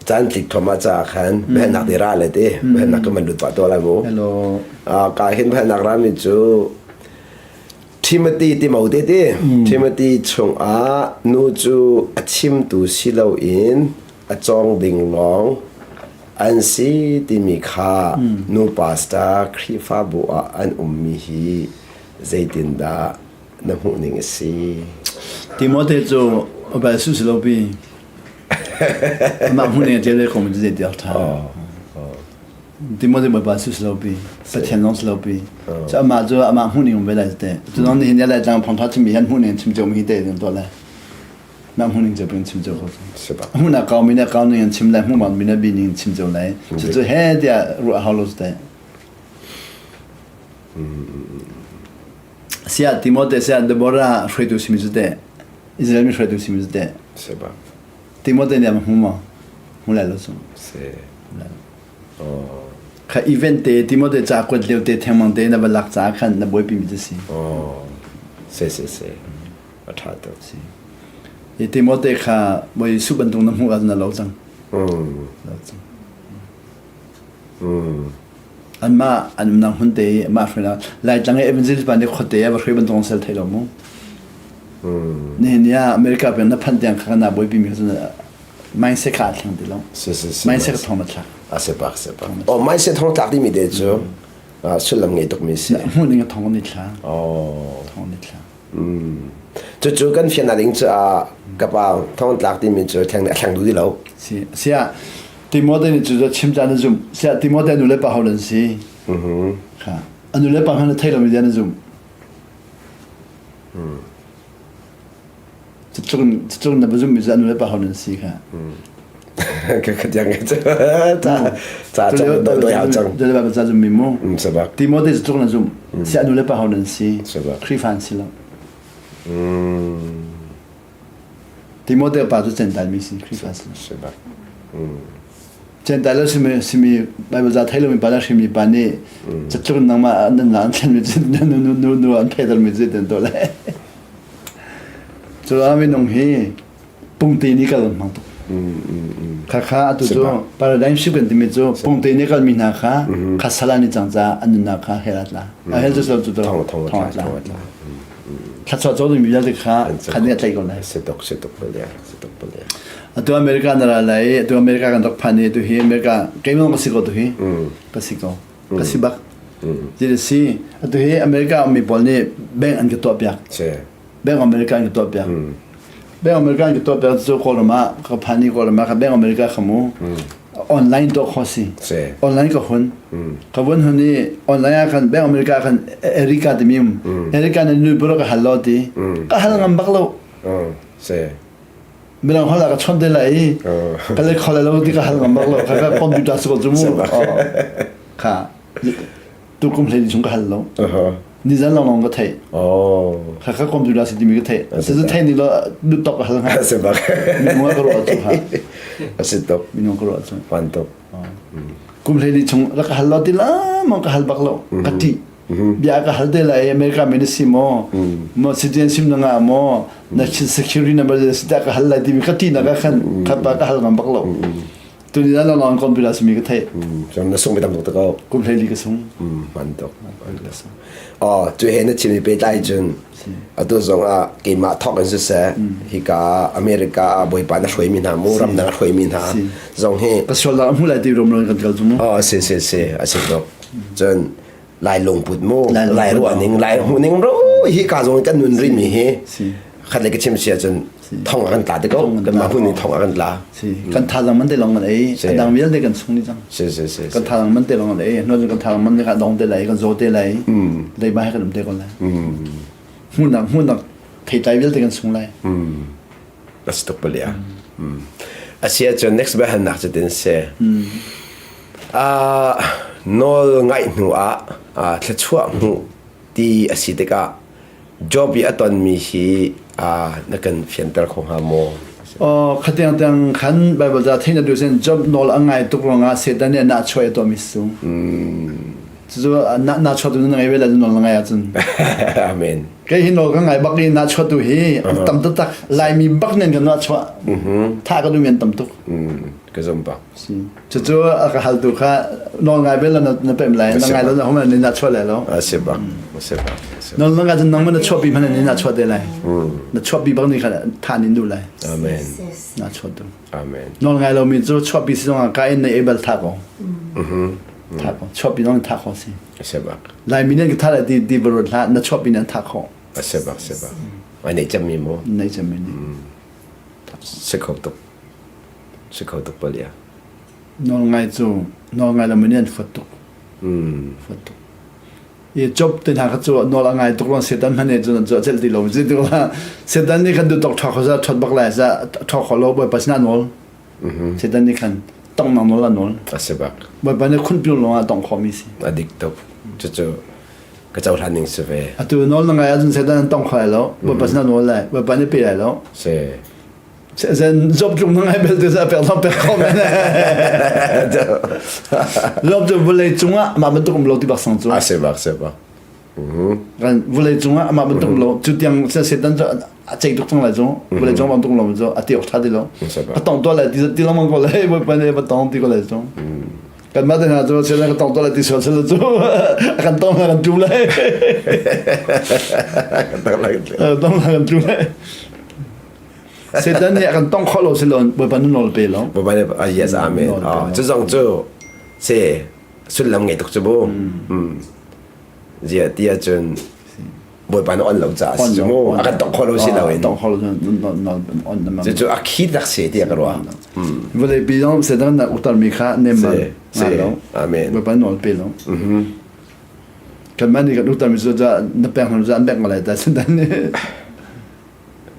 Caan tlik thom ah ca khan behenak te ra le te behenak ka man lut pa to lai mu. Hello. Ka hin behenak ra mi cu Timothy Timote ti Timothy chungah nu cu a chimtu si loin a cawng ding lawng an si timi kha nu pastor Khrihfabu ah an ummi hi zeitindah na hmuhning a si? Timote cu bal su si lo pi. Amah hmuhning a ṭial ve ko mi cu zei tiak ṭha. Timote Bawipa su si lo pi. Pathian zong si lo pi. Cu amah cu amah hmuhning um ve lai te. Cu zong nih hin lai tlang phongtha chimmi han hmuhning chim cio mi hi te in tuah lai. Na hmuhning cio pin chim cio kho cu. Hmuhnak kau mi na kau ning in chim lai, hmuhmak mi na bi ning in chim cio lai. Cucu he tiah ruah hau lo te. Sia Timote sia Deborah hruaitu simi cu te Israel mi hruaitu simi cu te. Timote nih a hmu maw? Hmu lai lo cu. Kha event te Timote ca kuat lio te thengmang te na va lak caah khan na buaipi mi cu si. Si si si. A ṭha tuk. Si. I Timote kha Bawi Jesuh bantuk na hmuh ahcun na lo cang. Lo cang. Anmah an umnak hmun te i amah hruainak Laitlang i evangelist pa nih khuate ah va hruai bantuk an sel thei lo mu. Nihin ni ah America peng na phanh tiang kha kana buaipi mi kha mindset kha aa thleng ti lo. Si si si. Mindset thong na thlak. A si bak si bak. Oh mindset thong tlak timi te cu sullam ngei tuk mi si. Hmuh ning a thong ni thla. Oh. Thong ni thla. Cucu kan fiannak ding cu ka pa thongtlak timi cu thleng a thleng duh ti lo. Si sia Timote nih cu chim caan na zumh. Sia Timote nu le pa ho lan si. Kha a nu le pa hmanh na thei lomi na zumh. Cutluk cutluk na va zumhmi cu a nu le pa ho nan si kha. Ka ka tiang ca ca ca doi hau cang. Nu le pa ca zummi mu. Sabak. Timote cutluk na zumh. Si a nu le pa ho nan si. Sabak. Khrihfa an si lo. Timote pa cu Gentile mi si Khrihfa si. Sabak. Gentile simi simi Bible za thei lomi pa le hrimi pa nih catluk nangmah nan an thlen mi nu nu nu nu an pheter mi cu ten to le. Cu minung hi pungte nih kal an hmang tuk. Khakha atu cu paradigm shift kan timi cu pungte nih kalmi hna kha kha sal an i cang caah an nunnak kha hell a tla. A hell cu cu cu thong thong a tla. Thlachuah caw dingmi vialte kha khan nih a tlaih ko lai. Si tuk si tuk bal ya si tuk bal ya. Atu America na ra lai atu America kan rak phan i atu hi America keimah ka si ko tu hi ka si ko ka si bak. Ti si atu hi America ummi pawl nih bank an ka tuah piak. Bank America in ka tuah piak. Bank America in ka tuah piak cu Kawlram ah ka phan i Kawlram ah ka Bank America kha mu online tuah khawh si. Online ka hun. Ka vun hun i online ah khan Bank America khan Erica timi um. Erica na nu buro ka hal lo ti. Ka hal ngam bak lo. Si. Mirang holh ah ka chawnh te lai i ka le khol lo ti ka hal ngam bak lo. Ka ka computer si ko cu mu. Kha tukum hlei chung ka hal lo. Nizan long long ka theih. Oh. Kha kha computer si timi ka theih. Se zu theih ni lo du tok ka hal hnga. Se bak. Minung ka ruah cu ha. Asi tuk. Minung ka ruah cu. Pan tuk. Kum hlei ni chung rak ka hal lo ti la mong ka hal bak lo. Ka ti. Bia ka hal te lai America mi na si maw? Mo citizenship na ngah maw? Na security number si ta ka hal lai timi ka ti na ka khan kha pa ka hal ngam bak lo. Tuni na long computer simi ka theih. Cun na sung mi tam tuk ko. Kum hleili ka sung. Man tuk. Oh, cu he na chimi pehtlai cun atu zong ah keimah thawk in siseh hika America ah Bawipa na hruai mi hna mu ram dang a hruai mi hna zong hi ka sual la hmu lai ti rom kan kal cu mu. Oh, si si si a si tuk. Cun lai lungput mu lai ruah ning lai hmuh ning ro hi ka zong kan nun ri mi hi khat le ka chim sia cun Thong ah kan tla te ko. Kan mah hmun in thong ah kan tla. Si. Kan thazang man te long kan ei. A dang vialte kan sung ni cang. Si si si. Kan thazang man te long kan ei. Hnu kan thazang man ne kha dong te lai, kan zo te lai. Leiba he kan um te ko lai. Hmunak hmunak theitlai vialte kan sung lai. That's tuk palia. Asia cun next biahalnak cu tin si. Nawl ngaih hnu ah thluachuah hmuh ti a si tikah Job i a tonmi hi na kan fianter kho hnga maw? Oh, khatiang tiang khan Bible ca thein atu sin Job nawl a ngai tuk ruangah Satan nih na chuah a tuahmi si. Cucu na na chuah tu na ngai ve la nawl na ngai ahcun. Amen. Kei hi nawl ka ngai bak i na chuah tu hi tam taktak Laimi bak nen kan na chuah. Tha ka duh men tam tuk. Ka zum bak. Si. Cucu a ka haltu kha nawl ngai bel na pem lai na ngai lo na hom na chuah lai lo. A si bak. A si bak. Nawl na ngai cun nang na chuah pi hmanh in na chuah te lai. Na chuah pi bak ni kha tha nin du lai. Amen. Na chuah tu. Amen. Nawl ngai lomi cu chuah pi si zong ah ka in na ebal tha ko. Tha ko. Chuah pi zong tha ko si. A si bak. Laimi nih ka tha lai ti ti barut hlah na chuah pi nan tha kho. A si bak si bak. Ai nei cemmi mu. Nei cemmi ni. Si kho tuk. Si kho tuk palia. Nawl ngai cu nawl ngai lo mi an fat tuk. Fat tuk. I job te hna kha cu nawl a ngai tuk ruang setan hmanh nih cun cu a celh ti lo si tuk la setan nih khan du tok ṭha kho za ṭhot bak lai za ṭha kho lo bawipa sinah nawl setan nih khan tong nang nawl a nawl a si bak bawipa nih khun piu lawng ah tong kho mi si a dik tuk cucu ka cohlan ning si ve atu nawl na ngai ahcun setan an tong kho lai lo bawipa sinah nawl lai bawipa nih pe lai lo si Zen job tlung na ngai belte za pek zong pek kho men. Job cu vawlei cungah mah bantuk um lo ti bak sang cu. A se bak se bak. Kan vawlei cungah amah bantuk um lo cu tiang setan cu a cei tuk cang lai cu vawlei cung bantuk lo cu a ti awk tha ti lo. A tong to lai ti ti lengmang ko lai bawipa nih va tong ti ko lai cu. Kan mah te hna cu setan ka tong to lai ti sual sel cu a kan tong kan tum lai. Tong kan tum lai. Satan nih a kan tong kho lo si lo Bawipa nu nawl pe lo. Bawipa nih ah yes amen. Ah cu zong cu si sullam ngei tuk cu bu. Zia ti ahcun Bawipa na on lo caah si cu mu. A kan tong kho lo si lo in. Tong kho lo on na Cu cu a khi tak si tiah ka ruah. Vawlei pi zong Satan na uktar mi kha nem ma lo. Amen. Bawipa nawl pe lo. Kan mah nih kan uktar mi cu na pek hnu an bek ngalai ta Satan nih.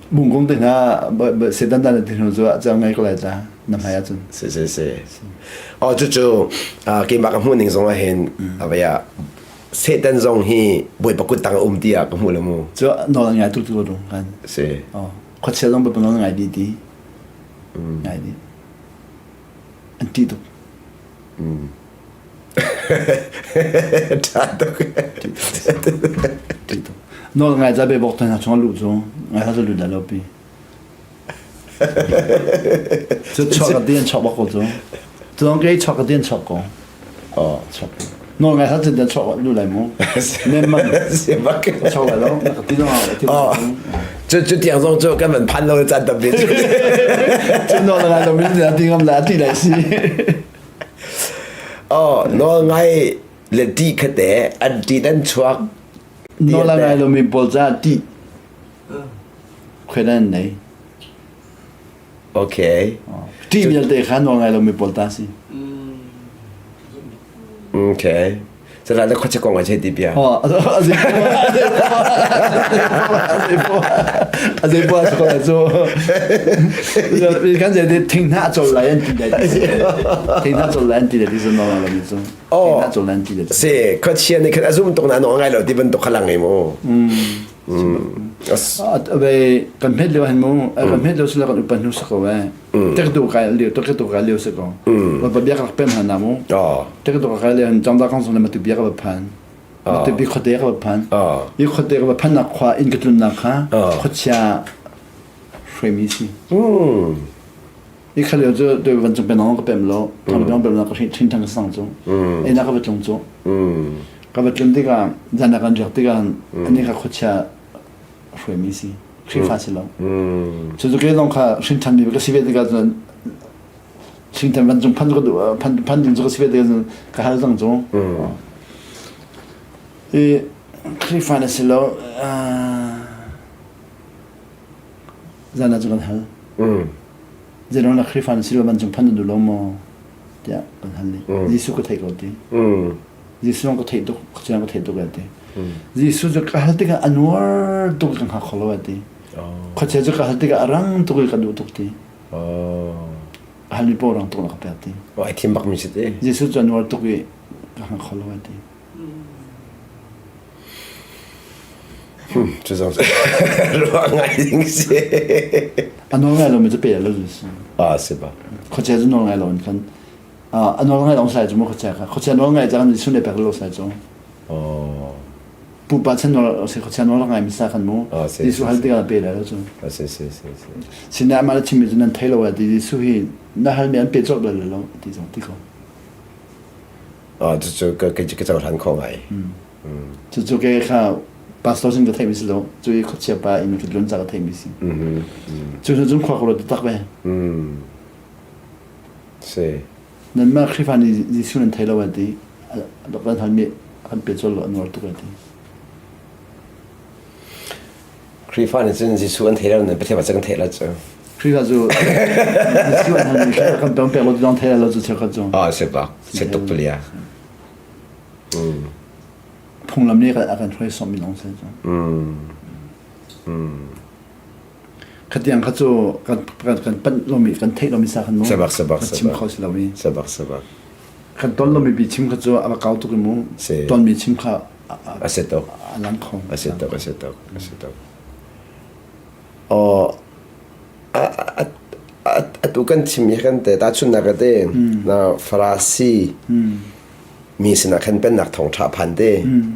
Bungkung te hna setan dan te hnu cu cang ngai ko lai ta na hmai ahcun. Si si si. Oh cucu keimah ka hmuh ning zong ah hin avaya Satan zong hi Bawipa kut tang a um tiah ka hmu lo mu. Cu nawl ngai tuk tu dong kan. Si. Oh khuachia zong Bawipa nawl ngai di ti. Ngai di. An ti tuk. Ṭha tuk. Nawl ngai ca be bok hna chung lu cu ngai ha lu da lo pi. Cu chok ka tian chok bak ko cu. Cu ke chok ka tian chok ko. Oh. Chok. Nawl ngai ha cun tian chok lu lai mu. Nem man. Chok lai lo. Ka ti zong ti. Oh. Cu cu tiang zong cu kan van phan lo caan tampi. Cu nawl ngai lo min ti ngam la ti lai si. Oh, nawl ngai le ṭih kha te an ṭih an chuak. Nawl a ngai lomi pawl caah ṭih khuai an nei. Okay. Ṭih vialte kha nawl ngai lomi pawl ta si. Okay. Sala le khuacha kong a che ti bia. Oh, a zei a zei pa ko la cu. Kan zei te thing hna chol lai an ti dai. Thing hna chol lai an ti dai ti no la mi cu. Oh. Thing hna chol lai an ti dai. Se khuachia nih khan a zum tuk na no ngai lo ti bantuk kha lang ei mu. Ve kan hmet lio han mu kan hmet lio sila kan upan hnu sako ve. Tek tu kai lio tek tu kai lio sako. Ba biak rak pem han na mu. Tek tu kai lio han jangda kong song le matu biak ba phan. Matu bi khote ka ba phan. I khote ka ba phan nak khwa in ka tlun nak kha khochia hremi si. I kha lio cu tu van cung penong ka pem lo. Thong pem pem na ka thin thang sang cu. E na ka ba tlung cu. Ka va tlun tikah zan ah kan riak tikah ani kha khuachia hruaimi si Khrihfa si lo. Cu cu kei zong kha hrinṭhanmi ka si ve tikah cun hrinṭhan vancung phan ka duh phan phan ding cu ka si ve tikah cun ka hal cang cu. I Khrihfa na si lo. Zan ah cu kan hal. Zeiruang dah Khrihfa na si lo vancung phan na duh lo maw? tiah kan hal i Jesuh ka theih ko ti. Jesuh ka theih tuk, khuachia ka theih tuk a ti. Jesuh cu ka hal tikah a nuar tuk ka hngak kho lo a ti. Khuachia cu ka hal tikah a rang tuk i ka duh tuk ti. A halmi paoh rang tuk na ka pek ti. Ai thim bak mi si te. Jesuh cu a nuar tuk i ka hngak kho lo a ti. Cu zong ruah ngai ding si. A nawl ngai lomi cu pe lo si. Ah si ba. Khuachia cu nawl ngai lo in khan a nawl ngai long sai cu mu khuachia kha khuachia nawl ngai cang ni sun le pek lo sai cu. Oh. Pupa chan nawl si khuachia nawl ngai mi sa khan mu. Jesuh hal tikah pe lai lo cu. Si si si si. Sinah mah le chimmi cu nan thei lo ti Jesuh hi na hal mi an pe cawk bal lo ti zong ti ko. Ah cucu ka ka cohlan kho ngai. Cucu ke kha pastor sin ka theih mi si lo. Cu i khuachia pa in ka tlun ca ka theih mi si. Cu hnu cun khua ka ruat taktak ve. Si. Nanmah Khrihfa nih Jesuh nan thei lo an ti. Kan hal mi kan pe col lo an nuar tuk an ti. Khrihfa nih cun Jesuh an thei lo nan Pathian kan theih lo cu. Khrihfa cu Jesuh an hal mi kan pek pek lo dong thei lo cu cheukhat cu. Ah si bak. Si tuk palia. Phunglam nih a kan hruai sawm mi lawng si cu. Khatiang kha cu kan kan panh lomi kan theih lomi sa khan mu. Sabak sabak kan chim kho si lomi. Sabak sabak. Kan ton lomi bi chim kha cu a va kau tuk i mu. Ton mi chim kha a si tuk. A lang kho. A si tuk a si tuk a si tuk. Oh atu kan chim hi kan te ta chunnak te na Farasi mi sinah khan pennak thawngṭha phan te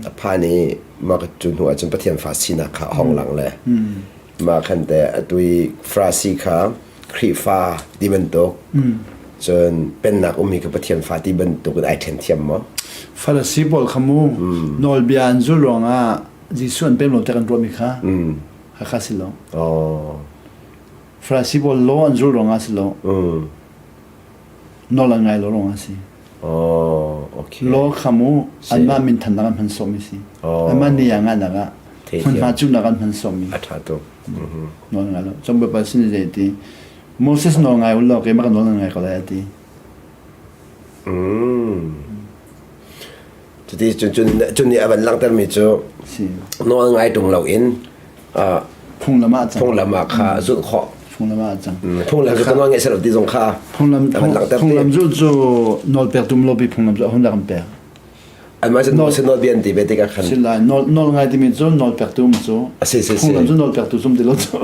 a phan i mah cu hnu ahcun Pathian fa sinak kha a hong lang le mah khan te atu i Farasi kha Khrihfa ti bantuk cun pennak ummi kha Pathian fa ti bantuk in ai ṭhen thiam maw? Farasi pawl kha mu nawlbia an zulh ruangah Jesuh an pem lo te kan ruahmi kha kha si lo. Farasi pawl law an zulh ruangah si lo. Nawl an ngai lo ruangah si. Oh, okay. Law kha mu anmah minthannak an hman sawhmi si. Anmah ni ah ngahnak ah hmunhma cuhnak an hman sawhmi. A ṭha tuk. Nawl ngai lo. Cong Bawipa sin zei ti Moses nawl ngai u law keimah ka nawl nan ngai ko lai a ti. Cuti cun cun cun nih a van langhtermi cu nawl ngai ṭung loin phunglam ah cang. Phunglam ah kha zulh khawh. Phunglam ah cang. Phunglam cu ka nawl ngeih selo ti zong kha phunglam phunglam zulh cu nawl pek tum lo pi phunglam cu a hun rak an pek. Anmah cu nawl nawl bia an ti ve tikah khan. Silai nawl nawl ngai timi cu nawl pek tum cu. Si si si. Phunglam cu nawl pek tu zum ti lo cu.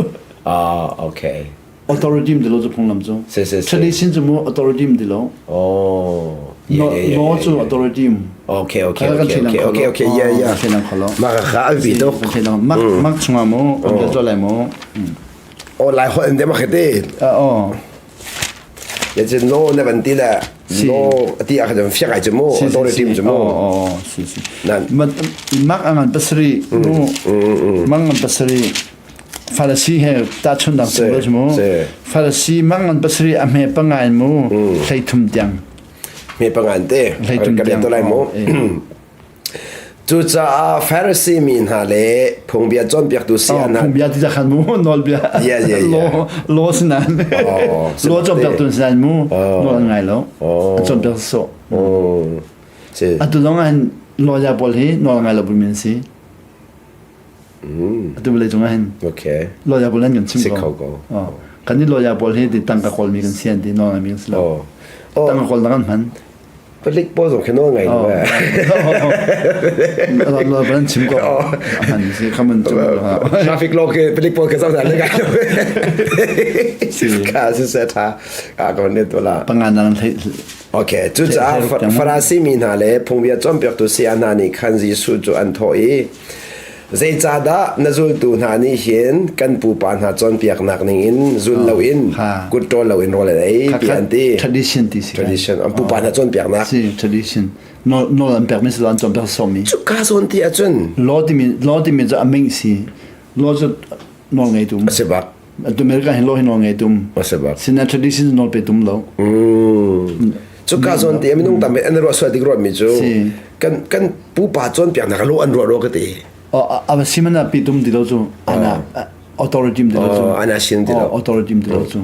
Ah okay. Authority ti lo cu phunglam cu. Si si si. Tradition cu mu authority ti lo. Oh. Law cu authority. Okay okay okay okay okay okay yeah yeah. Mah kha an bi tuk. Mak mak chungah mu kan bia lai mu. Oh lai holh in dem a khete. Oh. Ya cun law na van ti le law ti ah khan fiak ai cu mu authority cu mu. Oh si si. Mak angan pasari mu. Mang ngan pasari Farasi he tahchunhnak chung lo mu. Farasi mangan pasari a hme pangai mu 30 tiang. Hme pangan te. 30 tiang. Ka lai mu. Cucaah Pharisee mi hna le phungbia cawnpiaktu si hna phungbia ti khan mu nawlbia yeah, yeah, yeah. law sinan law cawnpiaktu sinan mu nawl an ngai lo an cawnpiak so atu zong ah hin lawyer pawl hi nawl ngai lo bu min si Atu vawlei cung ah hin okay. lawyer pawl an kan chim ko. Si kho ko. Oh. Kan nih lawyer pawl hi ti tangka kawlmi kan si an ti nawl ngai mi kan si lo. Oh. Oh. Tangka kawl nak an hman. Palik pawl zong khi nawl ngai lo. Lo ban chim ko. Hman si khaman chung. Traffic law ke palik pawl ke zau na le ngai lo. Ka si se tha. Ka ko ne to la. Pangan nan thei Okay, cucaah Farasi mi hna le phungbia cawnpiaktu saya hna nih khan Jesuh cu an thawh i Zeicahdah na zultu hna nih hin kan pupa hna cawnpiaknak ningin zul loin kut ṭawl loin rawl an ei tiah an ti. Tradition ti si. Tradition. An pupa hna cawnpiaknak. Si, tradition. Nawl an pekmi si lo an cawnpiak sawmi. Cuka zawn ti ahcun. Law timi law timi cu a ming si. Law cu nawl ngei tum. A si bak. Atu America hin law hi nawl ngei tum. A si bak. Sina tradition nawl pe tum lo. Cuka zawn ti minung tam an ruah sual tik ruahmi cu kan kan pupa cawnpiaknak lo an ruah ro ka ti. A si mana pi tum ti lo cu ana. Authority ti lo cu. Ana sin ti lo. Authority ti lo cu.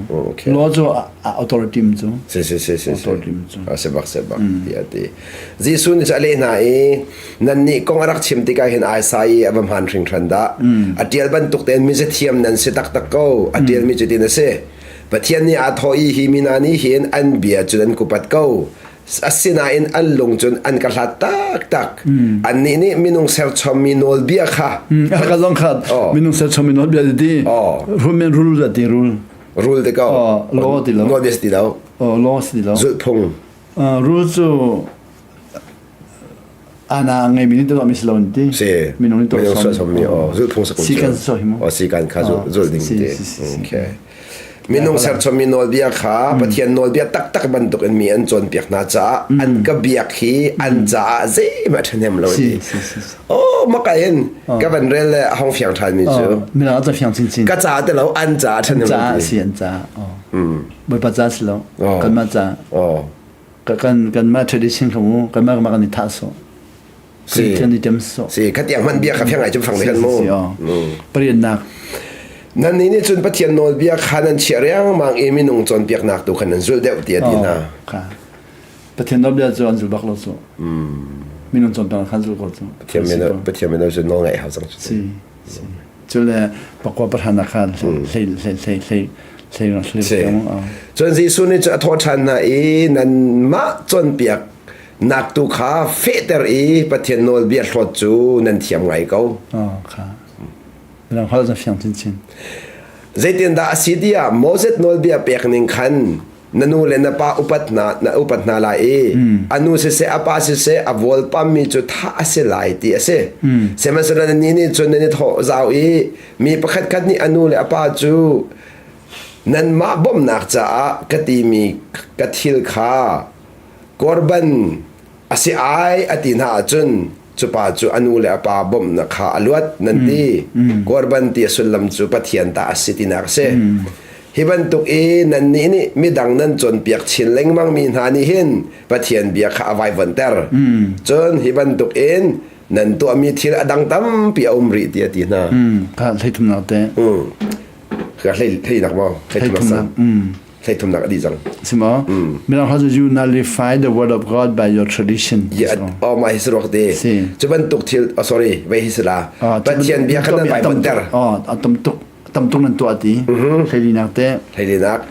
Law cu authority cu. Si si si si. Authority cu. A si bak si bak ti a ti. Jesuh nih cu a leh hna i nannih kong a rak chim tikah hin Isaiah a va hmaan hringhran dah. A ṭial bantuk tein mizathiam nan si taktak ko. A ṭialmi cu tin a si. Pathian nih aa thawh i hi mi hna nih hin an bia cu nan kupat ko. Asinain an lung cun an ka hlat taktak. Annih nih minung serchommi nawlbia kha. Ka zong kha minung serchommi nawlbia ti. Rul men rul za ti rul. Rul ti ko. Law ti lo. Nawlbia ti lo. Law si lo. Zulhphung. Rul cu ana ngeimi nih tuah mi si lo ti. Si. Minung nih tuah sommi. Zulhphung sa Si kan so hi mu. Si kan kha zul ding ti. Okay. Minung serchommi nawlbia kha Pathian nawlbia taktak bantuk in mi an cawnpiak hna caah an ka biak hi an caah zeihmah ṭhahnem lo ti. Oh, maka in ka van rel le a hong fiang ṭhan mi cu. Mirang a fiang chinchin. Ka ca te lo an caah ṭhahnem lo ti. Si an caah. Bawipa ca si lo. Kanmah ca. Kan kanmah tradition kha mu kanmah kan i thah so. Si. Kan i tem so. Si, khatiang hman bia kha fiang ai cum fang kan mu. Pariannak. Nan nih nih cun Pathian nawlbia kha nan chiah riangmang i minung cawnpiaknak tu kha nan zulh deuh ti a ti hna. Kha. Pathian nawlbia cu an zul bak lo cu. Minung cawnpiaknak khan zul ko cu. Pathian mino Pathian mino cu nawl ngaih hau cang cu. Si. Si. Cu le pakua pahra khan hlei hlei hlei hlei hlei hlei Si. Cun Jesuh nih cu a thawh ṭhan hna i nanmah cawnpiak nak tu kha fehter i Pathian nawlbia hlawt cu nan thiam ngai ko. Oh, kha. Midang holh cu fiang chinchin. Zeitindah a si tiah Moses nawlbia pek ning khan na nu le na pa upat hna na upat hna lai i a nu siseh a pa siseh a vawlpammi cu thah a si lai ti a si. Sihmanhsehlaw nannih nih cun nan i thawh zau i mi pakhatkhat nih a nu le a pa cu nanmah bawmhnak caah ka timi ka thil kha Korban a si ai a ti hna ahcun cu pa cu a nu le a pa bawmhnak kha a luat nan ti. Korban ti a sullam cu Pathian ta a si tinak a si. Hi bantuk i nannih nih midang nan cawnpiak chin lengmang mi hna nih hin Pathian bia kha a vaivuanhter. Cun hi bantuk in nan tuahmi thil a dang tampi a um rih ti a ti hna. Kha hleithumnak te. Ka hlei hleinak maw? Hleithumnak. Hleithumnak a dih cang. Si maw? Mirang hla cu you nullify the word of God by your tradition. Yeah, oh my hi ruak te. Si. Cu bantuk thil, oh sorry, vei hi si la. Pathian bia kha nan vaivuanhter. Oh, a tam tuk, tam tuk nan tuah ti. Hleilinak te. Hleilinak.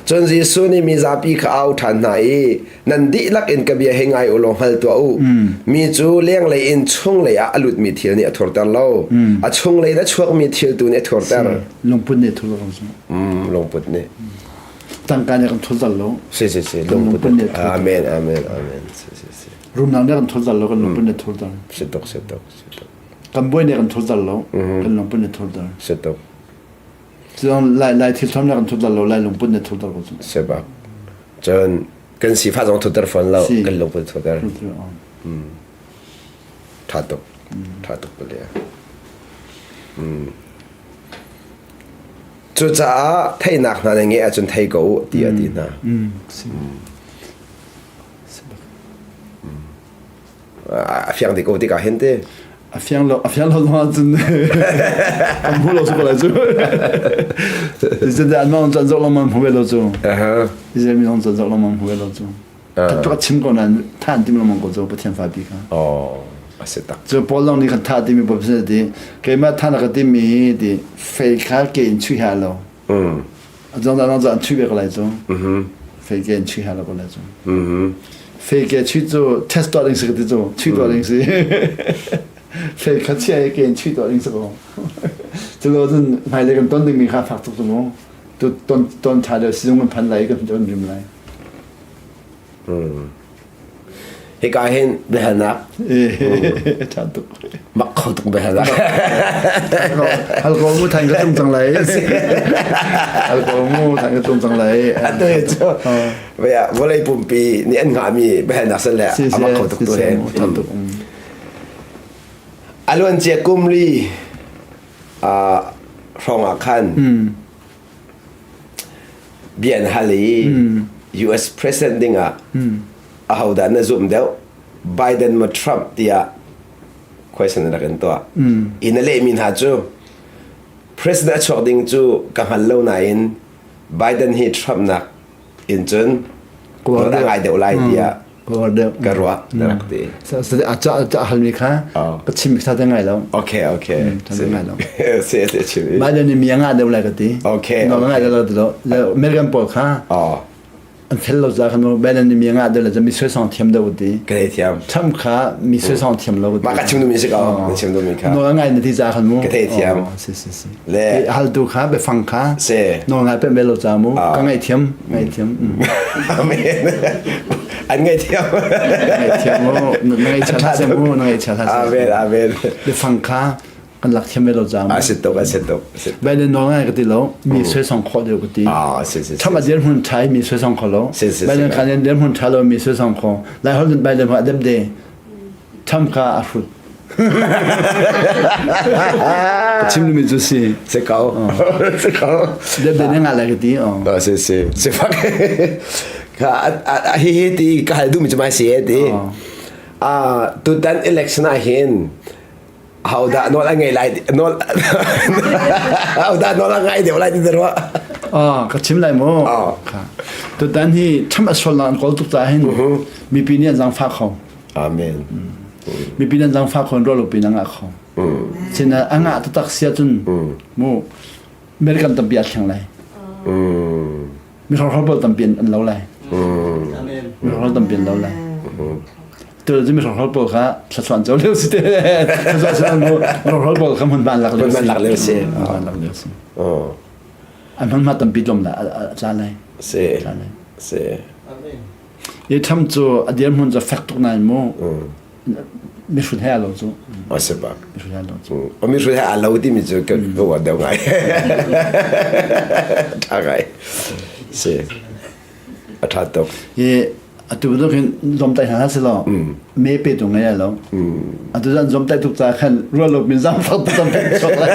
Cun Jesuh nih mi zapi kha au ṭhan hna i nan dihlak in ka bia hi ngai u law hngal tuah u. Mi cu lenglei in chunglei ah a lutmi thil nih a thurter lo. A chunglei in a chuakmi thil tu nih a thurter. Lungput nih a thurter ko. Lungput nih. Tangka nih kan thul zal lo. Si si si lungput nih. Amen amen amen. Si si si. Rumnak nih kan thul zal lo kan lungput nih thul zal. Si tuk si tuk si tuk. Kan buai nih kan thul zal lo kan lungput nih thul zal. Si tuk. Cun lai lai thil thom nih kan thul zal lo lai lungput nih thul zal ko cu. Si bak. Cun kan sifah zong thutter fawn lo kan lungput thutter. Tha tuk. Tha tuk pali. Cucaah theihnak hna na ngeih ahcun thei ko u ti a ti hna. A fiang dih ko tikah hin ti. A fiang lo, a fiang lo zong ahcun an hmu lo su ko lai cu. Zeicahtiah an mah cun zoh lengmang hmu ve lo cu. Israel mi zong cun zoh lengmang hmu ve lo cu. Tuk a chim ko nain tha an tim lengmang ko cu Pathian fa pi kha. Oh, a si tak. Cu Paul zong nih khan tha timi bawm si ti keimah tha na ka timi hi ti fei kha ke in chuih ha lo. A zong zong an chuih ve ko lai cu. Fei ke in chuih ha lo ko lai cu. Fei ke chuih cu test tuah ding si ka ti cu chuih tuah ding si. Fei kha chia ke in chuih tuah ding si ko. Cu lo cun hmailei kan ton dingmi kha fak tuk cu mu. Tu ton ton tha deuh sizung kan phan lai kan ton rim lai. Hika hin biahalnak. Ṭha tuk. Mak kho tuk biahalnak. Hal ko mu thain ka tung cang lai. Hal ko mu thain ka tung cang lai. Atu hi cu vawlei pumpi nih an ngahmi biahalnak san le a mak kho tuk tu he. A luancia kum li hrawng ah khan Bia an hal i US president dingah ahodah na zumh deuh Biden maw Trump tiah question an rak in tuah. I na lehmi hna cu President a chuak ding cu ka hngal lo nain Biden hi Trump nak in cun a ngai deuh lai tiah ka ruah na rak ti. A ca halmi kha ka chim sa te ngai lo. Okay okay. Ngai lo. Se te chim. Biden nih mi a ngah deuh lai ka ti. Okay. No ngai deuh lai ti lo. American pawl kha an fel lo ca khan Biden nih mi ngah deuh le mi soisang thiam deuh ti. Ka thiam. Trump kha mi soisang thiam lo ti. Mah ka chim duhmi si ko. Na chim duhmi kha. Nawl ngai na ti ca khan mu. Ka thei thiam. Si si si. Le haltu kha biafang kha. Si. Nawl ngai pe lo ca mu. Ka ngaih thiam. Ngaih thiam. Amen. An ngaih thiam. Ngaih thiam mu. Na ngaih chia hlah mu. Na ngaih chia hlah. Amen. Amen. Biafang kha kan lak thiam ve lo caam. A si tuk, a si tuk. Biden nawl ngai ka ti lo, mi soisong khawh deuh ka ti. Ah, si si. Tham a dir hmun thai mi soisong kho lo. Si si. Biden kha dir hmun tha lo mi soisong kho. Lai hol Biden ha dem de. Tham kha a hrut. Ka chim mi cu si. Si ko. Si ko. Dem de ne nga lai ka ti. Oh. Si si. Si fak. Ka hi hi ti ka hal du mi cu mai si ti. Ah, tutan election ah hin Hodah nawl a ngei lai nawl hodah nawl a ngai deuh lai ti ruah. Ah, ka chim lai mu. Tutan hi tham a sual an kawl tuk ta hin mipi nih an zangfah kho. Amen. Mipi nih an zangfah kho in ruah lo pin a ngah kho. Sina a ngah taktak sia cun mu American tampi a thleng lai. Mi hrokhrawl pawl tampi an lo lai. Mi hrokhrawl tampi an lo lai. Tu cu mi hrokhrawl pawl kha thlachuan co lio si te. Thlachuan co mu hrokhrawl pawl kha hmun ban lak lio si. Hmun lak lio si. Hmun lak lio si. An hmun ma tampi tlawm la a tla lai. Si. Si. I tham cu a dir hmun cu fek tuk nain mu. Mihrut he aa lo cu. A si bak. Mihrut he aa lo cu. Mihrut he aa lo timi cu ka ka uar deuh ngai. Ṭha ngai. Si. A ṭha tuk. I atu bantuk hin zomtaih hna si law me pe tu ngai lo. Atu zan zomtaih tuk ca khan rual lo min zang fak tuk tam sok lai.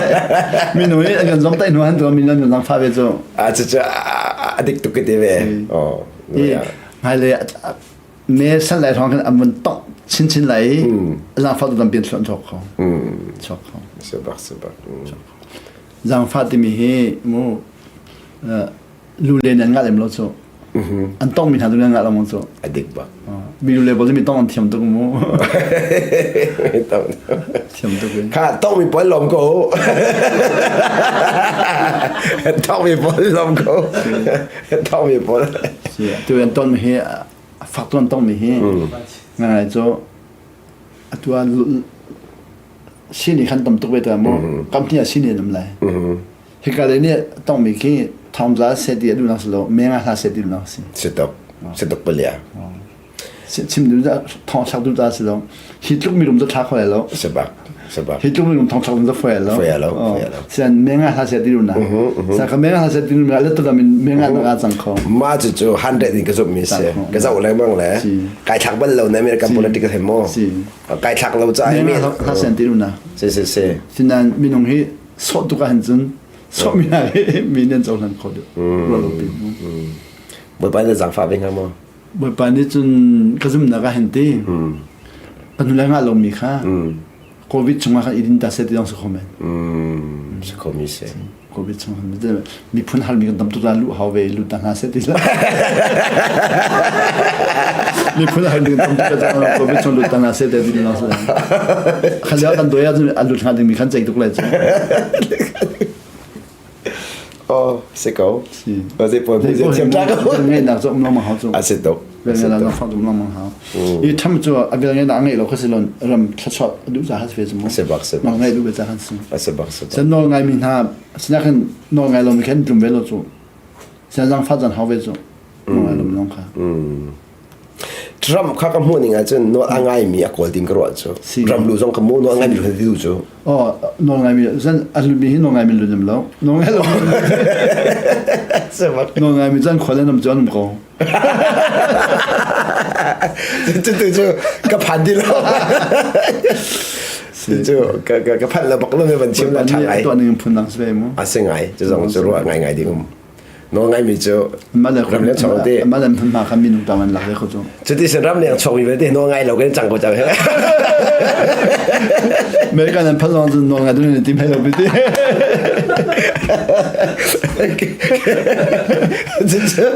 Minu hi an kan zomtaih hnu han tu min an zang fa ve cu. A cu cu a dik tuk ti ve. Oh. I hmailei me sal lai thawng khan an vun tongh chinchin lai i zaangfah tu tampi an chuah chuak kho chuak kho sebak sebak zaangfah timi hi mu lu le nan ngah lem lo cu an tong mi hna tu nan ngah lo cu a dik bak mi lu le bol mi tong an thiam tuk mu thiam tuk kha tong mi pawl lom ko tong mi pawl lom ko tong mi pawl tu an ton mi hi a fak tuan tongmi hi ngai cu atu ah sini khan tam tuk ve ta mu company ah sini an um lai hika le nih tongmi khi thongza se ti a duhnak si lo menga hla se ti duhnak si sitok sitok palia chim duh thong thlak duh ta si lo hi tluk mi rum cu thla kho lo sebak sebak hi tluk mi rum thong thlak ding cu foi lo foi lo foi lo sian menga hla se ti duh na sa ka menga hla se ti duh na le to min menga na cang kho ma cu cu 100 in ka zumh mi si ka zoh lengmang le kai thlak bal lo na American politics he mo kai thlak lo ca mi hla sen ti duh na si si si sinan minung hi so tu ka han cun so mi na mi nan cohlan kho duh lo pi Bawipa na zangfah ve hnga maw Bawipa nih cun ka zumhnak ah hin ti kan hnulei ngah lomi kha COVID chungah khan i din ta seh ti zong si kho men. Si kho mi si. COVID chung khan miphun halmi kan tam tuk la luh hau ve lut ta hna seh ti la. Miphun halmi kan tam tuk la COVID chung lut ta hna seh ti ti la. Khan lio kan doya cun a lut hnga dingmi khan ceih tuk lai cu. Oh, si ko. Si. Zei pawl zei thiam ta ko. Ngeihnak cu um lengmang hau cu. A si tuk. Velngeihnak zong fak um lengmang hau. I tham cu a velngeihnak a ngeih lo kha si lon ram thluachuah a duh caah si ve cu mu. Si bak si. Nawl ngeih duh ve caah khan si. A si bak si. Sen nawl ngai mi hna sinak hin nawl ngai lomi khan tlum ve lo cu. Sen zang fat zan hau ve cu. Nawl ngai lomi zong kha. Trump kha ka hmuh ning ahcun nawl a ngaimi a kawl ding ka ruah cu. Ram lu zong ka mu nawl ngaimi lu tu cu. Oh, nawl ngaimi zan a lutmi hi nawl ngaimi lu nem lo. Nawl ngai lo. Nawl ngaimi zan khol nam cu an um ko. Cu tu cu ka phan ti lo. Cu ka ka phan lo bak lo me van chim la tha ngai. Tuah ning phun dang si ve mu. A si ngai. Cu zong cu ruah ngai ngai ding um. Nawl ngaimi cu ramleng chuak ti. Mah le hma kha minung tam an lak ve kho cu. Cuti sin ramleng chuakmi vialte nawl ngai lo kan cang ko cang. American an phan zong cun nawl ngai dun ti mai lo ti. Cucu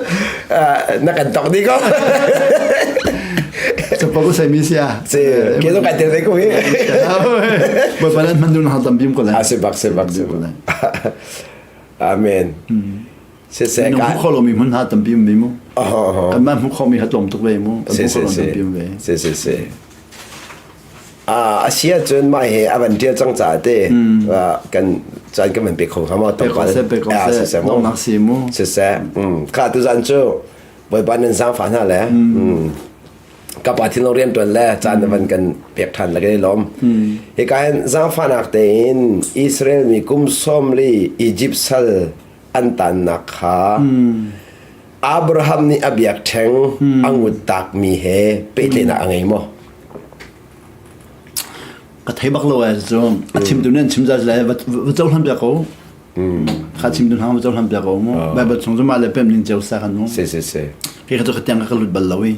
na kan tok di ko. Cepa ko sai mi sia. Si, ke zong kai tel ve ko hi. Bawipa nan hman dun hang tam bim ko lai. A si bak si bak si bak. Amen. Siseh ka hmu kho lomi hmun ha tampi um ve mu. Kanmah hmu khomi ha tlawm tuk ve mu. Kan hmu kho tampi um ve. Si si si. A si ahcun mah he a van ṭial cang caah te kan caan kan van pe kho hnga maw pe ko seh pe ko seh nak si mu siseh ka tu zan cu Bawipa nan zaangfah hna le ka pa thinlung rianṭuan le caan na van kan pek ṭhan le kan i lawm. Hika hin zaangfahnak tein Israel mi kum 40 Egypt sal an tannak kha Abraham nih a biakṭheng a ngut takmi he pehtlaihnak a ngei maw? Ka thei bak lo ai cu a chim tu nih an chim zai lai va cohlan piak ko. Kha chim tu hna va cohlan piak ko mu. Bible chung cu mah le pem ning ceu sa kan mu. Si si si. Ke ka cu ka tiang ka lut bal lo i.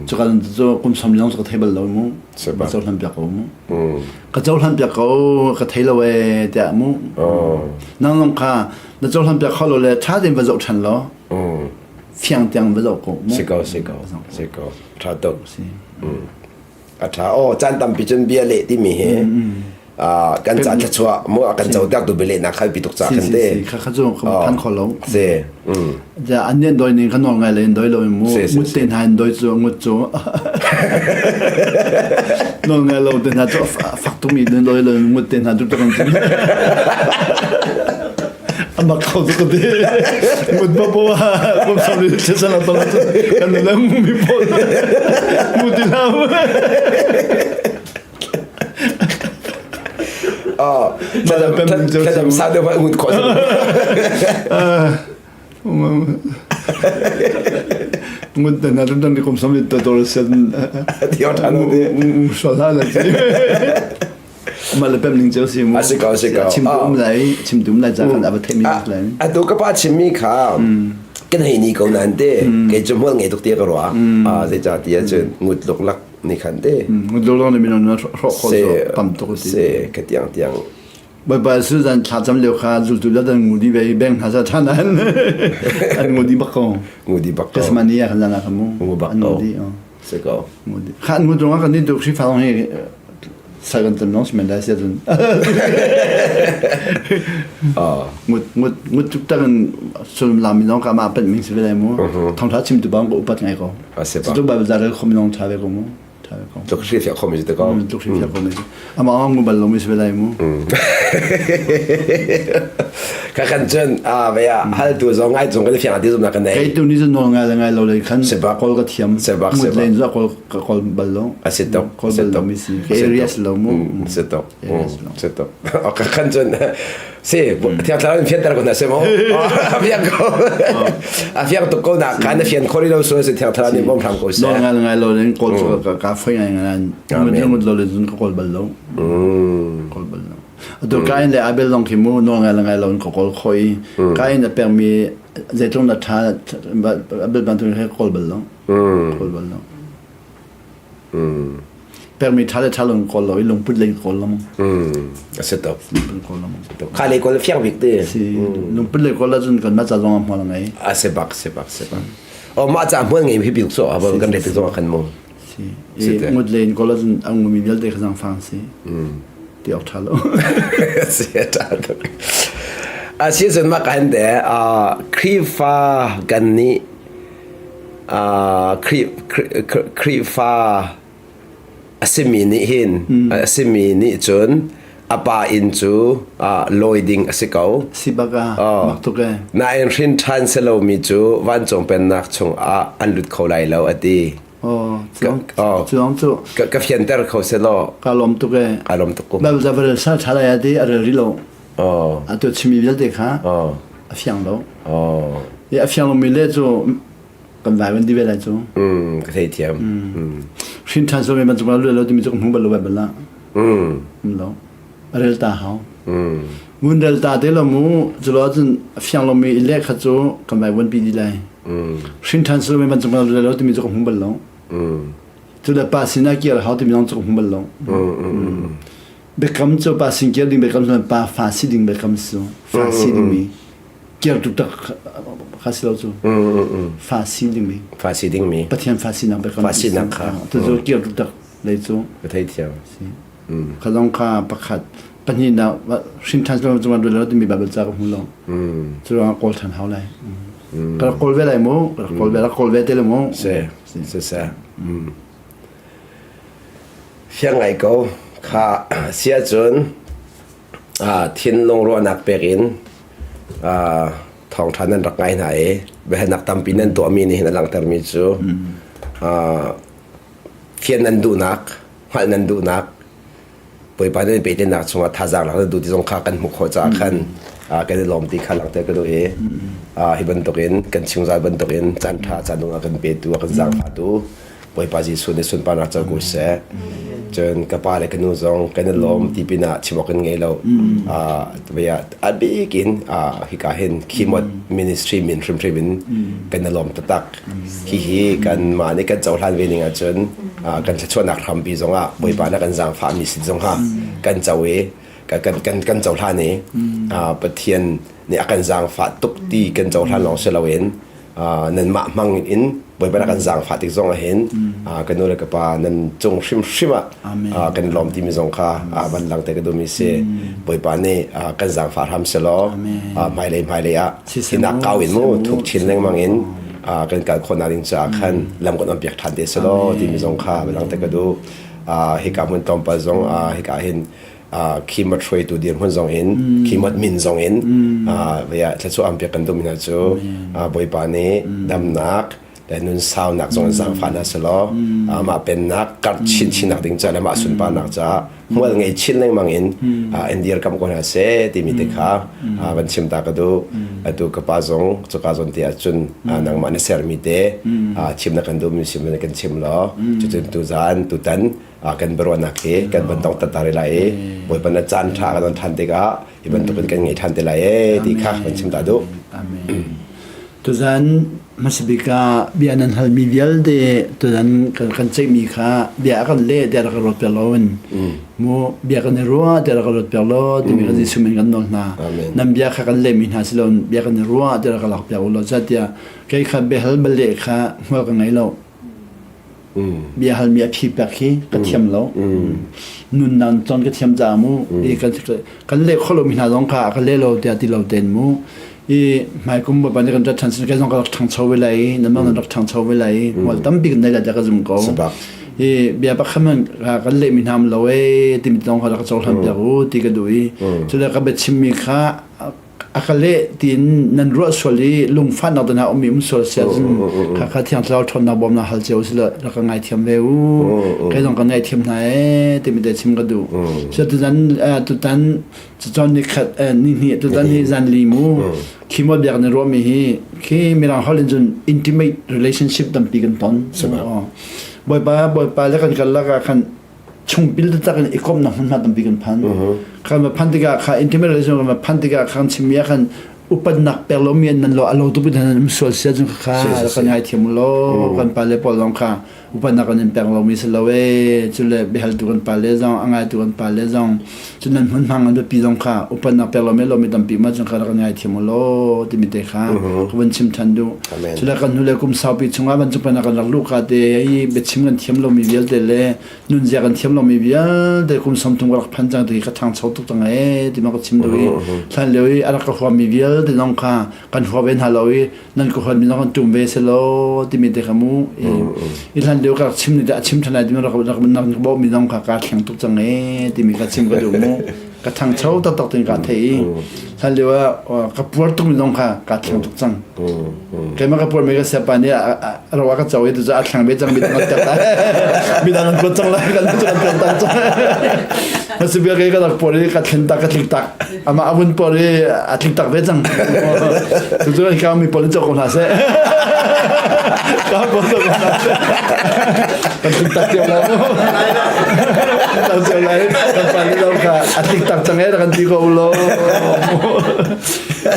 Cu ka cu kum som long cu ka thei bal lo mu. Va cohlan piak ko mu. Ka cohlan piak ko ka thei lo e tiah mu. Nang nong kha na cohlan piak kho lo le tha tein va zoh than lo. Fiang tiang va zoh ko mu. Si ko si ko si ko. Tha tuk. Si. A ṭha. Aw, caan tampi cun bia leh timi hi kan ca thluachuah mu a kan coter tu bia lehnak kha pi tuk ca kan te. Kha kha cu phan kho lo. Si. Ja an nen doi ning kan nawl ngai le in doi lo mu. Ngut te hna in doi cu ngut cu. Nawl ngai lo te hna cu fak tuk mi doi lo ngut te hna tu kan Amak kho tu ka ti. Ngut ba po kum sam ni che sana tong kan le mi po. Mu ti lam. Oh, thlacam sa deuh ngut khawh. Ngut na na dang kum sam ni to to sen. Ti ot hanu ti. Shual ha la ti. Mah le pem ning cio si mu. A si ko, a si ko. Chim tu um lai, chim tu um lai ca khan a va theih mi lai. Atu ka pa chimmi kha kan hei ni ko nan te kei cu hmual ngei tuk ti ka ruah. Zeicah ti ahcun ngut luklak ni khan te. Ngut luklak ni minung na hrawh kho tam tuk si. Se ka tiang tiang. Bawipa su zan thla cam lio kha zultu la dan ngu di ve beng hna sa than an an ngu di bak ko. Ngu di bak ko. Tasmania kan zana ka mu. Ngu bak ko. Si ko. Kha ngu rungah kan nih tu Khrihfa zong hi sal kan ton long simen lai sia cun. Ngut ngut ngut tuk tak in sullam lam mi zong ka ma pen ming si ve lai mu. Thongtha chim tu bang ko upat ngai ko. Cu Bible za rel khom long tha ve ko mu. Tha ve ko. Tuk hri fia khom mi te ko. Tuk hri fia khom mi. Ama ngu bal lo mi si ve lai mu. Ka kan cun a ve a hal tu zong ngai cung kan fiang ti zum na kan nei. Kei tu ni zun ngai le ngai lo le khan Sebak kol ka thiam. Sebak sebak. Len zo kol ka kol bal lo. A si tok. Kol bal lo mi si. Ka area si lo mu. Si tok. Si tok. Ka kan cun si thiang thlarau in fianter ko na se mo. A fiang ko. A fiang tuk ko na kan na fian khori lo so si thiang thlarau nih bom hram ko se. Ngai ngai lo len kol ka ka foi ngai ngai. Ngut lo le zun ka kol bal lo. Kol bal lo. Atu Kain le Abel zong khi mu nawl ngai le ngai lo in ka kawl khawh i Kain a pekmi zeitluk na ṭha Abel bantuk he kawl bal lo. Kawl bal lo. Pekmi ṭha le ṭha lo in kawl lo i lungput lei kawl lo. A si tuk. Lungput kawl lo. Kha lei kawl fiang bik te. Si lungput lei kawl ahcun kan mah ca zong ah hmual a ngei. A si bak si bak si bak. Oh mah ca hmual ngei hi bik so a kan reti zong ah khan mu. Si. I ngut len kawl ahcun a ngumi vialte kha zangfang si. Ti awk ṭha lo. Si a ṭha tuk. A si cun mah kan te Khrihfa kan nih Khrihfa a simi nih hin a simi nih cun a pa inn cu lawi ding a si ko. Si bak ah mak tuk e. Nain hrin ṭhan si lomi cu vancung pennak chungah an lut kho lai lo a ti. Oh, cuang cu. Ka fianter kho se law. Ka lawm tuk e. Ka lawm tuk ko. Bible za rel sa ṭha lai ati a rel ri lo. Oh. Atu chimi vialte kha. Oh. A fiang lo. Oh. I a fiang lomi le cu kan vai van di ve lai cu. Ka thei thiam. Hrin ṭhan so me bantuk la lu lo timi cu ka hmu bal lo Bible la. Mm. Um lo. A rel ta hau. Vun rel ta te lo mu culo cun a fiang lomi i leh kha cu kan vai vuanpi dih lai. Hrin ṭhan si lomi vancung kan lo timi cu ka hmu bal lo. Cu le pa sin ah kir hau timi zong cu ka hmu bal lo. Biakam cu pa sin kir ding biakam cu pa fa si ding biakam si fa si dingmi kir tuk tak kha si lo cu fa si dingmi fa si dingmi Pathian fa sinak biakam fa sinak kha tu cu kir tuk tak lei cu ka theithiam Kha zong kha pakhat pahnihnak hrin ṭhan silo cungah dual lo timi Bible ca ka hmu lo. Cu ruangah kawl ṭhan hau lai. Ka rak kawl ve lai mu, ka rak kawl ve, rak kawl ve te le mu. Si, si, si. Fiang ngai ko. Kha si ahcun thinlung ruahnak pek in thawngṭha nan rak ngai hna i biahalnak tampi nan tuahmi nih hin a langhtermi cu fian nan duhnak hngalh nan duhnak Bawipa nan pehtlaihnak chungah thazaang lak nan duh ti zong kha kan hmuh khawh caah khan kan i lawm ti kha langhter ka duh i hi bantukin kan chungzal bantukin caan ṭha caan nung a kan petu a kan zaangfahtu Bawipa Jesuh nih sunparnak co ko seh. Cun ka pa le ka nu zong kan i lawm ti pinah chim awk kan ngei lo. A bik in hika hin Khimot Ministry min hrimhrim in kan i lawm taktak. Hihi kanmah nih kan cohlan ve ning ahcun kan thluachuahnak hrampi zongah Bawipa nih kan zaangfahmi si zong kha kan co i kan kan kan cohlan i Pathian nih a kan zaangfah tuk ti kan cohlan lawng si loin nanmah hmang in Bawipa nih a kan zaangfah tik zong ah hin ka nu le ka pa nan cung hrimhrim ah kan lawm timi zong kha van lang te ka duhmi si. Bawipa nih kan zaangfah hram selaw hmailei hmailei ah hinak kau in mu thuk chin lengmang in kan kal khawhnak ding caah khan lam kan on piak ṭhan te selaw timi zong kha bilang te ka duh. Hika hmun tlawmpal zong hika hin khimat hruaitu dirhmun zong in khimat min zong in thluachuah an piak kan duhmi hna cu Bawipa nih damnak le nun saunak zong in zaangfah hna selaw amah pennak karh chinchinnak ding ca le mah sunparnak caah hmual ngei chin lengmang in in dirkam ko hna seh timi te kha van chim ta ka duh. Atu ka pa zong cuka zawn te ahcun nangmah na sermi te chim na kan duhmi sim na kan chim law cucun tuzaan tutan kan biaruahnak hi kan van dong tatari lai i Bawipa na caan ṭha kan on ṭhan tikah hi bantukin kan ngei ṭhan te lai ee ti kha van chim ta duh. Amen. Tuzan hmasabik ah bia nan halmi vialte tuzan kan ceihmi kha bia a kan leh tiah rak ruat piak lo in mu bia kan i ruah tiah rak ruat piak lo timi kan Jesuh min kan nawl hna. Nan bia kha kan lehmi hna si lo bia kan i ruah tiah rak lak piak u law tiah kei kha biahal bal leh kha hmual ka ngei lo. Bia halmi a phi pek hi ka thiam lo. Nunnak con ka thiam caah mu i kan kan leh kho lomi hna zong kha ka leh lo tiah ti lo tein mu i hmaikum bawipa nih kan rat ṭhan sin kei zong ka rak ṭhangcho ve lai i nanmah nan rak ṭhangcho ve lai i hmual tampi kan nei lai tiah ka zum ko. I bia pakhat man kan lehmi hna um lo ee timi zong kha rak ka cohlan piak u ti ka duh i cule ka biachimmi kha a ka leh tiin nan ruah sual i lungfahnak te hna ummi um sual sia cun kha kha thiang thlarau ṭhawnnak bawmnak hal cio si lo rak ka ngaithiam ve u kei zong ka ngaithiam hna ee timi te chim ka duh so tutan tutan cucun ni khat ni hnih tutan hi zan li mu khi mo biak ni ruahmi hi khi mirang holh in cun intimate relationship tampi kan ton bawipa bawipa le kan kal lak ah khan chungpil taktak in i komhnak hmunhma tampi kan phan. Khan ma phan tikah kha intimate relation kan ma phan tikah khan chimmi ah khan upatnak pek lomi an nan lo alo tu bin an um sual sia chung kha kan ngai thiam lo kan pa le pawl zong kha upatnak kan in pek lomi si lo e cule biahal tu kan pa le zong a ngai tu kan pa le zong cu nan hmun hmang an biapi zong kha upatnak pek lomi lomi tampi ma chung kha kan ngai thiam lo timi te kha ka van chim than du cule kan hnu le kum saupi chungah van chung kan rak lu ka te i biachim kan thiam lomi vialte le nunzia kan thiam lomi vialte kum 30 ka rak phan cang ti ka ṭhangcho tuk cang ee ti ma ka chim duh i hlan lio i a rak ka huammi vialte zong kha kan hua ve hna lo i nan ka huanmi zong kan ṭum ve selaw timi te kha mu i hlan lio ka rak chim ni te a chim ṭhan lai timi rak rak nak bawhmi zong kha kaa thleng tuk cang ee timi ka chim ka duh mu ka ṭhangcho taktak tin kaa thei i hlan lio ah ka puar tukmi zong kha kaa thleng tuk cang keimah ka puar mi ka siapa nih a ro a ka co i tucu a thlang ve cang midang an tek midang an kuat cang lai kan cu kan tuan tak cang masi bia ke ka rak puar i ka thlen tak ka tlik tak ama a vun puar i a tlik tak ve cang tucu kan ka mi pawl in cok ko hna seh ka pawl cok ko hna seh kan tlik tak tiang lo. Tang cio lai kan pa le lo kha a tlik tak cang e kan ti ko lo.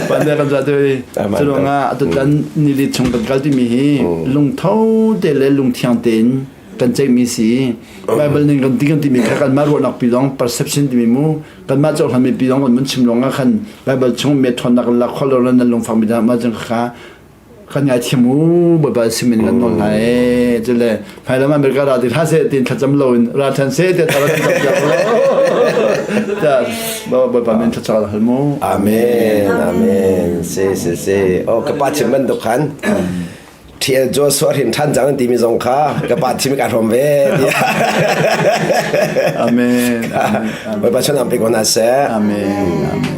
Pa ne kan za te cu ruangah atutan nili chung kan kal timi hi lungtho te le lungthiang tein kan ceihmi si. Bible ning kan ti kan timi kha kan mah ruahnak pi zong perception timi mu kan mah cohlanmi pi zong kan mun chim lawngah khan Bible chung me ṭhawnnak la khol lo nan lungfak mi ma cun kha kan ngaithiam u Bawipa sim in kan nawl hna e cule hmailam America ra ti hlah seh tin thlacam lo in ra ṭhan seh te thara kan cam ta Bawipa min thlacam hal mu. Amen amen si si si oh ka pa chim bantuk khan TL Joshua hrim ṭhan cang timi zong kha ka pa chim ka hrom ve. Amen. Bawipa chon am pe ko hna seh. Amen. Amen.